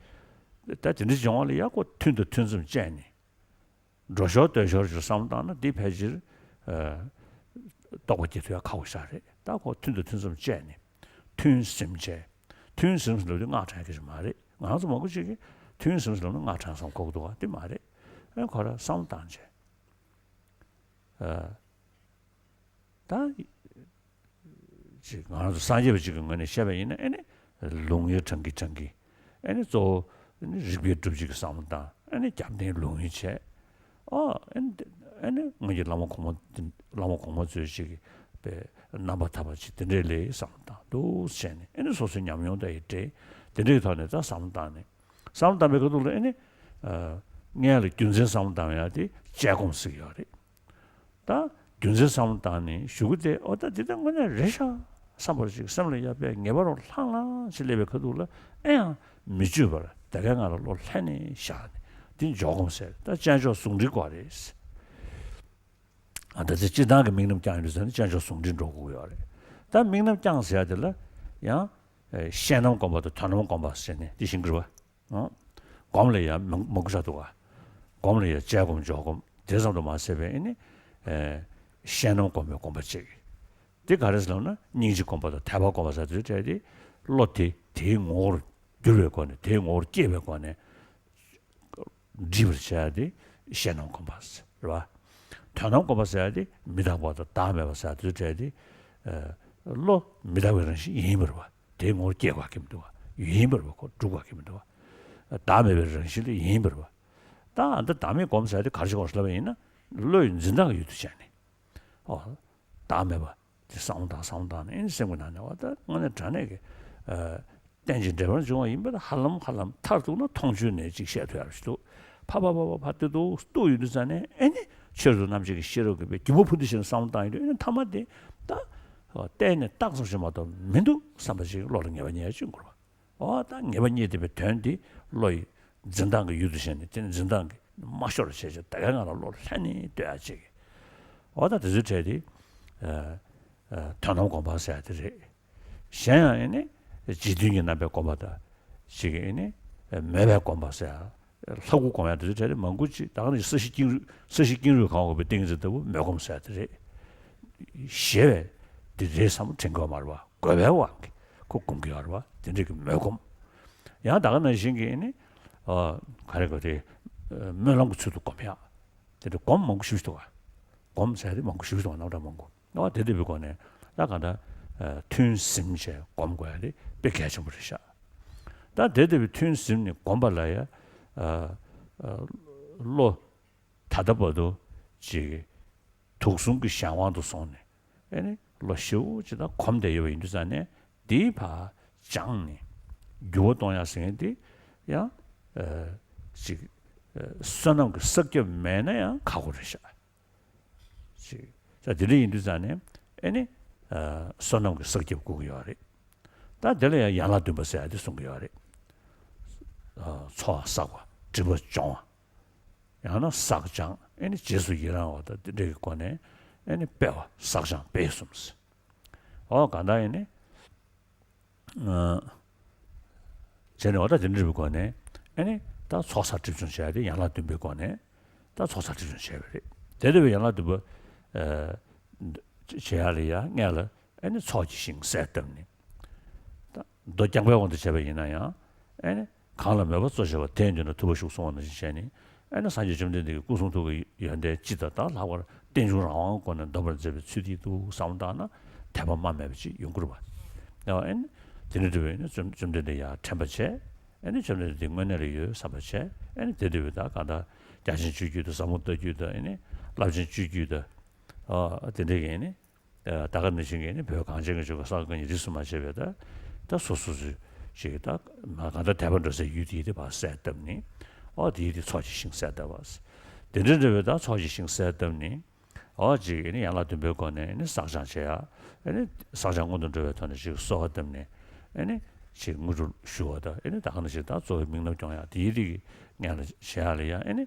ད་དེ་འདྲ་སྦྱོང་བ་ལ་ཡག་པོ་ཐུན་དང་ཐུན་མཚམས་བཅད་ནས། འགྲོ་ཞོར་སྡོད་ཞོར་གྱི་བསམ་བློ་བཏང་ན་འདི་ཕལ་ཆེར་ཨ། རྟོགས་པ་སྐྱེ་ཐུབ་ཡ་ཁག་པོ་ཞིག་རེད། ད་ཁོ་ཐུན་དང་ཐུན་མཚམས་བཅད་ནས་ཐུན་ཟིན་བྱས། ཐུན་ཟིན་ཟེར་ལབ་དུས་སྔགས་བགྲང་སྐད་ཆ་མ་རེད། ང་ཚོ་མང་པོ་ཅིག་གིས་ཐུན་ཟིན་ཟེར་ལབ་ན་སྔགས་བགྲང་བསམ་གོ་གི་འདུག་ག་དེ་མ་རེད། ཨ་ཁོ་ར་བསམ་བློ་བཏང་བྱས། ཨ། ད། ཅིག་ང་རང་ཚོ་སངས་རྒྱས་པ་ཅིག་གི་ངོས་ནས་བཤད་པ་ཡིན་ན་ཨེ་ནི་ལུང་ཡོད་དྲང་གི་དྲང་གི་ཨེ་ནི་གཙོ་བོ་ཨེ་ནི་རིགས་པའི་སྒྲུབ་བྱེད་ཀྱི་བསམ་བློ་དང་ཨེ་ནི་རྒྱབ་རྟེན་ལུང་ཡོད་བྱས། ཨོ་ཨེ་ནི་ཨེ་ནི་སྔོན་གྱི་བླ་མ་གོང་མ་བླ་མ་གོང་མ་ཚོས་ཅིག་པའི་རྣམ་པར་ཐར་པ་ཅིག་དེ་འདྲས་ལས་བསམ་བློ་བཏང་འདུག་བྱས་ནས་ཨེ་ནི་སོ་སོའི་ཉམས་མྱོང་དང་ཡི་འབྲེལ་དེ་འདྲས་ཀྱི་ཐོག་ནས་ད་བསམ་བློ་བཏང་ནས་བསམ་བློ་བཏང་པའི་ཁ་ཐུག་ལ་ཨེ་ནི་སྔོན་ལ་རྒྱུ་མཚན་བསམ་བློ་བཏང་ཡ་དེ་དཔྱད་སྒོམ་ཟེར་གྱི་ཡོད་རེད། ད་རྒྱུ་མཚན་བསམ་བློ་བཏང་ནས་གཞུག་གུ་དེ་འོ་ད་འདི་ད་དངོས་གནས་རེད་ཤག་བསམ་པར་ཅིག་སེམས་ལ་ཡ་དཔེ་ངེས་པ་རུ་ལྷང་ལྷང་ཅིག་སླེབས་པའི་ཁ་ཐུག་ལ་ཨེ་ཡང་མི་བཅོས་པར་ད་གའི་ང་ལ་བློ་ལྷན་ནེ་བཞག་ནས་འདི་འཇོག་སྒོམ་ཟེར། ད་དཔྱད་འཇོག་ཟུང་འབྲེལ་དགོས་རེད། ཨ་ད་དེ་སྤྱིར་བཏང་གི་དམིགས་རྣམ་བསྐྱངས་ཡོད་ཟེར་ན་དཔྱད་འཇོག་ཟུང་འབྲེལ་འགྲོ་དགོས་ཡོད་རེད། ད་དམིགས་རྣམ་བསྐྱངས་ཟེར་ཡ་དེ་ལ་ཡང་ཤེས་རྣམ་སྒོམ་པ་དང་དོན་རྣམ་སྒོམ་པ་ཟེར་ནས་འདི་ཤིང་གི་རེད་བ། ཨོ། སྒོམ་ལ་ཡང་མང་མང་པོ་ཆགས་འདུག་ག་སྒོམ་ལ་ཡང་དཔྱད་སྒོམ་འཇོག་སྒོམ་དེ་ཙམ་དུ་མ་ཟད་པའི་ཨེ་ནི། ཨེ། ཤེས་རྣམ་སྒོམ་པའི་སྒོམ་པ་གཅིག་དེ་ག་རེ་ཟེར་ལབ་ན་སྙིང་རྗེ་སྒོམ་པ་དང་དད་པ་སྒོམ་པ་ཟེར་དུས་འཕྲལ་དེ་བློ་དེ་དེའི་ངོ་བོར་འགྱུར་བའི་སྒོ་ནས་དེའི་ངོ་བོར་སྐྱེས་པའི་སྒོ་ནས་འདྲིས་པར་བྱ་ཡ་དེ་ཤེས་རྣམ་སྒོམ་པ་རེད་བ། དོན་རྣམ་སྒོམ་པ་ཟེར་ཡ་དེ་མི་རྟག་པ་དང་བདག་མེད་པ་ཟེར་དུས་འཕྲལ་དེ། ཨེ། བློ་མི་རྟག་པའི་རང་བཞིན་ཡིན་པ་རེད་བ། དེའི་ངོ་བོར་སྐྱེ་དགོས་ཀྱི་མི་འདུག་བ། ཡུལ་ཡིན་པ་རེད་བ། ཁོ་འགྲུབ་དགོས་ཀྱི་མི་འདུག་བ། བདག་མེད་པའི་རང་བཞིན་ལ་ཡིན་པ་རེད་བ། ད་ཨ་ད་བདག་མེད་སྒོམ་ཟེར་དེ་ག་རེ་ཞིག་སྒོམ་ཟེར་ལབ་པ་ཡིན་ན་བློ་ཡི་འཛིན་སྟངས་ཀྱི་ཡུལ་དུ་བྱས་ནས། ཨོ། བདག་མེད་པ་དེ་བསམ་བློ་བཏང་བསམ་བློ་བཏང་ནས་ཨེ་ནི་སེམས་ཀྱི་ནང་ནས་བ་ད་དངོས་གནས་དྲང་གནས་ཀྱི། ཨ། རྟེན་ཅིང་འབྲེལ་བར་འབྱུང་བ་ཡིན་པ་ད་ཧ་ལམ་ཧ་ལམ་མཐར་ཐུག་ན་མཐོང་ཆོས་ནས་ཅིག་བཤད་ཐུབ་ཡག་ཞིག་འདུག་ཕ་ཕ་ཕ་ཕ་ཕ་དེ་འདུག་སྟུག་ཡོད་དུས་ཙ་ནས་ཨེ་ནི་ཆོས་རབ་ཏུ་རྣམ་འབྱེད་ཀྱི་ཤེས་རབ་ཀྱི་དཔེ་སྒྱུ་མ་ཕུང་འདི་བཞིན་བསམ་བློ་བཏང་ཡོད་དུས་ཨེ་ནི་མཐའ་མ་དེ་ད་བལྟས་ནས་རྟགས་ཙམ་ཞིག་མ་གཏོགས་མི་འདུག་བསམ་པ་ཞིག་བློ་ལ་ངེས་པ་རྙེད་ཡག་ཅིག་ཡོང་གི་རེད་བ། འོ་ད་ངེས་པ་རྙེད་བསྡད་པའི་དོན་འདི་བློ་ཡི་འཛིན་སྟངས་ཀྱི་ཡུལ་དུ་བྱས་ནས་དེ་ནི་འཛིན་སྟངས་ཀྱི་མ་ཤོར་བ་བྱས་བྱས་ད་གའི་ང་ལ་བློ་ལྷན་ནེ་གཏོད་ཡག་ཅིག་འོ་ད་དེ་ཚོའི་གྲས་དེ་ ཨ་ཨ་དོན་དམ་སྒོམ་པ་ཟེར་ཡ་དེ་རེད། གཞན་ཡང་ཨེ་ནི་རྗེས་མཐུན་གྱི་རྣམ་པའི་སྒོམ་པ་དང་། ཅིག་ཨེ་ནི་མོས་པའི་སྒོམ་པ་ཟེར་ཡ། ལྷ་སྐུ་སྒོམ་ཡ་དེ་ཚོ་གྲས་དེ་མང་པོ་ཅིག་ད་ག་ནང་བཞིན་ས་གཞི་ཀེང་རུས་ས་གཞི་ཀེང་རུས་གང་བ་གི་ཏིང་ངེ་འཛིན་ལྟ་བུ་མོས་སྒོམ་ཟེར་ཡ་དེ་རེད། ཞེས་པའི་དེ་རེད་བསམ་དྲན་གྱི་ཡོད་མ་རེད་པ། དགོས་པའི་དབང་གིས་ཁོ་སྒོམ་གྱི་ཡོད་རེད་པ། དེ་འདྲས་ཀྱི་མོས་སྒོམ། ཡང་ད་ག་ནང་བཞིན་གྱི་ཨེ་ནི་ཨ་ག་རེ་ག་རེ་སྨོན་ལམ་གྱི་ཚུལ་དུ་སྒོམ་ཡ། དེ་འདྲ་སྒོམ་མང་པོ་ཞེ་པོ་ཅིག་འདུག་ག་སྒོམ་ཟེར་ཡ་དེ་མང་པོ་ཞེ་པོ་ཅིག་འདུག་ག་རྣམ་གྲངས་མང་པོ། ཨ་དེ་ལྟ་བུའི་སྒོ་ནས་ད་གང་ལྟར་ཨ་ཐུན་ཟིན་བྱས་སྒོམ་དགོས་ཡ་དེ་དཔེ་གལ་ཆེན་པོ་རེད་ཤག་ད་དེ་ལྟ་བུའི་ཐུན་ཟིན་ནས་སྒོམ་པ་ལ་ཡ་ཨ་ཨ་བློ་ད་ལྟ་བར་དུ་ཅིག་དུག་གསུམ་གྱི་གཞན་དབང་དུ་སོང་ནས། ཨེ་ནི་བློ་ཞེ་པོ་ཅིག་ད་གོམས་བསྡད་ཡོད་པ་ཡིན་དུས་ཙང་ནས། དེའི་བར་སྦྱངས་ནས་འགྱུར་བ་གཏོང་ཡག་ཟེར་མཁན་དེ་ཡང་ཨ་ཅིག་ཨ་བསོད་ནམས་ཀྱི་བསགས་རྒྱབ་མེད་ན་ཡང་ཁག་པོ་རེད་ཤག་ཅིག་ད་དེ་འདྲ་ཡིན་དུས་ཙང་ནས་ཨེ་ནི་ཨ་བསོད་ནམས་ཀྱི་བསགས་རྒྱབ་དགོས་ཀྱི་ཡོད་རེད། ད་དེ་ལ་ཡང་ཡན་ལག་བདུན་པ་ཟེར་ཡ་དེ་གསུང་གི་ཡོད་རེད། ཨ་ཚོགས་བསགས་པ། སྒྲིབ་པ་སྦྱོང་བ། ཡང་ན་བསགས་སྦྱང་། ཨེ་ནི་རྗེས་སུ་ཡི་རང་བ་དང་དེ་འདྲ་གི་སྒོ་ནས་ཨེ་ནི་སྤེལ་བ། བསགས་སྦྱང་སྤེལ་གསུམ་ཟེར། ཨོ་གང་ལྟར་ཨེ་ནི་ཨ་བྱས་ནས་འོ་ད་དེ་འདྲ་བའི་སྒོ་ནས་ཨེ་ནི་ད་ཚོགས་བསགས་སྒྲིབ་སྦྱོང་བྱས་ཏེ་ཡན་ལག་བདུན་པའི་སྒོ་ནས་ད་ཚོགས་བསགས་སྒྲིབ་སྦྱོང་བྱས་པ་རེད། དེ་ལྟ་བུའི་ཡན་ལག་བདུན་པ་ཨ་བྱེད་ཡ་ལ་ཡ་སྔོན་ལ་ཨེ་ནི་ཚོགས་ཀྱི་ཞིང་གསལ་བཏབ་ནས། ད་མདོ་རྐྱང་པའི་དབང་དུ་བྱས་པ་ཡིན་ན་ཡང་ཨེ་ནི་གང་ལ་མོས་པ་གཙོ་བྱས་པ་དེ་ཡིན་དུས་ན་ཐུབ་པ་ཞུགས་གསུང་བ་ནང་བཞིན་བྱས་ནས། ཨེ་ནི་སངས་རྒྱས་བཅོམ་ལྡན་འདས་ཀྱི་སྐུ་གསུང་ཐུགས་ཀྱི་ཡོན་ཏན་སྤྱི་དང་། ད་ལྷག་པར་རྟེན་འབྱུང་རང་དབང་སྒོ་ནས་འདོམས་པར་མཛད་པའི་ཚུལ་དེ་འདུག་བསམ་བློ་བཏང་ན་དད་པ་རྨ་མེད་པ་ཅིག་ཡོང་གི་རེད་པ། ཡང་ཨེ་ནི་དེ་འདྲ་འདྲ་བའི་ནི་བཅོམ་བཅོམ་ལྡན་འདས་ཡར་དྲན་པ་བྱས། ཨེ་ནི་བཅོམ་ལྡན་འདས་དངོས་གནས་ལ་ཡོད་བསམ་པ་བྱས། ཨེ་ནི་དེ་འདྲ་བའི་ད་གང་ལྟར་རྒྱ་ཆེན་སྤྱོད་བརྒྱུད་དང་། ཟབ་མོ་ལྟ་བརྒྱུད་དང་། ཨེ་ནི་རླབས་ཆེན་སྤྱོད་བརྒྱུད་དང་། ཨ་དེ་འདྲ་གི་ཨེ་ནི། ད་ག་ནང་བཞིན་གྱི་ནི་བོད་གངས་ཅན་གྱི་ལྗོངས་ཀྱི་ས་གོ་གི་རིས་སུ་མ་ཆད་པའི་ད་ད་སོ་སོ་སོའི་ཅིག་ད་མ་གང་ལྟར་དད་པ་འགྲོ་སའི་ཡུལ་དེའི་དེ་ཕར་གསལ་བཏབ་ནས། ཨོ་དེའི་དེ་ཚོགས་ཀྱི་ཞིང་གསལ་བཏབ་པ། དེ་འདྲ་འདྲ་བའི་ད་ཚོགས་ཀྱི་ཞིང་གསལ་བཏབ་ནས། ཨོ་ཅིག་ཨེ་ནི་ཡན་ལག་བདུན་པའི་སྒོ་ནས་ཨེ་ནི་བསགས་སྦྱང་བྱེད་ཡ། ཨེ་ནི་བསགས་སྦྱང་སྔོན་དུ་འགྲོ་བའི་ཐོག་ནས་ཅིག་གསོལ་བ་བཏབ་ནས། ཨེ་ནི་ཅིག་དངོས་གྲུབ་ཞུ་བ་དང་། ཨེ་ནི་ད་ག་ནང་བཞིན་ད་གཙོ་བོའི་དམིགས་རྣམ་སྐྱོང་ཡ་དེའི་རིགས་ཀྱི་སྔོན་ལ་བྱེད་ཡ་ལ་ཡ། ཨེ་ནི་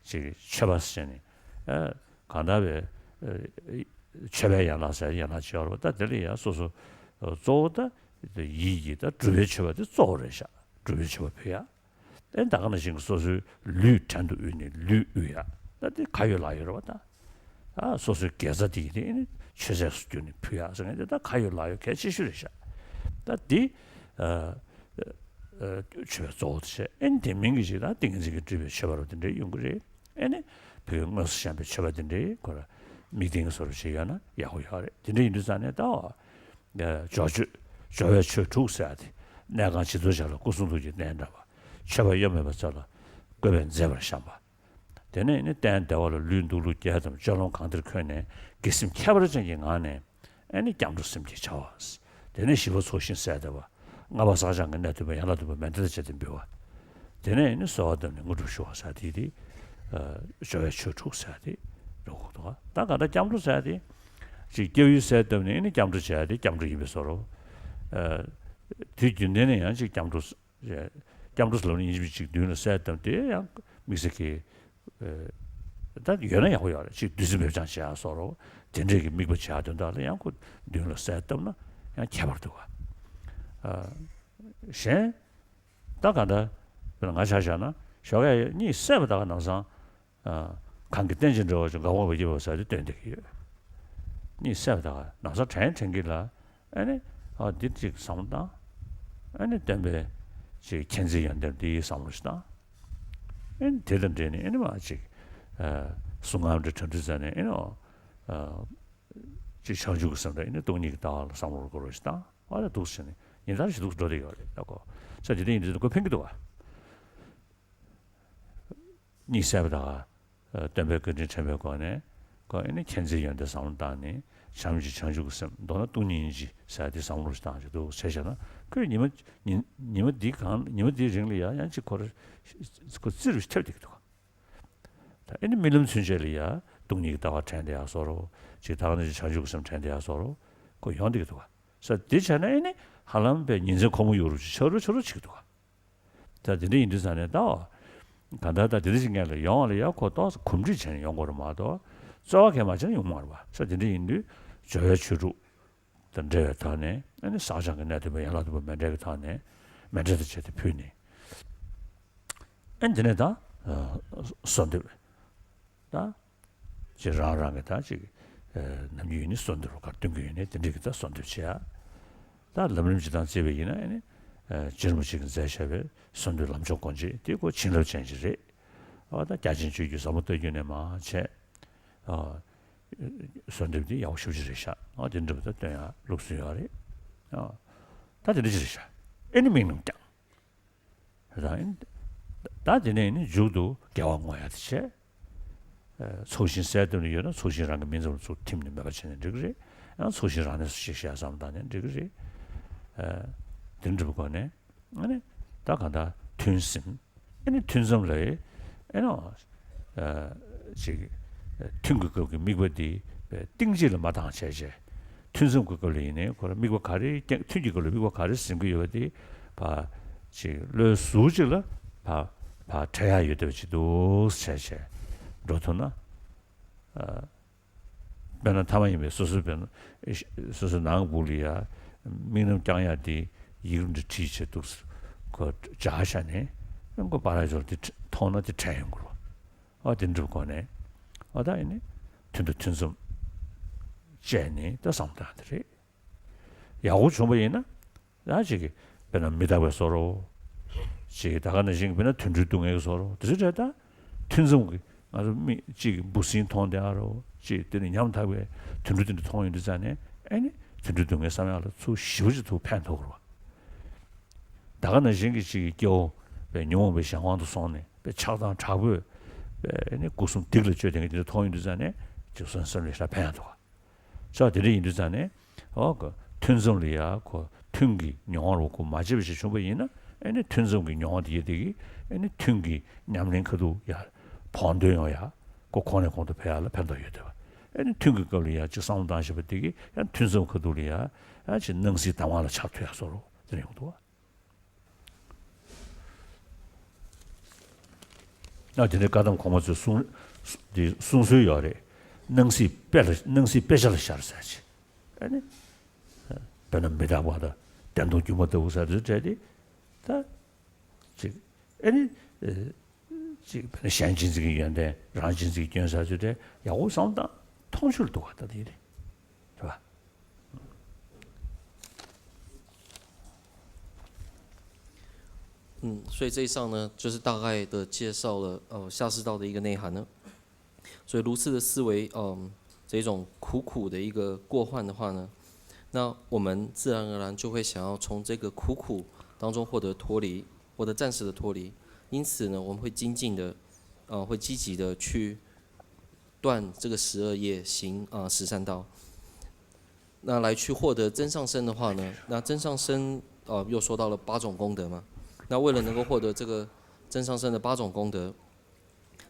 ཅིག་མཆོད་པ་ཟེར་ནས། ཨ་གང་ལྟར་བའི་ཨ་མཆོད་པའི་ཡན་ལག་ཟེར་ཡན་ལག་བྱེད་ཡ་རེད་པ། ད་དེ་ལ་ཡ་སོ་སོ་གཙོ་བོ་ད་ཡིད་ཀྱི་ད་སྒྲུབ་པའི་མཆོད་པ་དེ་གཙོ་བོ་རེད་ཤག་སྒྲུབ་པའི་མཆོད་པ་ཕུལ་ཡ། ཨེ་ད་ག་ནང་བཞིན་གྱི་སོ་སོའི་ལུས་བྲན་དུ་དབུལ་ནས་ལུས་དབུལ་ཡ། ད་དེ་ག་ཡོད་ལག་ཡོད་རེད་པ། ད་ཨ་སོ་སོའི་དགེ་རྩ་དེ་ཡིན་དེ་ཨེ་ནི་མཆོད་རྫས་སུ་གྱུར་ནས་ཕུལ་ཡ་ཟེར་མཁན་དེ་ད་ག་ཡོད་ལག་ཡོད་གལ་ཆེ་ཤོས་རེད་ཤག་ད་དེ་ཨ་ཨ་མཆོད་པའི་གཙོ་བོ་དེ་བྱས། ཨེ་ནི་དེ་མིན་གྱི་ཅིག་ད་ཏིང་ངེ་འཛིན་གྱིས་སྒྲིབ་པའི་མཆོད་པ་རུ་དེ་འདྲའི་ཡོང་གི་རེད། ཨེ་ནི་བོད་ཀྱི་དངོས་སུ་བཤམས་པའི་མཆོད་པ་དེ་འདྲའི་ཁོ་ར་དམིགས་རྟེན་གྱི་བཟོ་འདྲ་བྱས་ཡོད་ན་ཡག་པོ་ཡོད་རེད། དེ་འདྲ་ཡིན་དུས་ཙང་ནས་ད་འོ། སྦྱོར་མཆོད། སྦྱོར་བའི་ཆོས་དྲུག་ཟེར་ཡ་དེ། གནས་ཁང་བྱི་དོར་བྱ་ལ་སྐུ་གསུང་ཐུགས་ཀྱི་རྟེན་འདྲ་བ། མཆོད་པ་གཡོ་མེད་པ་ཚོ་ལ་བཀོད་པས་མཛེས་པར་བཤམས་པ། དེ་ནས་ནི་སྟན་བདེ་བ་ལ་ལུས་འདུག་ལུགས་བརྒྱད་དམ། སྤྱོད་ལམ་གང་བདེར་འཁོད་ནས་དགེ་སེམས་ཁྱད་པར་ཅན་གྱི་ངང་ནས། ཨེ་ནི་སྐྱབས་འགྲོ་སེམས་བསྐྱེད་བྱ་བ། དེ་ནས་བཞི་པ་ཚོགས་ཞིང་གསལ་བཏབ་པ། ལྔ་པ་བསགས་སྦྱང་གི་གནད་བསྟུན་པ། ཡན་ལག་བདུན་པ་མཎྜལ་དང་བཅས་ཏེ་འབུལ་བ། དེ་ནས་ནི་གསོལ་བ་བཏབ་ནས་དངོས་གྲུབ་ཞུ་བ་ཟེར་དེ་དེ། ཨ་སྦྱོར་བའི་ཆོས་དྲུག་ཟེར་དེ་འགྲོ་དགོས་འདུག་ད་ག་ད་སྐྱབས་འགྲོ་ཟེར་དེ། ཅིག་སྐྱབས་ཡུལ་གསལ་བཏབ་ནས་ནི་སྐྱབས་འགྲོ་བྱས་ཏེ་སྐྱབས་འགྲོ་ཡིན་པའི་བཟོ་འདྲ། ཨ་དེ་རྒྱུན་ལྡན་ནས་ཡང་ཅིག་སྐྱབས་འགྲོ། སྐྱབས་འགྲོ་ཟེར་ལབ་ན་ཡིན་གཅིག་མིན་གཅིག་མདུན་ལ་གསལ་བཏབ་དེ་ཡང་དམིགས་བསལ་གྱི། ཨ་ད་ཡོད་ན་ཡག་པོ་ཡོད་རེད། ཅིག་བདུད་རྩི་འབེབས་སྦྱང་བྱེད་ཡག་བཟོ་འདྲ། དེ་འདྲས་ཀྱི་དམིགས་པ་བྱེད་ཡག་དོན་དག་ལ་ཡང་ཁོ་མདུན་ལ་གསལ་བཏབ་ན་ཡང་ཁྱད་པར་འདུག་ག་ཨ་གཞན། ད་ག་ད་དཔེར་ན་ང་ཆ་བཞག་ན་ཞོགས་ཀས་གཉིད་སད་པ་ད་ག་ནམ་སང་། ཨ་གང་གི་རྟེན་ཅིང་འབྲེལ་བར་འབྱུང་། འགག་པ་བས་བསྐྱེད་པ་ཟེར་དེ་སྟོན་བསྡད་ཀྱི་ཡོད། གཉིད་སད་པ་ད་ག་ནམ་སང་དྲན་དྲན་གྱི་ལ། ཨ་ནི་ཨ་འདི་ཅིག་བསམ་བློ་བཏང་། ཨ་ནི་སྟོན་པའི་ཅིག་མཁྱེན་བརྩེའི་ཡོན་ཏན་འདི་བསམ་བློ་ཞིག་བཏང་། ཨ་ནི་དེ་དང་འབྲེལ་ནས་ཨ་ནི་མ་ཅིག་ཨ་གཟུངས་སྔགས་འདི་གྲ་སྒྲིག་མཛད་ནས། ཨ་ནི་ཨ་ཅིག་བྱང་ཆུབ་ཀྱི་སེམས་དང་། ཨ་ནི་སྟོང་ཉིད་ཀྱི་ལྟ་བ་ལ་བསམ་བློ་འཁོར་བ་ཞིག་བཏང་། ཨ་ནི་འདུག་སེ་བྱས་ནས་ཉིན་ལྟར་ཞིག་འདུག་འགྲོ་བསྡད་ཡོད་རེད་ད་ཁོ། ས་དེ་འདྲ་ཡིན་དུས་ཁོ་ཕན་གྱི་འདུག་བ། གཉིད་སད་པ་དང་། ཨ་སྟོན་པའི་བཀའ་དྲིན་དྲན་པའི་སྒོ་ནས། ཁོ་ཨེ་ནི་མཁྱེན་བརྩེའི་ཡོན་ཏན་བསམ་བློ་བཏང་ནས། བྱམས་ཀྱི་བྱང་ཆུབ་ཀྱི་སེམས། མདོར་ན་སྟོང་ཉིད་ཡིན་གྱི་ཟེར་དེ་བསམ་བློ་ཞིག་བཏང་བྱས་འདུག་སེ་བྱས་བཞག་ན། ཁོས་ཉི་མ་ཉི་ཉི་མ་འདི་གང་ཉི་མ་འདིའི་རིང་ལ་ཡང་ཡང་ཅིག་ཁོ་ར་ཁོ་རྩིས་རུ་ཐེབས་བསྡད་ཀྱི་འདུག་ད་ཨེ་ནི་རྨི་ལམ་ཚུན་ཆད་ལ་ཡང་སྟོང་ཉིད་ཀྱི་ལྟ་བ་དྲན་བསྡད་ཡག་བཟོ་འདྲ། ཅིག་ད་ག་ནང་བཞིན་བྱང་ཆུབ་ཀྱི་སེམས་དྲན་བསྡད་ཡག་བཟོ་འདྲ་ཁོ་ཡོང་བསྡད་ཀྱི་འདུག་ག་ས་དེ་བྱས་ན་ཨེ་ནི་ཧ་ལམ་པའི་ཉིན་མཚན་ཁོ་མོ་ཡོད་རུ་ཆགས་རུ་ཆགས་རུ་བྱེད་ཀྱི་འདུག་ག་ད་དེ་འདྲ་ཡིན་དུས་ཙང་ནས་ད་གང་ལྟར་ད་དེ་འདྲ་ཞིག་སྔོན་ལ་ཡོང་བ་ལ་ཡ་ཁོ་ཏོག་ཙམ་གོམས་འདྲིས་བྱས་ནས་ཡོང་དགོས་རེད་མ་གཏོགས། རྩོལ་བ་གང་ཡང་མ་བྱས་ན་ཡོང་མ་རེད་པ། ས་དེ་འདྲ་ཡིན་དུས་ སྦྱོར་བའི་ཆོས་དྲུག་དང་འབྲེལ་བའི་ཐོག་ནས། ཨ་ནི་བསགས་སྦྱང་གི་གནད་དོན་པ་ཡན་ལག་བདུན་པོ་མཎྜལ་གྱི་ཐོག་ནས་མཎྜལ་དང་བཅས་ཏེ་ཕུལ་ནས། ཨ་ནི་དེ་ནས་ད་གསོལ་འདེབས། ད་ཅིག་རང་རང་གི་ད་ཅིག་ནམ་རྒྱུན་ཡིན་ནི་གསོལ་འདེབས་ག་རེ་འདོན་གྱི་ཡོད་ནི་དེ་འདྲའི་གི་ད་གསོལ་འདེབས་བྱེད་ཡ། ད་ལམ་རིམ་སྤྱིར་བཏང་བརྩིས་པ་ཡིན་ན། ཨ་ནི་རྗེ་རིན་པོ་ཆེ་གིས་མཛད་བཞག་པའི་གསོལ་འདེབས་ལམ་མཆོག་སྒོ་འབྱེད་དེ་ཁོ་བྱིན་རླབས་ཅན་ཅིག་རེད། ཨ་ད་རྒྱ་ཆེན་སྤྱོད་བརྒྱུད་ཟབ་མོ་ལྟ་བརྒྱུད་ནས་མར་བྱས། ཨ་གསོལ་འདེབས་འདི་ཡག་པོ་ཞེ་པོ་ཅིག་རེད་ཤག་ཨ་དེ་འདྲ་པོ་ད་སྟོན་ཡག་ལུགས་སྲོལ་ཡོད་རེད། ཨ་ད་དེ་འདྲ་ཅིག་རེད་ཤག་ཨེ་ནི་དམིགས་རྣམ་བསྐྱང་། ད་ད་དེ་ནས་ནི་མཇུག་ཏུ་དགེ་བ་བསྔོ་ཡག་དེ་བྱས། ཨ་ཚོགས་ཞིང་གསལ་སྟོན་ནས་ཡོད་ན་ཚོགས་ཞིང་རང་གི་མིང་ཙམ་ལ་ཚུར་ཐིམ་ནས་མོས་པ་བྱས་ནས་འགྲིག་གི་རེད། ཡང་ཚོགས་ཞིང་རང་གནས་སུ་ཞིག་ཞལ་བསམ་བཏང་ནས་འགྲིག་གི་རེད། ཨ་དེ་འདྲ་པོའི་སྒོ་ནས། ཨ་ནི་ད་གང་ལྟར་ཐུན་ཟིན། ཨ་ནི་ཐུན་མཚམས་ལ་ཨེ་ནོ། ཨ་ཅིག་ཐུན་གྱི་སྐབས་ཀྱི་དམིགས་པ་འདི་གཏིང་ཅིག་ལ་མ་བཏང་བྱས་བྱས། ཐུན་མཚམས་ཀྱི་སྐབས་ལ་ཡིན་ནའི་ཁོ་ལ་དམིགས་པ་ག་རེ་བསྐྱང་། ཐུན་གྱི་སྐབས་ལ་དམིགས་པ་ག་རེ་ཟིན་གྱི་ཡོད་པ་དེ་ཕར་ཅིག་བློའི་ཟུར་ཅིག་ལ་ཕར་ཕར་བྲལ་ཡག་ཡོད་བསྡད་པ་ཅིག་འདུག་བྱས་བྱས་འགྲོ་ཐུབ་ན། ཨ་དཔེར་ན་ཐ་མ་ཡིན་པའི་སོ་སོའི་དཔེར་ན་སོ་སོའི་ནང་སྦུག་ལ་ཡ་དམིགས་རྣམ་བསྐྱང་ཡག་དེ་ཡིག་འབྲུ་འབྲི་བྱས་འདུག་ཁོ་སྦྱར་བཞག་ནས་ཁོ་པ་ར་ཇོར་དེ་མཐོང་ན་དེ་དྲན་ཡོང་གི་རེད་བ། ཨ་དེ་འདྲ་པོའི་སྒོ་ནས། ཨ་ད་ཡིན་ནི་ཐུན་དང་ཐུན་མཚམས་བཅད་ནས་ད་བསམ་བཏང་དེ་རེད། ཡག་པོ་བྱུང་བ་ཡིན་ན། ཡང་ཅིག་གིས་དཔེར་ན་མི་རྟག་པའི་བཟོ་འདྲ། ཅིག་ད་ག་ནང་བཞིན་དཔེར་ན་དུད་འགྲོའི་སྡུག་བསྔལ་གྱི་བཟོ་འདྲ། དེ་ཚོ་འདྲ་ད་ཐུན་མཚམས་ཀྱི་ང་ཚོ་མི་གཅིག་གིས་འབུ་སྲིན་མཐོང་བསྡད་ཡག་རོ། ཅིག་དེ་ནི་ཉམ་ཐག་པའི་དུད་འགྲོ་དེ་འདྲ་མཐོང་ཡོང་དུས་ཙང་ནས། ཨེ་ནི་དུད་འགྲོའི་སྡུག་བསྔལ་བསམ་ཡག་ལ་ཚུར་ཞེ་པོ་ཅིག་ཐུགས་ཕན་ཐོགས་ཀྱི་རེད་བ། ད་ག་ནང་བཞིན་གྱི་ཅིག་གི་སྐྱེ་བོ་པའི་ཉོན་མོངས་པའི་གཞན་དབང་དུ་སོང་ནས་པའི་ཆགས་སྡང་དྲག་པོས་པའི་ཨེ་ནི་སྒོ་གསུམ་སྡིག་ལ་སྤྱོད་བསྡད་མཁན་དེ་འདྲ་མཐོང་ཡོང་དུས་ཙང་ནས་ཅིག་སེམས་ལ་ཞེ་དྲག་ཕན་ཡག་འདུག་བ། ས་དེ་འདྲ་ཡིན་དུས་ཙང་ནས། འོ་གི་ཐུན་མཚམས་ལ་ཡ་ཁོ་ཐུན་གྱི་མྱོང་བ་རོ་ཁོ་མ་བྱས་པ་ཞིག་བྱུང་བ་ཡིན་ན། ཨེ་ནི་ཐུན་མཚམས་ཀྱི་མྱོང་བ་དེ་ཡི་དེ་གིས་ཨེ་ནི་ཐུན་གྱི་ཉམས་ལེན་ཁ་ཐུག་ཡ་བོགས་འདོན་ཡོང་ཡ། ཁོ་གོང་ནས་གོང་དུ་འཕེལ་ཡ་ལ་ཕན་ཐོགས་ཡོད་དེ་བ། ཨེ་ནི་ཐུན་གྱི་སྐབས་ལ་ཡ་ཅིག་བསམ་བློ་བཏང་བཞིན་པ་དེ་གིས་ཡང་ཐུན་མཚམས་ཁ་ཐུག་ལ་ཡ་ཡ་ཅིག་སྣང་སྲིད་གདམས་ངག་ལ་ཆགས་ཐུབ་ཡ་བཟོ་འདྲ་དེ་འདྲ་ཡོང་གི་འདུག་བ། ཨ་དེ་འདྲའི་བཀའ་གདམས་གོང་མ་ཚོས་གསུང་། དེ་གསུང་སྲོལ་ཡོད་རེད། སྣང་སྲིད་དཔེ་ལ། སྣང་སྲིད་དཔེ་ཆ་ལ་ཤར་ཟེར་ཅིག་ཨ་ནི་དཔེར་ན་མི་རྟག་པ་དང་བདེན་སྟོང་སྒྱུ་མ་ལྟ་བུ་ཟེར་དུས་བྲལ་ཏེ། ད་ཅིག་ཨ་ནི་ཅིག་དཔེར་ན་གཞན་གཅེས་འཛིན་གྱི་ཡོན་ཏན། རང་གཅེས་འཛིན་གྱི་སྐྱོན་ཟེར་དུས་བྲལ། ཡག་པོ་བསམ་བཏང་མཐོང་ཆོས་འདུག་བ། ད་དེ་རེད། རེད་བ། 嗯，所以这一上呢，就是大概的介绍了呃下士道的一个内涵呢。所以如此的思维，嗯，这种苦苦的一个过患的话呢，那我们自然而然就会想要从这个苦苦当中获得脱离，获得暂时的脱离。因此呢，我们会精进的，呃，会积极的去断这个十二业，行啊、呃、十善道。那来去获得增上生的话呢，那增上生呃又说到了八种功德嘛。那为了能够获得这个增上生的八种功德，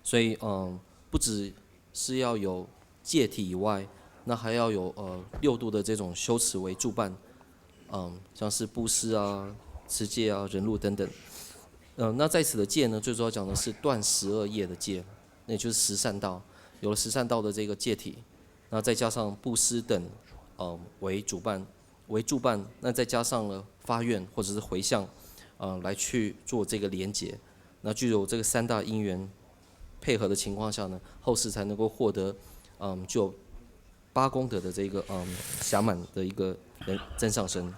所以嗯，不只是要有戒体以外，那还要有呃六度的这种修持为助伴，嗯，像是布施啊、持戒啊、忍辱等等。嗯，那在此的戒呢，最主要讲的是断十二业的戒，那也就是十善道。有了十善道的这个戒体，那再加上布施等，嗯，为主伴，为助伴，那再加上了发愿或者是回向，呃，来去做这个连结，那具有这个三大因缘配合的情况下呢，后世才能够获得，嗯，具有八功德的这个嗯暇满的一个人增上生。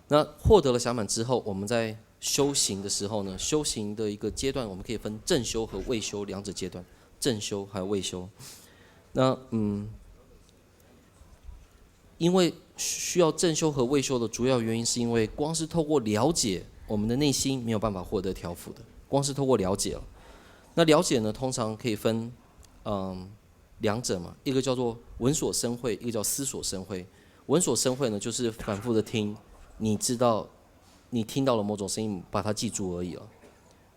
那获得了暇满之后，我们在修行的时候呢，修行的一个阶段，我们可以分正修和未修两者阶段，正修还有未修。那嗯，因为需要正修和未修的主要原因，是因为光是透过了解，我们的内心没有办法获得调伏的。光是透过了解了，那了解呢，通常可以分，嗯，两者嘛，一个叫做闻所生慧，一个叫思所生慧。闻所生慧呢，就是反复的听，你知道，你听到了某种声音，把它记住而已了。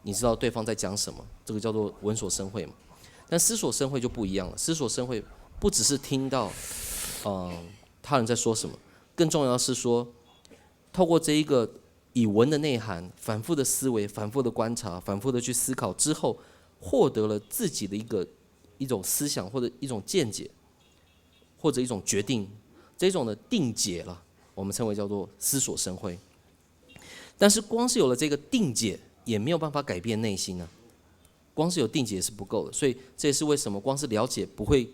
你知道对方在讲什么，这个叫做闻所生慧嘛。但思所生慧就不一样了，思所生慧不只是听到，呃，他人在说什么，更重要的是说，透过这一个以闻的内涵，反复的思维，反复的观察，反复的去思考之后，获得了自己的一个一种思想或者一种见解，或者一种决定，这种的定解了，我们称为叫做思索生慧。但是光是有了这个定解，也没有办法改变内心呢。光是有定解是不够的，所以这也是为什么光是了解不会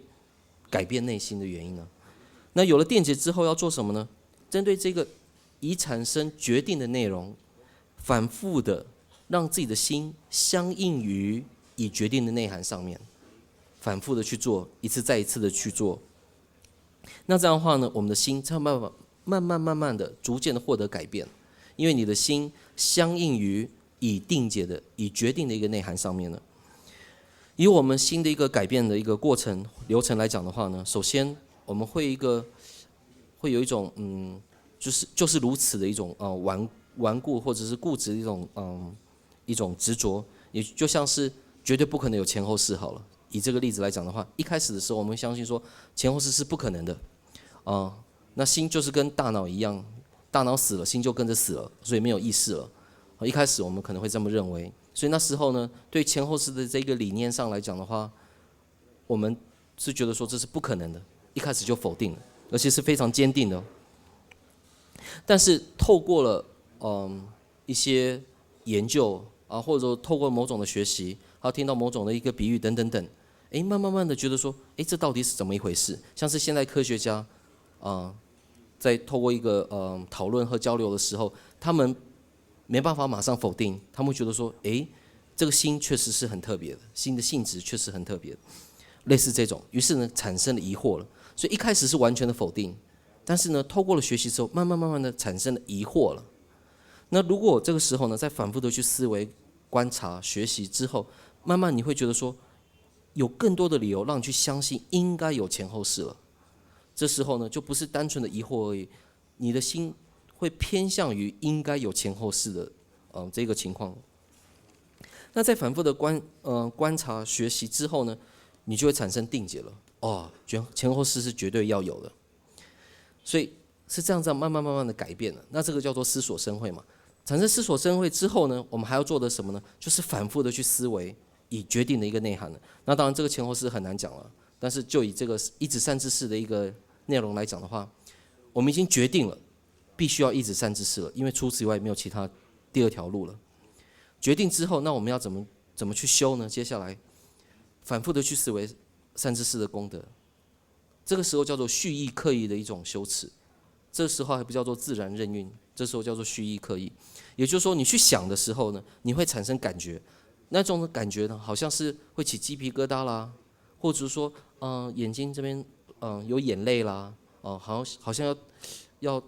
改变内心的原因呢。那有了定解之后要做什么呢？针对这个已产生决定的内容，反复的让自己的心相应于已决定的内涵上面，反复的去做，一次再一次的去做。那这样的话呢，我们的心才慢慢慢慢慢慢的逐渐的获得改变，因为你的心相应于已定解的、已决定的一个内涵上面了。以我们心的一个改变的一个过程流程来讲的话呢，首先我们会一个会有一种嗯，就是就是如此的一种呃顽顽固或者是固执的一种嗯一种执着，也就像是绝对不可能有前后世好了。以这个例子来讲的话，一开始的时候我们相信说前后世是不可能的，啊、那心就是跟大脑一样，大脑死了，心就跟着死了，所以没有意识了。一开始我们可能会这么认为，所以那时候呢，对前后世的这个理念上来讲的话，我们是觉得说这是不可能的，一开始就否定了，而且是非常坚定的。但是透过了嗯一些研究啊，或者说透过某种的学习，还有听到某种的一个比喻等等等，诶，慢慢慢的觉得说，诶，这到底是怎么一回事？像是现在科学家啊、在透过一个呃讨论和交流的时候，他们没办法马上否定，他们觉得说，诶，这个心确实是很特别的，心的性质确实很特别的，类似这种，于是呢产生了疑惑了。所以一开始是完全的否定，但是呢，透过了学习之后，慢慢慢慢的产生了疑惑了。那如果这个时候呢，再反复的去思维、观察、学习之后，慢慢你会觉得说，有更多的理由让你去相信应该有前后世了。这时候呢，就不是单纯的疑惑而已，你的心会偏向于应该有前后世的，嗯，这个情况。那在反复的观呃观察学习之后呢，你就会产生定解了。哦，前前后世是绝对要有的，所以是这样这样慢慢慢慢的改变了。那这个叫做思索生慧嘛。产生思索生慧之后呢，我们还要做的什么呢？就是反复的去思维，以决定的一个内涵了。那当然，这个前后世很难讲了，但是就以这个一指善知识的一个内容来讲的话，我们已经决定了，必须要一指善知识了，因为除此以外没有其他第二条路了。决定之后，那我们要怎么怎么去修呢？接下来反复的去思维善知识的功德，这个时候叫做蓄意刻意的一种修持，这时候还不叫做自然任运，这时候叫做蓄意刻意。也就是说，你去想的时候呢，你会产生感觉，那种的感觉呢，好像是会起鸡皮疙瘩啦，或者说，嗯、眼睛这边，嗯、有眼泪啦，哦、好像好像要要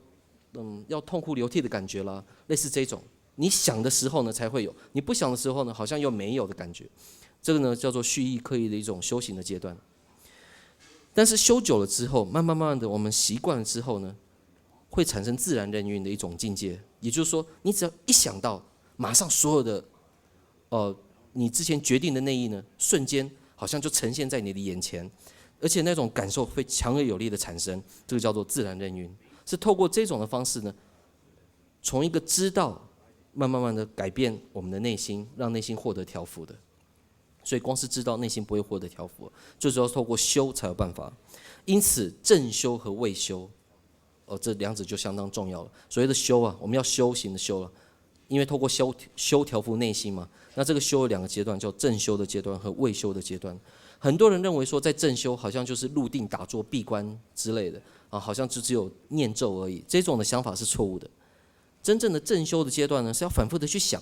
嗯要痛哭流涕的感觉啦，类似这种。你想的时候呢才会有，你不想的时候呢好像又没有的感觉，这个呢叫做蓄意刻意的一种修行的阶段。但是修久了之后，慢慢慢慢的我们习惯了之后呢，会产生自然任运的一种境界，也就是说，你只要一想到，马上所有的呃你之前决定的那意呢，瞬间好像就呈现在你的眼前，而且那种感受会强而有力的产生，这个叫做自然任运，是透过这种的方式呢，从一个知道，慢慢慢的改变我们的内心，让内心获得调伏的。所以光是知道，内心不会获得调伏，最主要是透过修才有办法。因此，正修和未修，哦，这两者就相当重要了。所谓的修啊，我们要修行的修了，因为透过修修调伏内心嘛。那这个修有两个阶段，叫正修的阶段和未修的阶段。很多人认为说，在正修好像就是入定、打坐、闭关之类的啊，好像就只有念咒而已。这种的想法是错误的。真正的正修的阶段呢，是要反复的去想，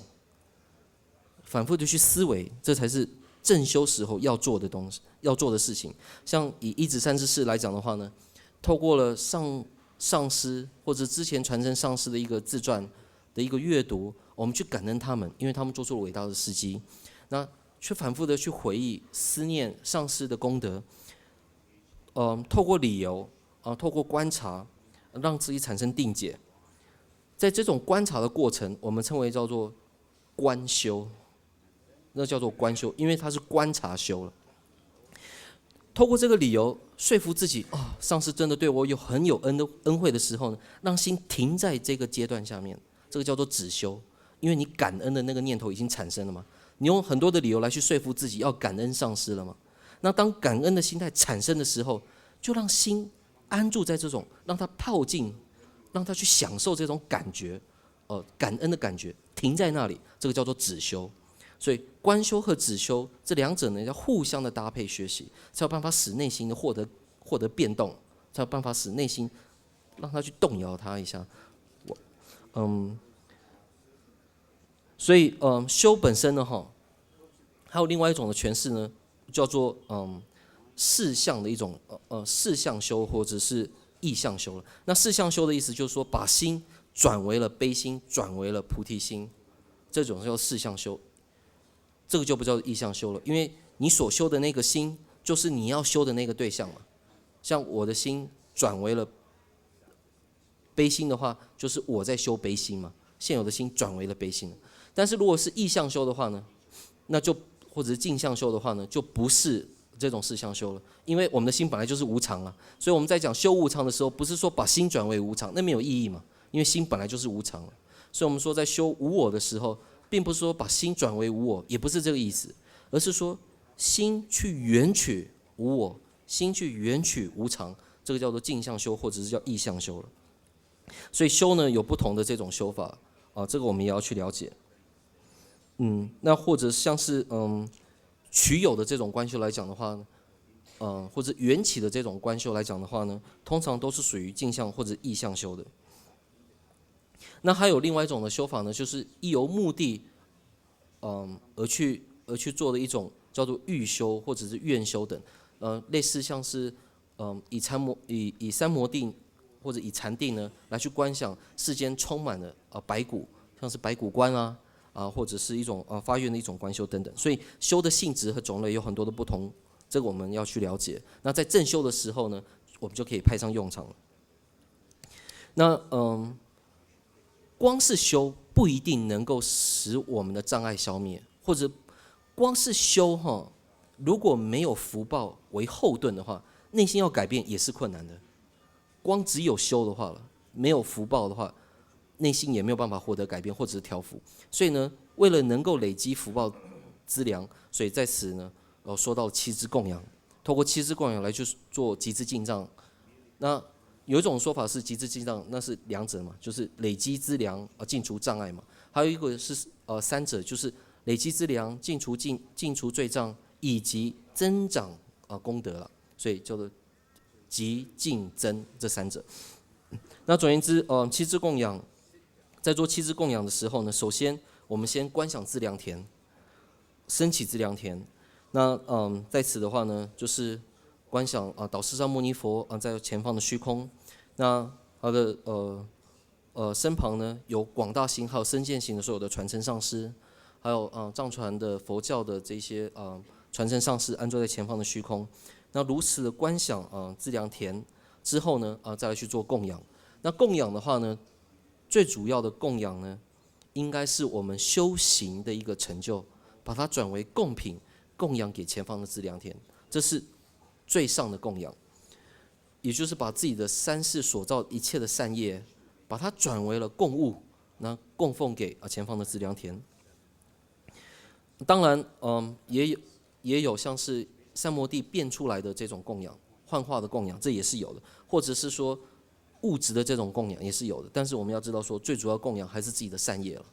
反复的去思维，这才是正修时候要做的东西，要做的事情。像以一指善知识来讲的话呢，透过了上上师或者之前传承上师的一个自传的一个阅读，我们去感恩他们，因为他们做出了伟大的事迹。那去反复的去回忆、思念上师的功德，嗯，透过理由啊，透过观察，让自己产生定解。在这种观察的过程，我们称为叫做观修，那叫做观修，因为它是观察修了。透过这个理由说服自己，哦，上师真的对我有很有恩的恩惠的时候呢，让心停在这个阶段下面，这个叫做止修，因为你感恩的那个念头已经产生了嘛，你用很多的理由来去说服自己要感恩上师了嘛。那当感恩的心态产生的时候，就让心安住在这种，让他泡进，让他去享受这种感觉，呃，感恩的感觉，停在那里，这个叫做止修。所以观修和止修这两者呢，要互相的搭配学习，才有办法使内心的获得获得变动，才有办法使内心让他去动摇他一下。我，嗯，所以，嗯，修本身呢，哈，还有另外一种的诠释呢，叫做嗯，四相的一种，呃呃，四相修或者是意象修了。那四相修的意思就是说，把心转为了悲心，转为了菩提心，这种叫四相修。这个就不叫意象修了，因为你所修的那个心，就是你要修的那个对象嘛。像我的心转为了悲心的话，就是我在修悲心嘛，现有的心转为了悲心。但是如果是意象修的话呢，那就或者是镜像修的话呢，就不是这种四相修了，因为我们的心本来就是无常啊，所以我们在讲修无常的时候，不是说把心转为无常，那没有意义嘛，因为心本来就是无常了。所以我们说在修无我的时候，并不是说把心转为无我，也不是这个意思，而是说心去缘取无我，心去缘取无常，这个叫做镜像修，或者是叫意象修了。所以修呢有不同的这种修法啊，这个我们也要去了解。嗯，那或者像是嗯取有的这种观修来讲的话，嗯，或者缘起的这种观修来讲的话呢，通常都是属于镜像或者意象修的。那还有另外一种的修法呢，就是依由目的，嗯，而去而去做的一种叫做欲修或者是愿修等，呃，类似像是，嗯，以参摩以以三摩地或者以禅定呢来去观想世间充满了呃白骨，像是白骨观啊啊，或者是一种呃发愿的一种观修等等。所以修的性质和种类有很多的不同，这个我们要去了解。那在正修的时候呢，我们就可以派上用场了。那嗯，光是修不一定能够使我们的障碍消灭，或者光是修哈，如果没有福报为后盾的话，内心要改变也是困难的。光只有修的话了，没有福报的话，内心也没有办法获得改变或者是调伏。所以呢，为了能够累积福报资粮，所以在此呢，呃，说到七支供养，透过七支供养来去做集资进账。那有一种说法是集资进账，那是两者嘛，就是累积资粮啊，尽除障碍嘛。还有一个是呃三者，就是累积资粮，尽除尽尽除罪障，以及增长啊功德了。所以叫做集进增这三者。那总而言之，呃，七支供养，在做七支供养的时候呢，首先我们先观想资粮田，升起资粮田。那嗯，在此的话呢，就是观想啊，导师释迦牟尼佛啊，在前方的虚空，那他的呃呃身旁呢有广大行还有身见行的所有的传承上师，还有呃藏传的佛教的这些呃传承上师安坐在前方的虚空。那如此的观想啊资粮田之后呢，啊再来去做供养。那供养的话呢，最主要的供养呢，应该是我们修行的一个成就，把它转为供品，供养给前方的资粮田，这是最上的供养，也就是把自己的三世所造一切的善业，把它转为了供物，那供奉给啊前方的资粮田。当然，嗯，也有也有像是三摩地变出来的这种供养，幻化的供养，这也是有的，或者是说物质的这种供养也是有的。但是我们要知道说，最主要供养还是自己的善业了。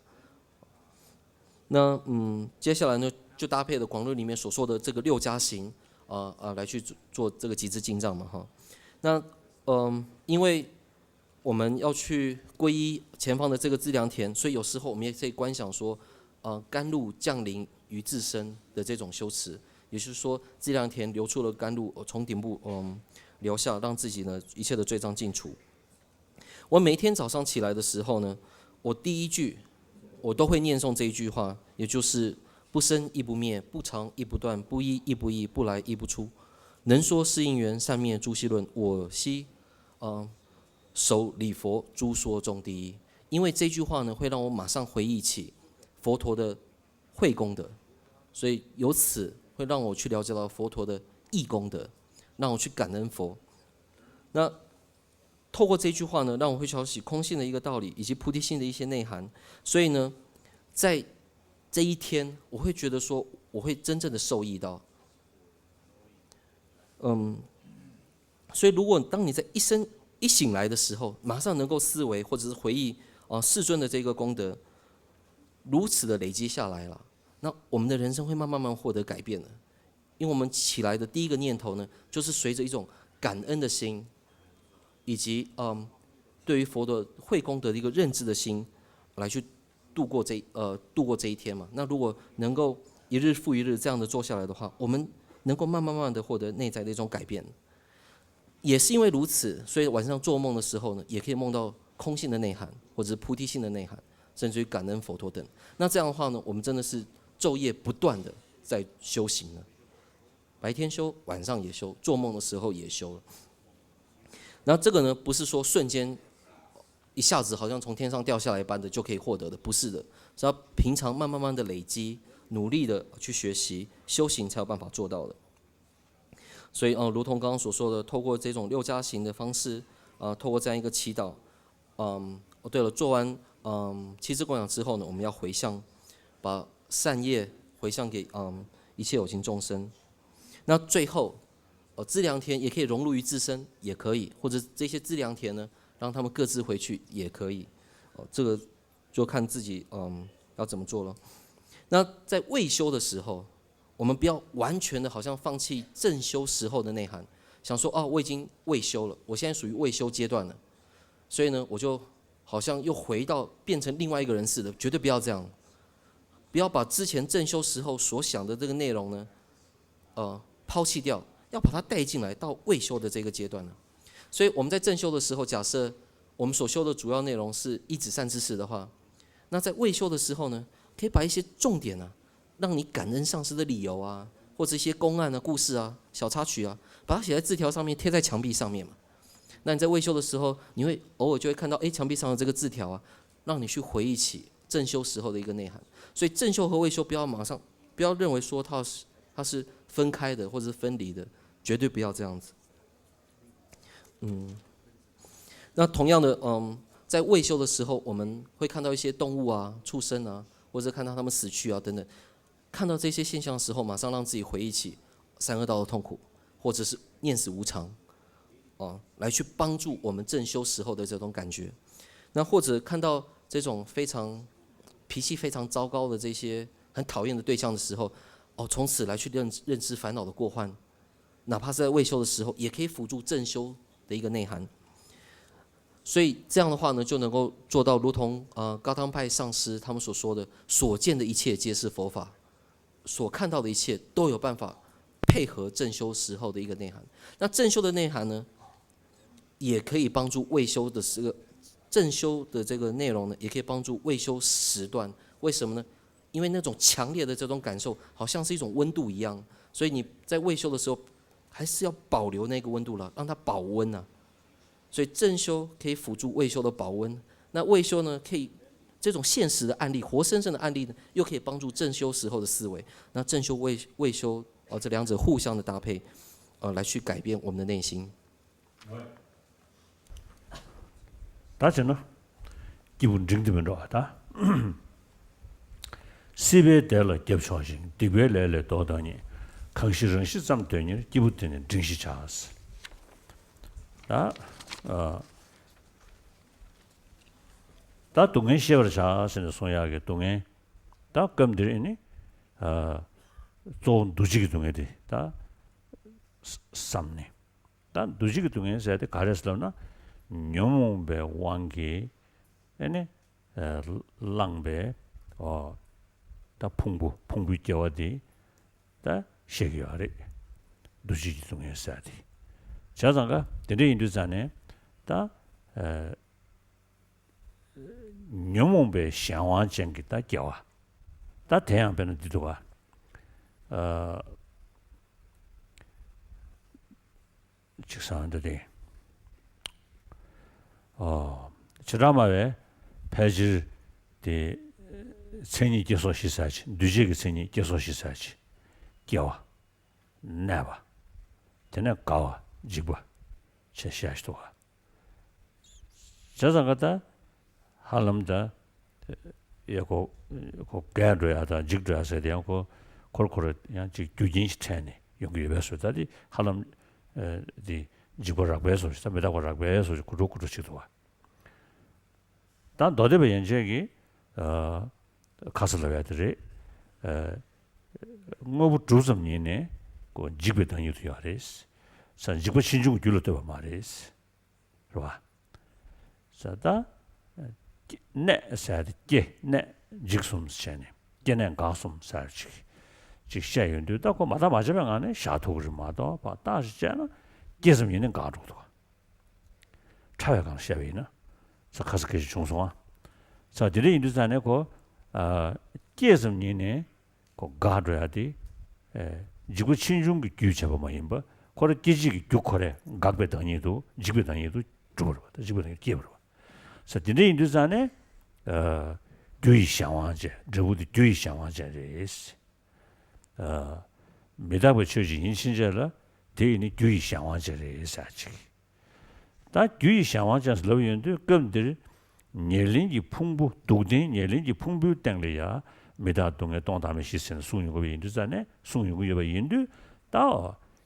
那嗯，接下来呢，就搭配了广论里面所说的这个六加行，啊、呃、啊、呃，来去做这个集资进账嘛哈。那嗯，因为我们要去皈依前方的这个资粮田，所以有时候我们也可以观想说，呃，甘露降临于自身的这种修持，也就是说，资粮田流出了甘露，从顶部嗯流下，让自己呢一切的罪障尽除。我每天早上起来的时候呢，我第一句我都会念诵这一句话，也就是“不生亦不灭，不常亦不断，不依亦不异，不来亦不出。能说是因缘，善灭诸息论。我昔，嗯，首礼佛诸说中第一。”因为这句话呢，会让我马上回忆起佛陀的慧功德，所以由此会让我去了解到佛陀的义功德，让我去感恩佛。那透过这句话呢，让我会晓起空性的一个道理，以及菩提心的一些内涵。所以呢，在这一天，我会觉得说，我会真正的受益到。嗯，所以，如果当你在一生一醒来的时候，马上能够思维或者是回忆，呃，世尊的这个功德，如此的累积下来了，那我们的人生会慢慢慢获得改变的。因为我们起来的第一个念头呢，就是随着一种感恩的心，以及嗯，对于佛陀慧功德的一个认知的心，来去度过这呃度过这一天嘛。那如果能够一日复一日这样的做下来的话，我们能够慢慢慢的获得内在的一种改变。也是因为如此，所以晚上做梦的时候呢，也可以梦到空性的内涵，或者是菩提心的内涵，甚至于感恩佛陀等。那这样的话呢，我们真的是昼夜不断的在修行呢。白天修，晚上也修，做梦的时候也修了。那这个呢，不是说瞬间一下子好像从天上掉下来般的就可以获得的，不是的，是要平常慢慢慢的累积，努力的去学习修行，才有办法做到的。所以，嗯，如同刚刚所说的，透过这种六加行的方式，呃，透过这样一个祈祷，嗯，哦，对了，做完嗯七支供养之后呢，我们要回向，把善业回向给嗯一切有情众生。那最后，呃，资粮田也可以融入于自身，也可以，或者这些资粮田呢，让他们各自回去也可以。哦，这个就看自己嗯要怎么做了。那在未修的时候，我们不要完全的好像放弃正修时候的内涵，想说哦，我已经未修了，我现在属于未修阶段了，所以呢，我就好像又回到变成另外一个人似的，绝对不要这样。不要把之前正修时候所想的这个内容呢，呃，抛弃掉，要把它带进来到未修的这个阶段呢。所以我们在正修的时候，假设我们所修的主要内容是一指善知识的话，那在未修的时候呢，可以把一些重点啊，让你感恩上师的理由啊，或者一些公案啊、故事啊、小插曲啊，把它写在字条上面贴在墙壁上面嘛。那你在未修的时候，你会偶尔就会看到，诶，墙壁上的这个字条啊，让你去回忆起正修时候的一个内涵。所以正修和未修不要马上，不要认为说它是它是分开的或者是分离的，绝对不要这样子。嗯，那同样的，嗯，在未修的时候，我们会看到一些动物啊、畜生啊，或者看到他们死去啊等等。看到这些现象的时候，马上让自己回忆起三恶道的痛苦，或者是念死无常，哦，来去帮助我们正修时候的这种感觉。那或者看到这种非常脾气非常糟糕的这些很讨厌的对象的时候，哦，从此来去认认知烦恼的过患，哪怕是在未修的时候，也可以辅助正修的一个内涵。所以这样的话呢，就能够做到如同呃高汤派上师他们所说的，所见的一切皆是佛法，所看到的一切都有办法配合正修时候的一个内涵。那正修的内涵呢，也可以帮助未修的这个正修的这个内容呢，也可以帮助未修时段。为什么呢？因为那种强烈的这种感受，好像是一种温度一样，所以你在未修的时候，还是要保留那个温度了，让它保温啊。所以正修可以辅助未修的保温，那未修呢，可以这种现实的案例、活生生的案例呢，又可以帮助正修时候的思维。那正修未未修，呃，这两者互相的搭配，呃，来去改变我们的内心。 ད་བྱས་ན། སྐྱེས་བུ་འབྲིང་དུ་མི་འགྲོ་བ་ད། སྲིད་པའི་བདེ་ལ་རྒྱབ་ཕྱོགས་ཤིང་། སྡིག་པའི་ལས་ལས་ལྡོག་བཏང་ཉིད། གང་ཞིག་རང་བཞིན་ཙམ་དོན་གཉེར། སྐྱེས་བུ་དེ་ནི་འབྲིང་ཞེས་བྱ། ད། ཨ། ད་སྡུག་བསྔལ་ཤེས་པར་བྱ་ཟེར་ནས་གསུང་ཡག་གི་སྡུག་བསྔལ། ད་སྐབས་འདིར་ཨེ་ནི། ཨ། གཙོ་བོ་འདུ་བྱེད་ཀྱི་སྡུག་བསྔལ་དེ་ད། བསམ་ནས། ད་འདུ་བྱེད་ཀྱི་སྡུག་བསྔལ་ཟེར་དེ་ག་རེ་ཟེར་ལབ་ན། ཉོན་མོངས་པའི་དབང་གིས་ཨེ་ནི། ཨ། བསླངས་པའི། ཨོ། ད་ཕུང་པོ་ཕུང་པོའི་སྐྱེ་བ་དེ་ད་བཤད་ཀྱི་ཡོད་རེད། འདུ་བྱེད་ཀྱི་སྡུག་བསྔལ་ཟེར་དེ། བྱས་ཙང་ཀ་དེ་འདྲ་ཡིན་དུས་ཙང་ནས་ད། ཨ། ཉོན་མོངས་པའི་གཞན་དབང་ཅན་གྱི་ད་སྐྱེ་བ། ད་དེ་ཡང་དཔེར་ན་འདི་འདུག་ག་ཨ། ཅིག་སང་འདི་དེ། ཨོ། བྱེ་བྲག་སྨྲ་བས་ཕལ་ཆེར་དེ་མཚན་ཉིད་སྐྱེ་སོགས་ཞི་ཟེར་ཅིག་འདུས་བྱས་ཀྱི་མཚན་ཉིད་སྐྱེ་སོགས་ཞི་ཟེར་ཅིག་སྐྱེ་བ། གནས་པ། དེ་ནས་དགའ་བ་འཇིགས་པ་བྱས་ཤ་ཞིག་འདུག་ག་བྱས་ཙང་ཀ་ད་ཧ་ལམ་ད་ཡ་ཁོ་ཁོ་རྒས་འགྲོ་ཡ་དང་འཇིགས་འགྲོ་ཡ་ཟེར་དེ་ཡང་ཁོ་ཁོར་ཁོར་ཡང་ཅིག་རྒྱུ་རྐྱེན་ཞིག་འཕྲད་ནས་ཡོང་གི་ཡོད་པས་སོ། ད་དེ་ཧ་ལམ་དེ་ འཇིག་པ་རགས་པའི་བཟོ་ཞིག་དང་མི་རྟག་པ་རགས་པའི་བཟོ་ཞིག་གོ་འགྲོ་གོ་འགྲོ་ཅིག་འདུག་བ། ད་མདོ་སྡེ་པ་ཡན་ཆད་ཀྱིས་ཨ་ཁ་ས་ལབ་ཡ་དེ་རེད། ཨ་དངོས་པོ་གྲུབ་ཙམ་ཉིད་ནས་ཁོ་འཇིག་པའི་བདག་ཉིད་དུ་ཡོད་རེད། ས་འཇིག་པ་ཕྱིས་འབྱུང་གི་རྒྱུ་ལ་ལྟོས་པ་མ་རེད། རེད་བ། ས་ད་གནས་ཟེར་ཏེ་སྐྱེ་གནས་འཇིག་གསུམ་བྱས་ནས་སྐྱེ་གནས་འགག་གསུམ་ཟེར་ཅིག་ཅིག་བཤད་ཡོང་དུས་ད་ཁོ་མ་བརྟགས་མ་དཔྱད་པའི་ངང་ནས་བཞག་ཐུབ་ཀྱི་རེད་མ་གཏོགས་བརྟགས་ཤིང་དཔྱད་ན་སྐྱེ་ཙམ་ཉིད་ནས་འགག་འགྲོ་གི་འདུག་ཕྲ་བའི་སྒང་བཤད་པ་ཡིན་ན། ས་ཁ་ས་སྐད་ཅིག་བྱུང་སོང་ཨ། ས་དེ་འདྲ་ཡིན་དུས་ཙང་ནས་ཁོ་ཨ་སྐྱེ་ཙམ་ཉིད་ནས་ཁོ་འགག་འགྲོ་ཡ་དེ་ཨེ་འཇིག་པ་ཕྱིས་འབྱུང་གི་རྒྱུས་བྱས་པ་མ་ཡིན་པ་ཁོ་རང་སྐྱེ་མཆེད་ཀྱི་རྒྱུ་ཁོ་རང་འགག་པའི་བདག་ཉིད་དུ་འཇིག་པའི་བདག་ཉིད་དུ་གྲུབ་པ་རེད་བ། ད་འཇིག་པའི་བདག་ཉིད་སྐྱེས་པ་རེད་བ། ས་དེ་འདྲ་ཡིན་དུས་ཙང་ནས་ཨ་རྒྱུ་ཡི་གཞན་དབང་ཅན་འབྲས་བུ་དེ་རྒྱུ་ཡི་གཞན་དབང་ཅན་རེད། ཨ་མི་རྟག་པའི་ཆོས་ཅིག་ཡིན་ཕྱིན་ཆད་ལ་དེ་ཡིན་ནི་རྒྱུ་ཡི་གཞན་དབང་ཅན་རེད་ཟེར་ཅིག་ད་རྒྱུ་ཡི་གཞན་དབང་ཅན་ཟེར་ལབ་ཡོང་དུས་སྐབས་འདིར་ཉེར་ལེན་གྱི་ཕུང་པོ་སྡུག་བདེན་ཉེར་ལེན་གྱི་ཕུང་པོའི་སྟེང་ལ་ཡང་མི་རྟག་སྡུག་བསྔལ་སྟོང་ཐ་མའི་གཞི་ཟེར་ནས་གསུངས་ཡོང་གི་ཡོད་པ་ཡིན་དུས་ཙང་ནས་གསུངས་ཡོང་གི་ཡོད་པ་ཡིན་དུས་ད་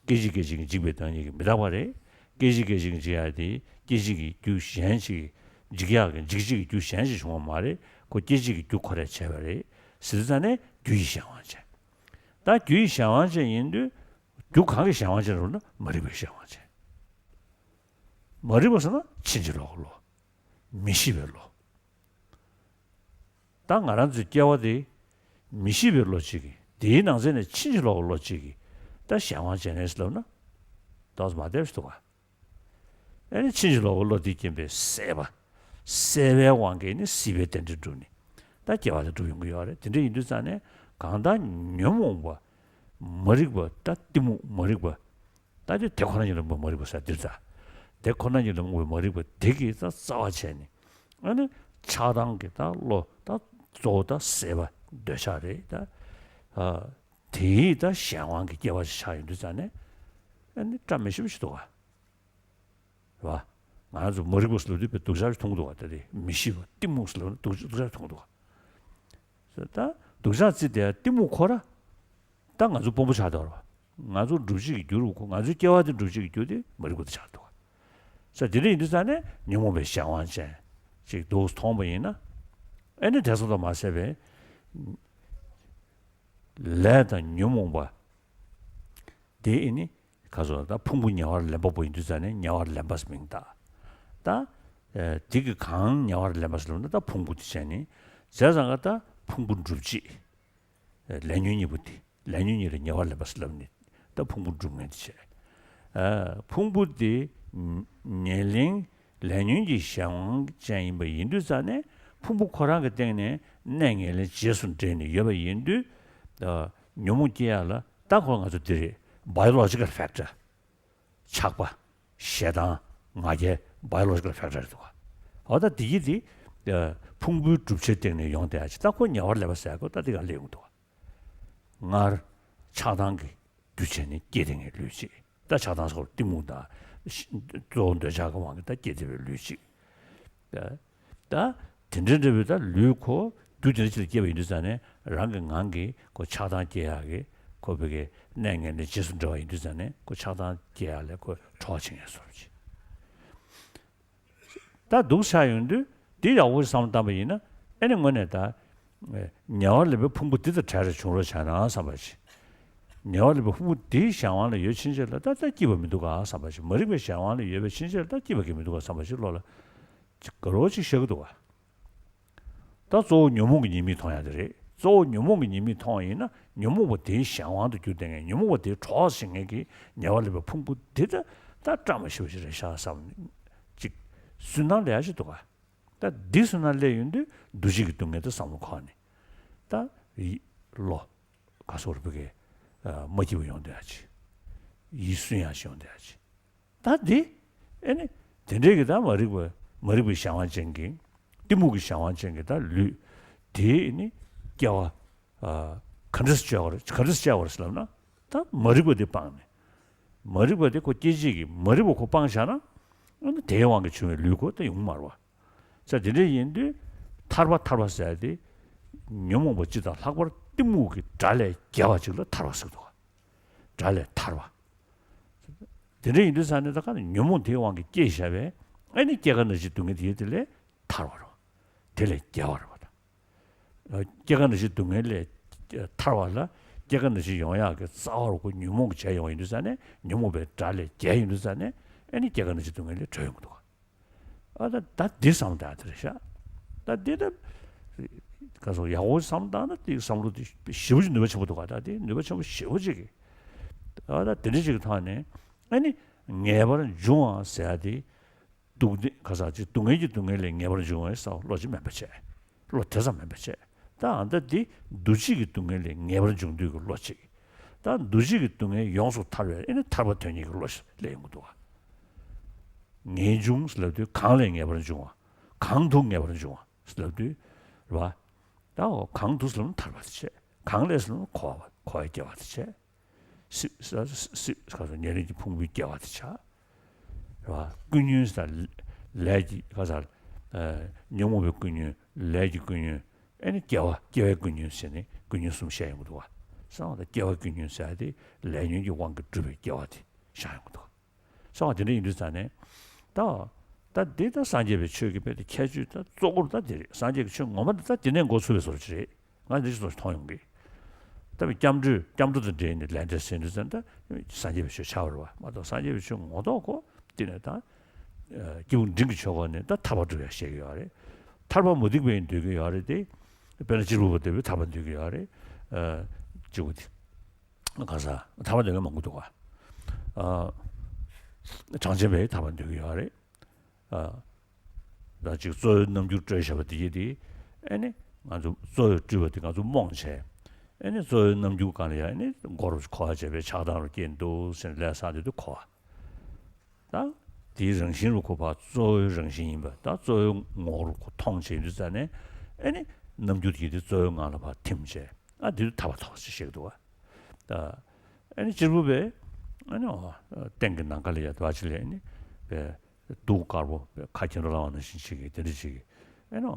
སྐྱེ་མཆེད་སྐྱེ་མཆེད་ཀྱི་འཇིག་པའི་བདག་ཉིད་ཀྱི་མི་རྟག་པ་རེད། སྐྱེ་མཆེད་སྐྱེ་མཆེད་ཀྱི་འཇིག་ཡག་དེ་སྐྱེ་མཆེད་ཀྱི་རྒྱུ་གཞན་ཞིག་འཇིག་ཡག་གི་འཇིག་བྱེད་ཀྱི་རྒྱུ་གཞན་ཞིག་བྱུང་བ་མ་རེད། ཁོ་སྐྱེ་མཆེད་ཀྱི་རྒྱུ་ཁོ་རས་བྱས་པ་རེད། ཟེར་དུས་ཙང་ནས་རྒྱུ་ཡི་གཞན་དབང་ཅན། ད་རྒྱུ་ཡི་གཞན་དབང་ཅན་ཡིན་དུས་རྒྱུ་གང་གི་གཞན་དབང་ཅན་རེད་ན་མ་རིག་པའི་གཞན་དབང་ཅན། མ་རིག་པ་ཟེར་ན་ཕྱིན་ཅི་ལོག་གི་བློ། མི་ཤེས་པའི་བློ། ད་ང་རང་ཚོའི་སྐྱེ་བ་དེ་མི་ཤེས་པའི་བློ་གཅིག་གིས་དེའི་ནང་ཚན་ནས་ཕྱིན་ཅི་ལོག་གི་བློ་གཅིག་གིས་ད་གཞན་དབང་ཅན་རེད་ལབ་ན་ཏོག་ཙམ་མ་བདེ་བ་ཞིག་འདུག་ག་ཨ་ནི་ཕྱིན་ཅི་ལོག་གི་བློ་དེ་རྐྱེན་པས་སྲེད་པ། སྲེད་པའི་དབང་གིས་ནི་སྲིད་པའི་རྟེན་འབྲེལ་བསྒྲུབས་ནས་ད་སྐྱེ་བ་དེ་འགྲུབ་ཡོང་གི་ཡོད་རེད། དེ་འདྲ་ཡིན་དུས་ཙང་ནས་གང་ལྟར་ཉོན་མོངས་པ་མ་རིག་པ་ད་གཏི་མུག་མ་རིག་པ། ད་དེ་དེ་ཁོ་ན་ཉིད་ལ་མ་རིག་པ་ཟེར་འདིར་ད། དེ་ཁོ་ན་ཉིད་ལ་མ་རིག་པ་དེ་གིས་ད་རྩ་བ་བྱས་ནས་ཨ་ནི་ཆགས་སྡང་གི་ད་བློ་ད་གཙོ་བོ་ད་སྲེད་པ་འདོད་ཆགས་རེད་ད། ཨ་དེའི་ད་གཞན་དབང་གི་སྐྱེ་བ་ཞིག་ཆགས་ཡོང་དུས་ཙང་ནས་ཨ་ནི་བཀྲ་མི་ཤིས་པ་ཞིག་འདུག་ག་རེད་བ། ང་ཚོ་མ་རིག་པ་ཟེར་ལབ་དུས་དཔེ་སྡུག་ཅག་ཞིག་མཐོང་གི་འདུག་ག་ད་དེ་མི་ཤེས་པ་གཏི་མུག་ཟེར་ལབ་ན་སྡུག་སྡུག་ཅག་ཞིག་མཐོང་གི་འདུག་ག་ད་སྡུག་ཅག་རྩི་དེ་གཏི་མུག་ཁོ་ར་ད་ང་ཚོ་དཔོན་པོ་ཆགས་བསྡད་པ་རེད་བ། ང་ཚོ་སྒྲུབ་བྱེད་ཀྱི་རྒྱུ་རུ་ཁོ་ང་ཚོའི་སྐྱེ་བ་དེ་སྒྲུབ་བྱེད་ཀྱི་རྒྱུ་དེ་མ་རིག་པ་དེ་ཆགས་འདུག་ག་ས་དེ་འདྲ་ཡིན་དུས་ཙང་ནས་ཉོན་མོངས་པའི་གཞན་དབང་ཅན་ཅིག་འདུག་མཐོང་བ་ཡིན་ན་ཨེ་ནི་དེ་ཙམ་དུ་མ་ཟད་པའི་ལས་དང་ཉོན་མོངས་པ་དེ་ཨེ་ནི་ག་ཚོད་ད་ཕུང་པོ་ཉེ་བར་ལེན་པ་པོ་ཡིན་དུས་ཙང་ནས་ཉེ་བར་ལེན་པ་མིང་བཏགས། ད་ཨེ་དེ་གི་གང་ཉེ་བར་ལེན་པ་ཟེར་ལབ་ན་ད་ཕུང་པོ་དེ་བྱས་ནས་བྱས་ཙང་ག་ད་ཕུང་པོ་སྒྲུབ་བྱེད། ལས་ཉོན་གཉིས་པོ་དེ་ལས་ཉོན་གཉིས་ལ་ཉེ་བར་ལེན་པ་ཟེར་ལབ་ནས་ད་ཕུང་པོ་སྒྲུབ་མཁན་དེ་བྱས། ཨ་ཕུང་པོ་དེ་ཉེར་ལེན་ལས་ཉོན་གྱི་གཞན་དབང་ཅན་ཡིན་པ་ཡིན་དུས་ཙང་ནས་ཕུང་པོ་ཁོ་རང་གི་སྟེང་ནས་གནས་ངན་ལེན་རྗེས་སུ་འབྲེལ་ནས་ཡོད་པ་ཡིན་དུས། ཨ་ཉོན་མོངས་སྐྱེ་ཡག་ལ་ད་ཁོ་ང་ཚོ་འདི་རེད། biological factor། ཆགས་པ། ཞེ་སྡང་། ང་རྒྱལ། biological factor་རེད་འདུག་ག་འོ་ད་དེ་གི་དེ་ཨ་ཕུང་པོའི་གྲུབ་ཆའི་སྟེང་ནས་ཡོང་བསྡད་ཡག་ཅིག་ད་ཁོ་ཉེ་བར་ལེན་པ་ཟེར་ཁོ་ད་དེ་ག་སླེབས་ཡོང་གི་འདུག་ག་སྔར་ཆགས་སྡང་གི་རྒྱུ་བྱས་ནས་སྐྱེས་བསྡད་མཁན་ལུས་གཅིག་ད་ཆགས་སྡང་སོགས་གཏི་མུག་དང་གཙོ་བོ་འདོད་ཆགས་ཀྱི་དབང་གིས་ད་སྐྱེས་བསྡད་པའི་ལུས་གཅིག་ད་དེ་འདྲ་འདྲ་བའི་ད་ལུས་ཁོ་རྒྱུ་དེ་འདྲ་ཅིག་ལ་སྐྱེས་པ་ཡིན་དུས་ཙང་ནས་རང་གི་ངང་གིས་ཁོ་ཆགས་སྡང་སྐྱེ་ཡག་གི་ཁོ་བོད་ཀྱི་གནས་ངན་ལེན་རྗེས་སུ་འབྲེལ་བ་ཡིན་དུས་ཙང་ནས་ཁོ་ཆགས་སྡང་སྐྱེ་ཡག་ལས་ཁོ་གྲོགས་བྱེད་མཁན་བཟོ་འདྲ་ཅིག་ད་སྡུག་ཆགས་ཡོང་དུས་འདི་ཡག་པོ་ཞིག་བསམ་བློ་བཏང་པ་ཡིན་ན་ཨེ་ནི་དངོས་གནས་ད་ཉེ་བར་ལེན་པའི་ཕུང་པོ་འདི་དང་བྲལ་རེ་བྱུང་རོགས་བྱས་ན་བསམ་པ་ཅིག་ཉེ་བར་ལེན་པའི་ཕུང་པོ་འདིའི་གཞན་དབང་ལ་ཡོད་ཕྱིན་ཆད་ལ་ད་ལྟ་སྐྱིད་པ་མི་འདུག་ག་བསམ་པ་ཅིག་མ་རིག་པའི་གཞན་དབང་ལ་ཡོད་པའི་ཕྱིན་ཆད་ལ་ད་སྐྱིད་པ་གང་ཡང་མི་འདུག་ག་བསམ་པ་ཅིག་བློ་ལ་ཅིག་དགའ་རོགས་ཅིག་ཤར་གི་འདུག་ག་ད་གཙོ་བོ་ཉོན་མོངས་ཀྱི་ཉེས་དམིགས་མཐོང་ཡག་དེ་རེད། གཙོ་བོ་ཉོན་མོངས་ཀྱི་ཉེས་དམིགས་མཐོང་བ་ཡིན་ན་ཉོན་མོངས་པ་དེའི་གཞན་དབང་དུ་གྱུར་བསྡད་མཁན་ཉོན་མོངས་པ་དེའི་གྲོགས་བྱེད་མཁན་གྱི་ཉེ་བར་ལེན་པའི་ཕུང་པོ་དེ་ད་ད་བཀྲ་མ་ཤིས་པ་ཞིག་རེད་ཤག་བསམ་ཅིག་སུན་སྣང་སླེབས་ཡག་ཅིག་འདུག་ག་ད་འདི་སུན་སྣང་སླེབས་ཡོང་དུས་འདུ་བྱེད་ཀྱི་སྡུག་བསྔལ་དེ་བསམ་བློ་འཁོར་ནས་ད་ཡིད་བློ་ག་སོགས་རུ་བུ་གའི་མ་སྐྱིད་པ་ཡོང་བསྡད་ཡག་ཅིག་ཡིད་སུན་ཡག་ཅིག་ཡོང་བསྡད་ཡག་ཅིག་ད་འདི་ཨེ་ནི་དེ་འདྲའི་གི་ད་མ་རིག་པ་མ་རིག་པའི་གཞན་དབང་ཅན་གྱི་གཏི་མུག་གི་གཞན་དབང་ཅན་གྱི་ད་ལུས་དེ་ཨེ་ནི་སྐྱེ་བ་ཨ་ག་འདྲ་སེ་སྐྱེ་བ་རེད། ག་འདྲ་སེ་སྐྱེ་བ་རེད་ཟེར་ལབ་ན་ད་མ་རིག་པ་དེ་སྤངས་ནས་མ་རིག་པ་དེ་ཁོ་སྐྱེ་བྱེད་ཀྱི་མ་རིག་པ་ཁོ་སྤངས་བཞག་ན་ཨ་ནི་དེའི་དབང་གིས་བྱུང་བའི་ལུས་ཁོ་ད་ཡོང་གི་མ་རེད་བ། ས་དེ་འདྲ་ཡིན་དུས་ཐར་པ་ཐར་པ་ཟེར་ཏེ་ཉོན་མོངས་པ་སྤྱི་དང་ལྷག་པར་གཏི་མུག་གི་དགྲ་ལས་རྒྱལ་བ་ཅིག་ལ་ཐར་པ་ཟེར་འདུག་ག་དགྲ་ལས་ཐར་པ། དེ་འདྲ་ཡིན་དུས་ཙང་ནས་ད་ག་ནས་ཉོན་མོངས་དེའི་དབང་གིས་སྐྱེས་བཞག་པས་ཨ་ནི་སྐྱེ་རྒ་ན་འཆིའི་སྡུག་བསྔལ་དེ་ཡིན་དེ་ལས་ཐར་བ་རེད། དེ་ལས་རྒྱལ་བ་རེད་པ་ད། སྐྱེ་རྒ་ན་འཆིའི་སྡུག་བསྔལ་ལས་ཐར་བ་ལ་སྐྱེ་རྒ་ན་འཆི་ཡོང་ཡག་གི་རྩ་བ་རུ་ཁོ་ཉོན་མོངས་ཀྱིས་བྱས་ཡོང་བ་ཡིན་དུས་ཙང་ནས་ཉོན་མོངས་པའི་དགྲ་ལས་རྒྱལ་ཡིན་དུས་ཙང་ནས་ཨ་ནི་སྐྱེ་རྒ་ན་འཆིའི་སྡུག་བསྔལ་ལས་གྲོལ་ཡོང་གི་འདུག་ག་ཨ་ད་ད་འདི་བསམ་བཏང་དེ་རེད་ཤག་ད་འདི་ད་ག་སོ་ཡག་པོ་བསམ་བཏང་ན་འདི་བསམ་བློ་འདི་ཞེ་པོ་ཅིག་ནུས་པ་ཆེན་པོ་འདུག་ག་ད་འདི་ནུས་པ་ཆེན་པོ་ཞེ་པོ་ཅིག་གི་ཨ་ད་དེ་འདྲ་ཅིག་གི་ཐོག་ནས་ཨ་ནི་ངེས་པར་འབྱུང་བ་ཟེར་ཡ་དེ། སྡུག་བདེ་ག་ས་ཅིག་སྡུག་བསྔལ་གྱི་སྡུག་བསྔལ་ལས་ངེས་པར་འབྱུང་བའི་ས་བློ་ཅིག་མིན་པ་བྱས། བློ་དེ་ཙམ་མིན་པ་བྱས། ད་ཨ་ད་འདི་འདུ་བྱེད་ཀྱི་སྡུག་བསྔལ་ལས་ངེས་པར་འབྱུང་འདོད་ཀྱི་བློ་གཅིག་ད་འདུ་བྱེད་ཀྱི་སྡུག་བསྔལ་ཡོངས་སུ་ཐར་བའི་ཨེ་ནི་ཐར་པ་དོན་གཉེར་གྱི་བློ་ཞིག་སླེབས་ཡོང་གི་འདུག་ག་ངེས་འབྱུང་ཟེར་ལབ་དུས་གང་ལས་ངེས་པར་འབྱུང་བ། གང་དུ་ངེས་པར་འབྱུང་བ་ཟེར་ལབ་དུས་རེད་བ། ད་འོ་གང་དུ་ཟེར་ལབ་ན་ཐར་པ་དེ་བྱས། གང་ལས་ཟེར་ལབ་ན་འཁོར་བ་འཁོར་བའི་སྐྱེ་བ་དེ་བྱས། སྲིད་སྲིད་སྲིད་ག་ཚོད་ཉེ་རིང་གི་ཕུང་པོའི་སྐྱེ་བ་དེ་ཆགས། རེད་བ། ཀུན་ཉོན་ཟེར་ལས་ཀྱི་ག་ཚོད་ཉོན་མོངས་པའི་ཀུན་ཉོན་ལས་ཀྱི་ཀུན་ཉོན་ཨེ་ནི་སྐྱེ་བ་སྐྱེ་བའི་ཀུན་ཉོན་ཟེར་ནས་ཀུན་ཉོན་གསུམ་བཤད་ཡོང་གི་འདུག་བ། སོང་བ་དང་སྐྱེ་བ་ཀུན་ཉོན་ཟེར་ཡ་དེ་ལས་ཉོན་གྱི་དབང་གིས་གྲུབ་པའི་སྐྱེ་བ་དེ་བཞག་ཡོང་གི་འདུག་སོང་བ་དེ་འདྲ་ཡིན་དུས་ཙང་ནས་ད་ད་འདི་ད་སངས་རྒྱས་པའི་ཆོས་ཀྱི་དཔེ་དེ་ཁྱད་ཆོས་ད་གཙོ་བོར་ད་དེ་རེད། སངས་རྒྱས་ཀྱི་ཆོས་ངོ་མ་དེ་ད་དེ་ནས་འགོ་ཚུགས་པའི་བཟོ་འདྲ་ཅིག་རེད། ང་འདི་ཚོ་མཐོང་ཡོང་གི་ད་བའི་སྐྱབས་འགྲོས་སྐྱབས་འགྲོ་དང་འབྲེལ་ནས་ལས་འབྲས་ཟེར་དུས་ཙམ་ད་སངས་རྒྱས་པའི་ཆོས་ཆགས་པ་རེད་བ། མ་གཏོགས་སངས་རྒྱས་པའི་ཆོས་ངོ་ཐོག་ཁོ་དེ་ནས་ད་སྐྱེས་བུ་འབྲིང་གི་ཆོས་སྐོར་ནས་ད་ཐར་པ་སྒྲུབ་ཡ་བཤད་ཀྱི་ཡོད་རེད། ཐར་པ་མུ་སྟེགས་པས་འདོད་ཀྱི་ཡོད་རེད་དེ། དཔེར་ན་གཅེར་བུ་པ་འདོད་པས་ཐར་པ་འདོད་ཀྱི་ཡོད་རེད། གཅེར་བུ་དེ་ག་ས་ཐར་པ་འདོད་མཁན་མང་པོ་འདུག་ག་གྲངས་ཅན་པས་ཐར་པ་འདོད་ཀྱི་ཡོད་རེད། ཨ། ད་ཅིག་གཙོ་བོའི་རྣམ་འགྱུར་སྤྲོད་བཞག་པ་དེ་ཡིན་ཏེ། ཨེ་ནི་ང་ཚོ་གཙོ་བོའི་སྤྲུལ་པ་དེ་ང་ཚོ་རྨོངས་བྱས། ཨེ་ནི་གཙོ་བོའི་རྣམ་འགྱུར་སྒང་ལ་ཡང་ཨེ་ནི་མགོ་རུ་འཁོར་བ་བྱས་པའི་ཆགས་སྡང་རུ་སྐྱེས་འདུག་ཟེར་ནས་ལས་བསགས་འདུག་དུས་འཁོར་བ། ད་དེའི་རང་བཞིན་རུ་ཁོ་ཕར་གཙོ་བོའི་རང་བཞིན་ཡིན་པ་ད་གཙོ་བོའི་ངོ་བོ་རུ་ཁོ་མཐོང་བྱས་ཡོད་དུས་ཙང་ནས་ཨེ་ནི་རྣམ་འགྱུར་དེ་ཡིན་ཏེ་གཙོ་བོའི་ངང་ལ་ཕར་ཐིམ་བྱས་ཨ་དེ་དུས་ཐར་པ་ཐོབ་ཟེར་བཤད་འདུག་བ། ད་ཨེ་ནི་གཅེར་བུ་པས་ཨེ་ནི་འོ་སྟེང་གི་ནམ་མཁའ་ལ་ཡ་དུ་བ་ཅིག་ལ་ཨེ་ནི་པས། གདུགས་དཀར་པོ་ཁ་ཁྱེར་འགྲོ་ལངས་པ་ནང་བཞིན་བྱེད་ཀྱི་དེ་འདྲ་བྱེད་ཀྱི་ཨེ་ནོ་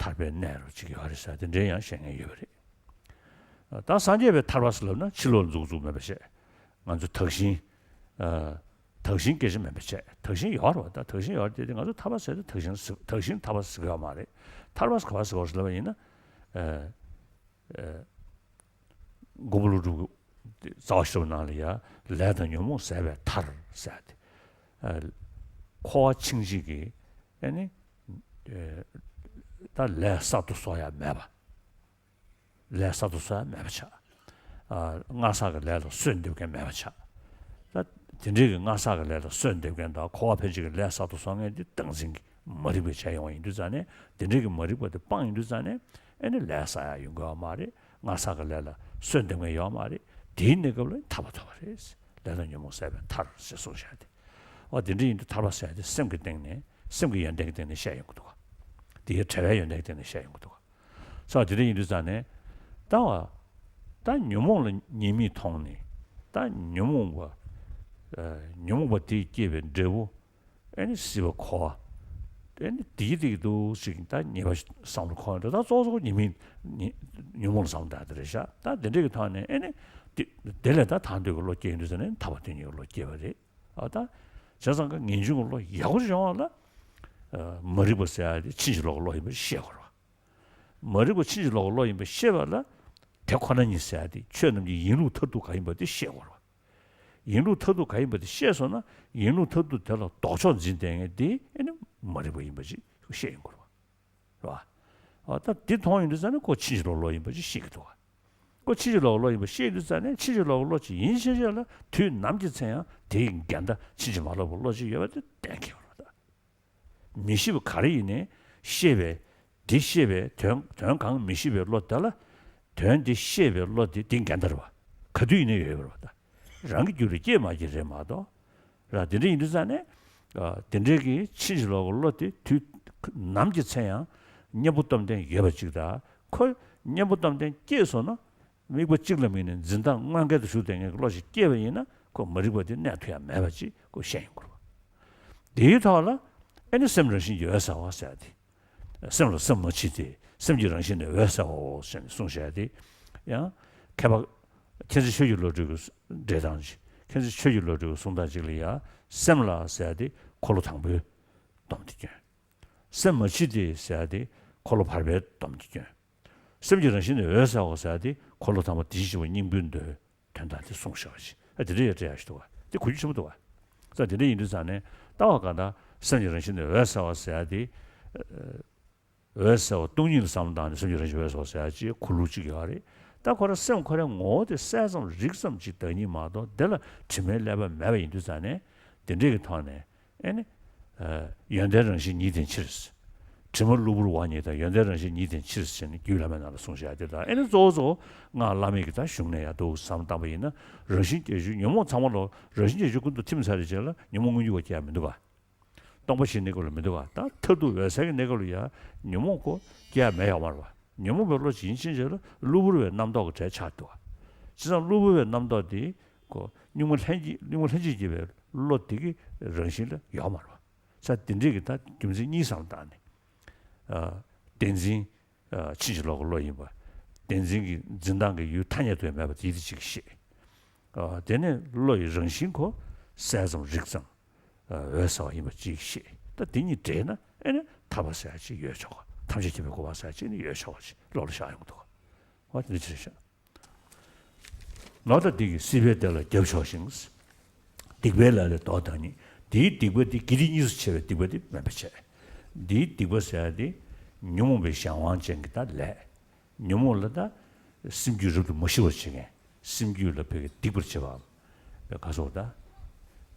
ཐར་པའི་གནས་རུ་བྱེད་ཀྱི་ཡོད་རེད་ཟེར་དེ་འདྲའི་ཡང་བཤད་མཁན་ཡོད་པ་རེད། ད་སངས་རྒྱས་པའི་ཐར་པ་ཟེར་ལབ་ན་ཕྱི་ལོགས་འཛུགས་འཛུགས་མེད་པ་བཤད། ང་ཚོ་དག་ཞིང་། དག་ཞིང་སྐད་ཆ་མེད་པ་བཤད། དག་ཞིང་ཡོད་རེད་བ། ད་དག་ཞིང་ཡོད་རེད་དེ་ང་ཚོ་ཐར་པ་ཟེར་དེ་དག་ཞིང་དག་ཞིང་ཐར་པ་ཟེར་གི་ཡོད་མ་རེད། ཐར་པ་ཟེར་ག་བ་ཟེར་ག་བ་ཟེར་ལབ་པ་ཡིན་ན། མགོན་པོ་ཀླུ་སྒྲུབ་ཀྱི་རྩ་བ་ཤེས་རབ་ནང་ལ་ཡ་ལས་དང་ཉོན་མོངས་ཟད་པའི་མཐར་ཟེར་ཏེ། འཁོར་བ་ཕྱིན་ཅིག་གི་ཨ་ནི་ད་ལས་གསར་དུ་གསོག་ཡ་མེད་པ། ལས་གསར་དུ་གསོག་ཡ་མེད་པ་ཆགས། སྔར་བསགས་ཀྱི་ལས་ལ་གསོས་འདེབས་མཁན་མེད་པ་ཆགས། ད་དེ་འདྲའི་གི་སྔར་བསགས་ཀྱི་ལས་ལ་གསོས་འདེབས་མཁན་དང་འཁོར་བ་ཕན་ཆད་ཀྱི་ལས་གསར་དུ་གསོག་མཁན་དེ་སྟངས་འཛིན་གྱི་མ་རིག་པས་བྱས་ཡོང་བ་ཡིན་དུས་ཙང་ནས་དེ་འདྲའི་གི་མ་རིག་པ་དེ་སྤངས་ཡིན་དུས་ཙང་ནས་ཨེ་ནི་ལས་བསགས་ཡ་ཡོང་གི་ཡོད་མ་རེད། སྔར་བསགས་ཀྱི་ལས་ལ་གསོས་འདེབས་མཁན་ཡོད་མ་རེད། དེའི་གནས་སྐབས་ལ་ཐར་པ་ཐོབ་པ་རེད། ལས་དང་ཉོན་མོངས་ཟད་པའི་མཐར་ཞེས་གསུངས་བཞག་སྟེ། འོ་དེ་འདྲ་ཡིན་དུས་ཐར་པ་ཟེར་ཡ་དེ་སེམས་ཀྱི་སྟེང་ནས་སེམས་ཀྱི་ཡོན་ཏན་གྱི་སྟེང་ནས་བཤད་ཡོང་གི་འདུག་ག་དེའི་བྲལ་བའི་ཡོན་ཏན་གྱི་སྟེང་ནས་བཤད་ཡོང་གི་འདུག་ག་སོ་དེ་འདྲ་ཡིན་དུས་ཙང་ནས་ད་བ་ད་ཉོན་མོངས་ལ་ཉེས་དམིགས་མཐོང་ནས་ད་ཉོན་མོངས་པ་ཉོན་མོངས་པ་དེས་བསྐྱེད་པའི་འབྲས་བུ། ཨེ་ནི་སྲིད་པ་འཁོར་བ། ཨེ་ནི་དེའི་སྟེང་དུ་ཞིག་ད་ཉེས་པ་བསམ་བློ་འཁོར་ཡོང་དུས་ད་གཙོ་བོ་གཙོ་བོ་ཉེས་དམིགས་ཉེ་ཉོན་མོངས་ལ་བསམ་བློ་བཏང་དེ་རེད་ཤག་ད་དེ་འདྲའི་གི་ཐོག་ནས་ཨེ་ནི་དེ་དེ་ལས་ད་ཐར་འདོད་ཀྱི་བློ་སྐྱེ་ཡོང་དུས་ཙ་ནས་ཐར་པ་དོན་གཉེར་གྱི་བློ་སྐྱེ་བ་རེད། ཨ་ད་བྱས་ཙང་ཀ་ངེས་འབྱུང་གི་བློ་ཡག་པོ་ཅིག་ཡོང་བ་ལ་མ་རིག་པ་ཟེར་ཡ་དེ་ཕྱིན་ཅི་ལོག་གི་བློ་ཡིན་པ་ཤེས་དགོས་རེད་བ། མ་རིག་པ་ཕྱིན་ཅི་ལོག་གི་བློ་ཡིན་པ་ཤེས་པ་ལ་དེ་ཁོ་ན་ཉིད་ཟེར་ཡ་དེ་ཆོས་རྣམས་ཀྱི་ཡིན་ལུགས་མཐར་ཐུག་ག་ཡིན་པ་དེ་ཤེས་དགོས་རེད་བ། ཡིན་ལུགས་མཐར་ཐུག་ག་ཡིན་པ་དེ་ཤེས་སོང་ན་ཡིན་ལུགས་མཐར་ཐུག་དེ་ལ་ལྡོག་ཕྱོགས་འཛིན་བསྡད་མཁན་དེ་ཨེ་ནི་མ་རིག་པ་ཡིན་པ་ཅིག་ཤེས་ཡོང་དགོས་རེད་བ། རེད་བ། ཨ་ད་འདི་མཐོང་ཡོང་དུས་ཙ་ན་ཁོ་ཕྱིན་ཅི་ལོག་བློ་ཡིན་པ་ཅིག་ཤེས་ཀྱི་འདུག་བ། ཁོ་ཕྱིན་ཅི་ལོག་བློ་ཡིན་པ་ཤེས་དུས་ཙ་ནས་ཕྱིན་ཅི་ལོག་བློ་ཅིག་ཡིན་ཕྱིན་ཆད་ལ་དུས་ནམ་གྱི་ཚེ་ཡང་དེའི་འགལ་ཟླ་ཕྱིན་ཅི་མ་ལོག་པའི་བློ་ཅིག་ཡོད་པ་དེ་གཏན་འཁེལ་བ་རེད་བ། མི་ཤེས་པ་ག་རེ་ཡིན་ནའི་ཤེས་པའི་འདི་ཤེས་པའི་དོན་དོན་གང་མི་ཤེས་པའི་བློ་དེ་ལ་དོན་འདི་ཤེས་པའི་བློ་དེ་འདི་འགལ་ཟླ་རེད་བ། ག་དུས་ཡིན་ནའི་ཡོད་པ་རེད་བ། ད་རང་གི་རྒྱུད་ལ་སྐྱེས་མ་སྐྱེས་རེད་མ་གཏོགས། ར་དེ་འདྲ་ཡིན་དུས་ཙང་ནས་ཨ་དེ་འདྲའི་གི་ཕྱིན་ཅི་ལོག་གི་བློ་དེ་དུས་ནམ་གྱི་ཚེ་ཡང་གཉེན་པོ་སྟོབས་ལྡན་ཡོད་པ་ཅིག་དང་ཁོ་གཉེན་པོ་སྟོབས་ལྡན་སྐྱེས་སོང་ན་དམིགས་པ་གཅིག་ལ་དམིགས་ནས་འཛིན་སྟངས་དངོས་འགལ་དུ་ཞུགས་བསྡད་མཁན་གྱི་བློ་ཞིག་སྐྱེས་པ་ཡིན་ན་ཁོ་མ་རིག་པ་དེ་གནས་ཐུབ་ཡ་མེད་པ་ཅིག་ཁོ་ཤེས་ཡོང་དགོས་རེད་བ། དེའི་ཐོག་ལ་ཨེ་ནི་སེམས་རང་བཞིན་གྱིས་འོད་གསལ་བ་ཟེར་ཡ་དེ། སེམས་ལ་སེམས་མ་མཆིས་ཏེ་སེམས་ཀྱི་རང་བཞིན་ནི་འོད་གསལ་བའོ་ཞེས་ནས་གསུངས་བཞག་སྟེ། ཡང་མཁས་པ་མཁྱེན་བརྩེ་ཆོས་ཀྱི་བློ་གྲོས་ཀྱི་འགྲེལ་སྟངས་ཀྱི་ མཁྱེན་བརྩེ་ཆོས་ཀྱི་བློ་གྲོས་ཀྱི་གསུང་སྟངས་གཅིག་ལ་ཡ། སེམས་ལ་ཟེར་ཡ་དེ་འཁོར་ལོ་དང་པོའི་སྡོམ་དེ་སྐྱོན། སེམས་མ་མཆིས་ཏེ་ཟེར་ཡ་དེ་འཁོར་ལོ་བར་པའི་སྡོམ་དེ་སྐྱོན། སེམས་ཀྱི་རང་བཞིན་ནི་འོད་གསལ་བ་ཟེར་ཡ་དེ་འཁོར་ལོ་དང་པོ་དེ་བཞིན་གཤེགས་པ་སྙིང་པོའི་མདོའི་དོན་དག་དེ་གསུངས་བཞག་པ་ཞིག་ཨ་དེ་འདྲ་ཡོད་འདྲ་ཡ་ཞིག་འདུག་བ། དེ་གོ་རྒྱུ་ཆེན་པོ་འདུག་བ། ད་དེ་འདྲ་ཡིན་དུས་ཙང་ནས་ལྟ་བ་ག་ད་སེམས་ཀྱི་རང་བཞིན་ནི་འོད་གསལ་བ་ཟེར་ཡ་དེ། འོད་གསལ་བ་སྟོང་ཉིད་ལ་བསམ་བློ་བཏང་ནས་སེམས་ཀྱི་རང་བཞིན་འོད་གསལ་བ་ཟེར་ཡ་ཅིག་གོ་ལུགས་ཅིག་ཡོད་རེད། ད་ཁོ་རང་སེམས་ཁོ་རའི་ངོ་བོ་དེ་གསལ་ཙམ་རིག་ཙམ་ཅིག་བདག་ཉིད་མ་གཏོགས་དེ་ལ་དྲི་མའི་ཀླད་པ་མེད་པ་ཡིན་དུས་ཙང་ནས་དེ་འདྲས་ཀྱི་ཐོག་ནས། ཨེ་ནི། ཡོན་ཏན་རང་བཞིན་ཉིད་དེའི་ཕྱིར། དྲི་མ་གློ་བུར་བ་ཉིད་དང་ཡོན་ཏན་རང་བཞིན་ཉིད་དེའི་ཕྱིར་ཟེར་ནས་རྒྱུད་བླ་མའི་ནང་ལ་གསུངས་བཞག་དེ་དང་ཨེ་ནི་གཙོ་བོ་གཙོ་བོ་སྔགས་བླ་མེད་ཀྱི་ད་གཞུང་ནས་ཡང་འདུག་བསམ་བཏང་པ་ཡིན་ན་རང་བཞིན་གྱི་ཆོས་ཉོན་མོངས་ཚང་མ་ལོ་རང་བཞིན་གྱི་ཆོས་ཀུན་ཏུ་ཐིམ་ཚར་བའི་རྗེས་ལ་ཉོན་མོངས་མངོན་གྱུར་བ་སྐྱེ་ཡ་མི་འདུག་ག་སྟོང་པ་ཞིག་གནས་སྐབས་ལ་མི་འདུག་ག་ད་མཐར་ཐུག་འོད་གསལ་གྱི་གནས་སྐབས་ལ་ཡང་ཉོན་མོངས་ཁོ་སྐྱེ་ཡ་མེད་ཡོད་མ་རེད་བ། ཉོན་མོངས་པའི་བློ་ཇི་ཡིན་ཕྱིན་ཆད་ལ་གློ་བུར་བའི་རྣམ་རྟོག་གི་གྲས་ཆགས་འདུག་ག་བྱས་ཙང་གློ་བུར་བའི་རྣམ་རྟོག་དེ་ཁོ་གཉུག་མ་ལྷན་སྐྱེས་གཉུག་མ་ལྷན་ཅིག་སྐྱེས་པའི་བློ་དེ་གི་རང་བཞིན་ལ་ཡོད་མ་རེད་བ། ས་དེ་འདྲས་ཀྱི་ད་རྒྱུ་མཚན་གཉིས་བསམ་བཏང་ནས། བདེན་འཛིན། ཕྱིན་ཅི་ལོག་གི་བློ་ཡིན་པ། བདེན་འཛིན་གྱི་འཛིན་སྟངས་ཀྱི་ཡུལ་ཐ་སྙད་དུ་ཡང་མེད་པ་དེ་ཡིད་དུ་ཅིག་ཤེས། དེ་ནས་བློ་ཡི་རང་བཞིན་ཁོ་གསལ་ཙམ་རིག་ཙམ། འོད་གསལ་བ་ཡིན་པ་ཅིག་ཤེས། ད་དེ་གཉིས་འདྲེས་ན་ཨེ་ནི་ཐར་པ་ཟེར་ཡ་ཅིག་ཡོད་ཆོག་ག་ཐམས་ཅད་མཁྱེན་པའི་གོ་འཕང་ཟེར་ཡ་ཅིག་ནི་ཡོད་ཆོག་ག་ཅིག་བློ་ལ་ཤར་ཡོང་གི་འདུག་ག་བ་དེ་འདྲ་ཅིག་རེད་ཤག་ནོར་དང་སྡིག་གིས་སྲིད་པའི་བདེ་ལ་རྒྱབ་ཕྱོགས་ཤིང་། སྡིག་པའི་ལས་ལས་བཟློག་བདག་ཉིད། འདིའི་སྡིག་པ་འདི་དགེ་སྡིག་གཉིས་སུ་ཕྱེ་བའི་སྡིག་པ་འདི་མེད་པར་བྱས། འདིའི་སྡིག་པ་ཟེར་ཡ་འདི་ཉོན་མོངས་པའི་གཞན་དབང་ཅན་གྱི་ད་ལས། ཉོན་མོངས་ལ་ད་སེམས་རྒྱུད་རབ་ཏུ་མ་ཞི་བར་བྱེད་མཁན། སེམས་རྒྱུད་ལ་ཕ་གི་སྡིག་པར་བྱེད་པའམ། ག་སོགས་ད་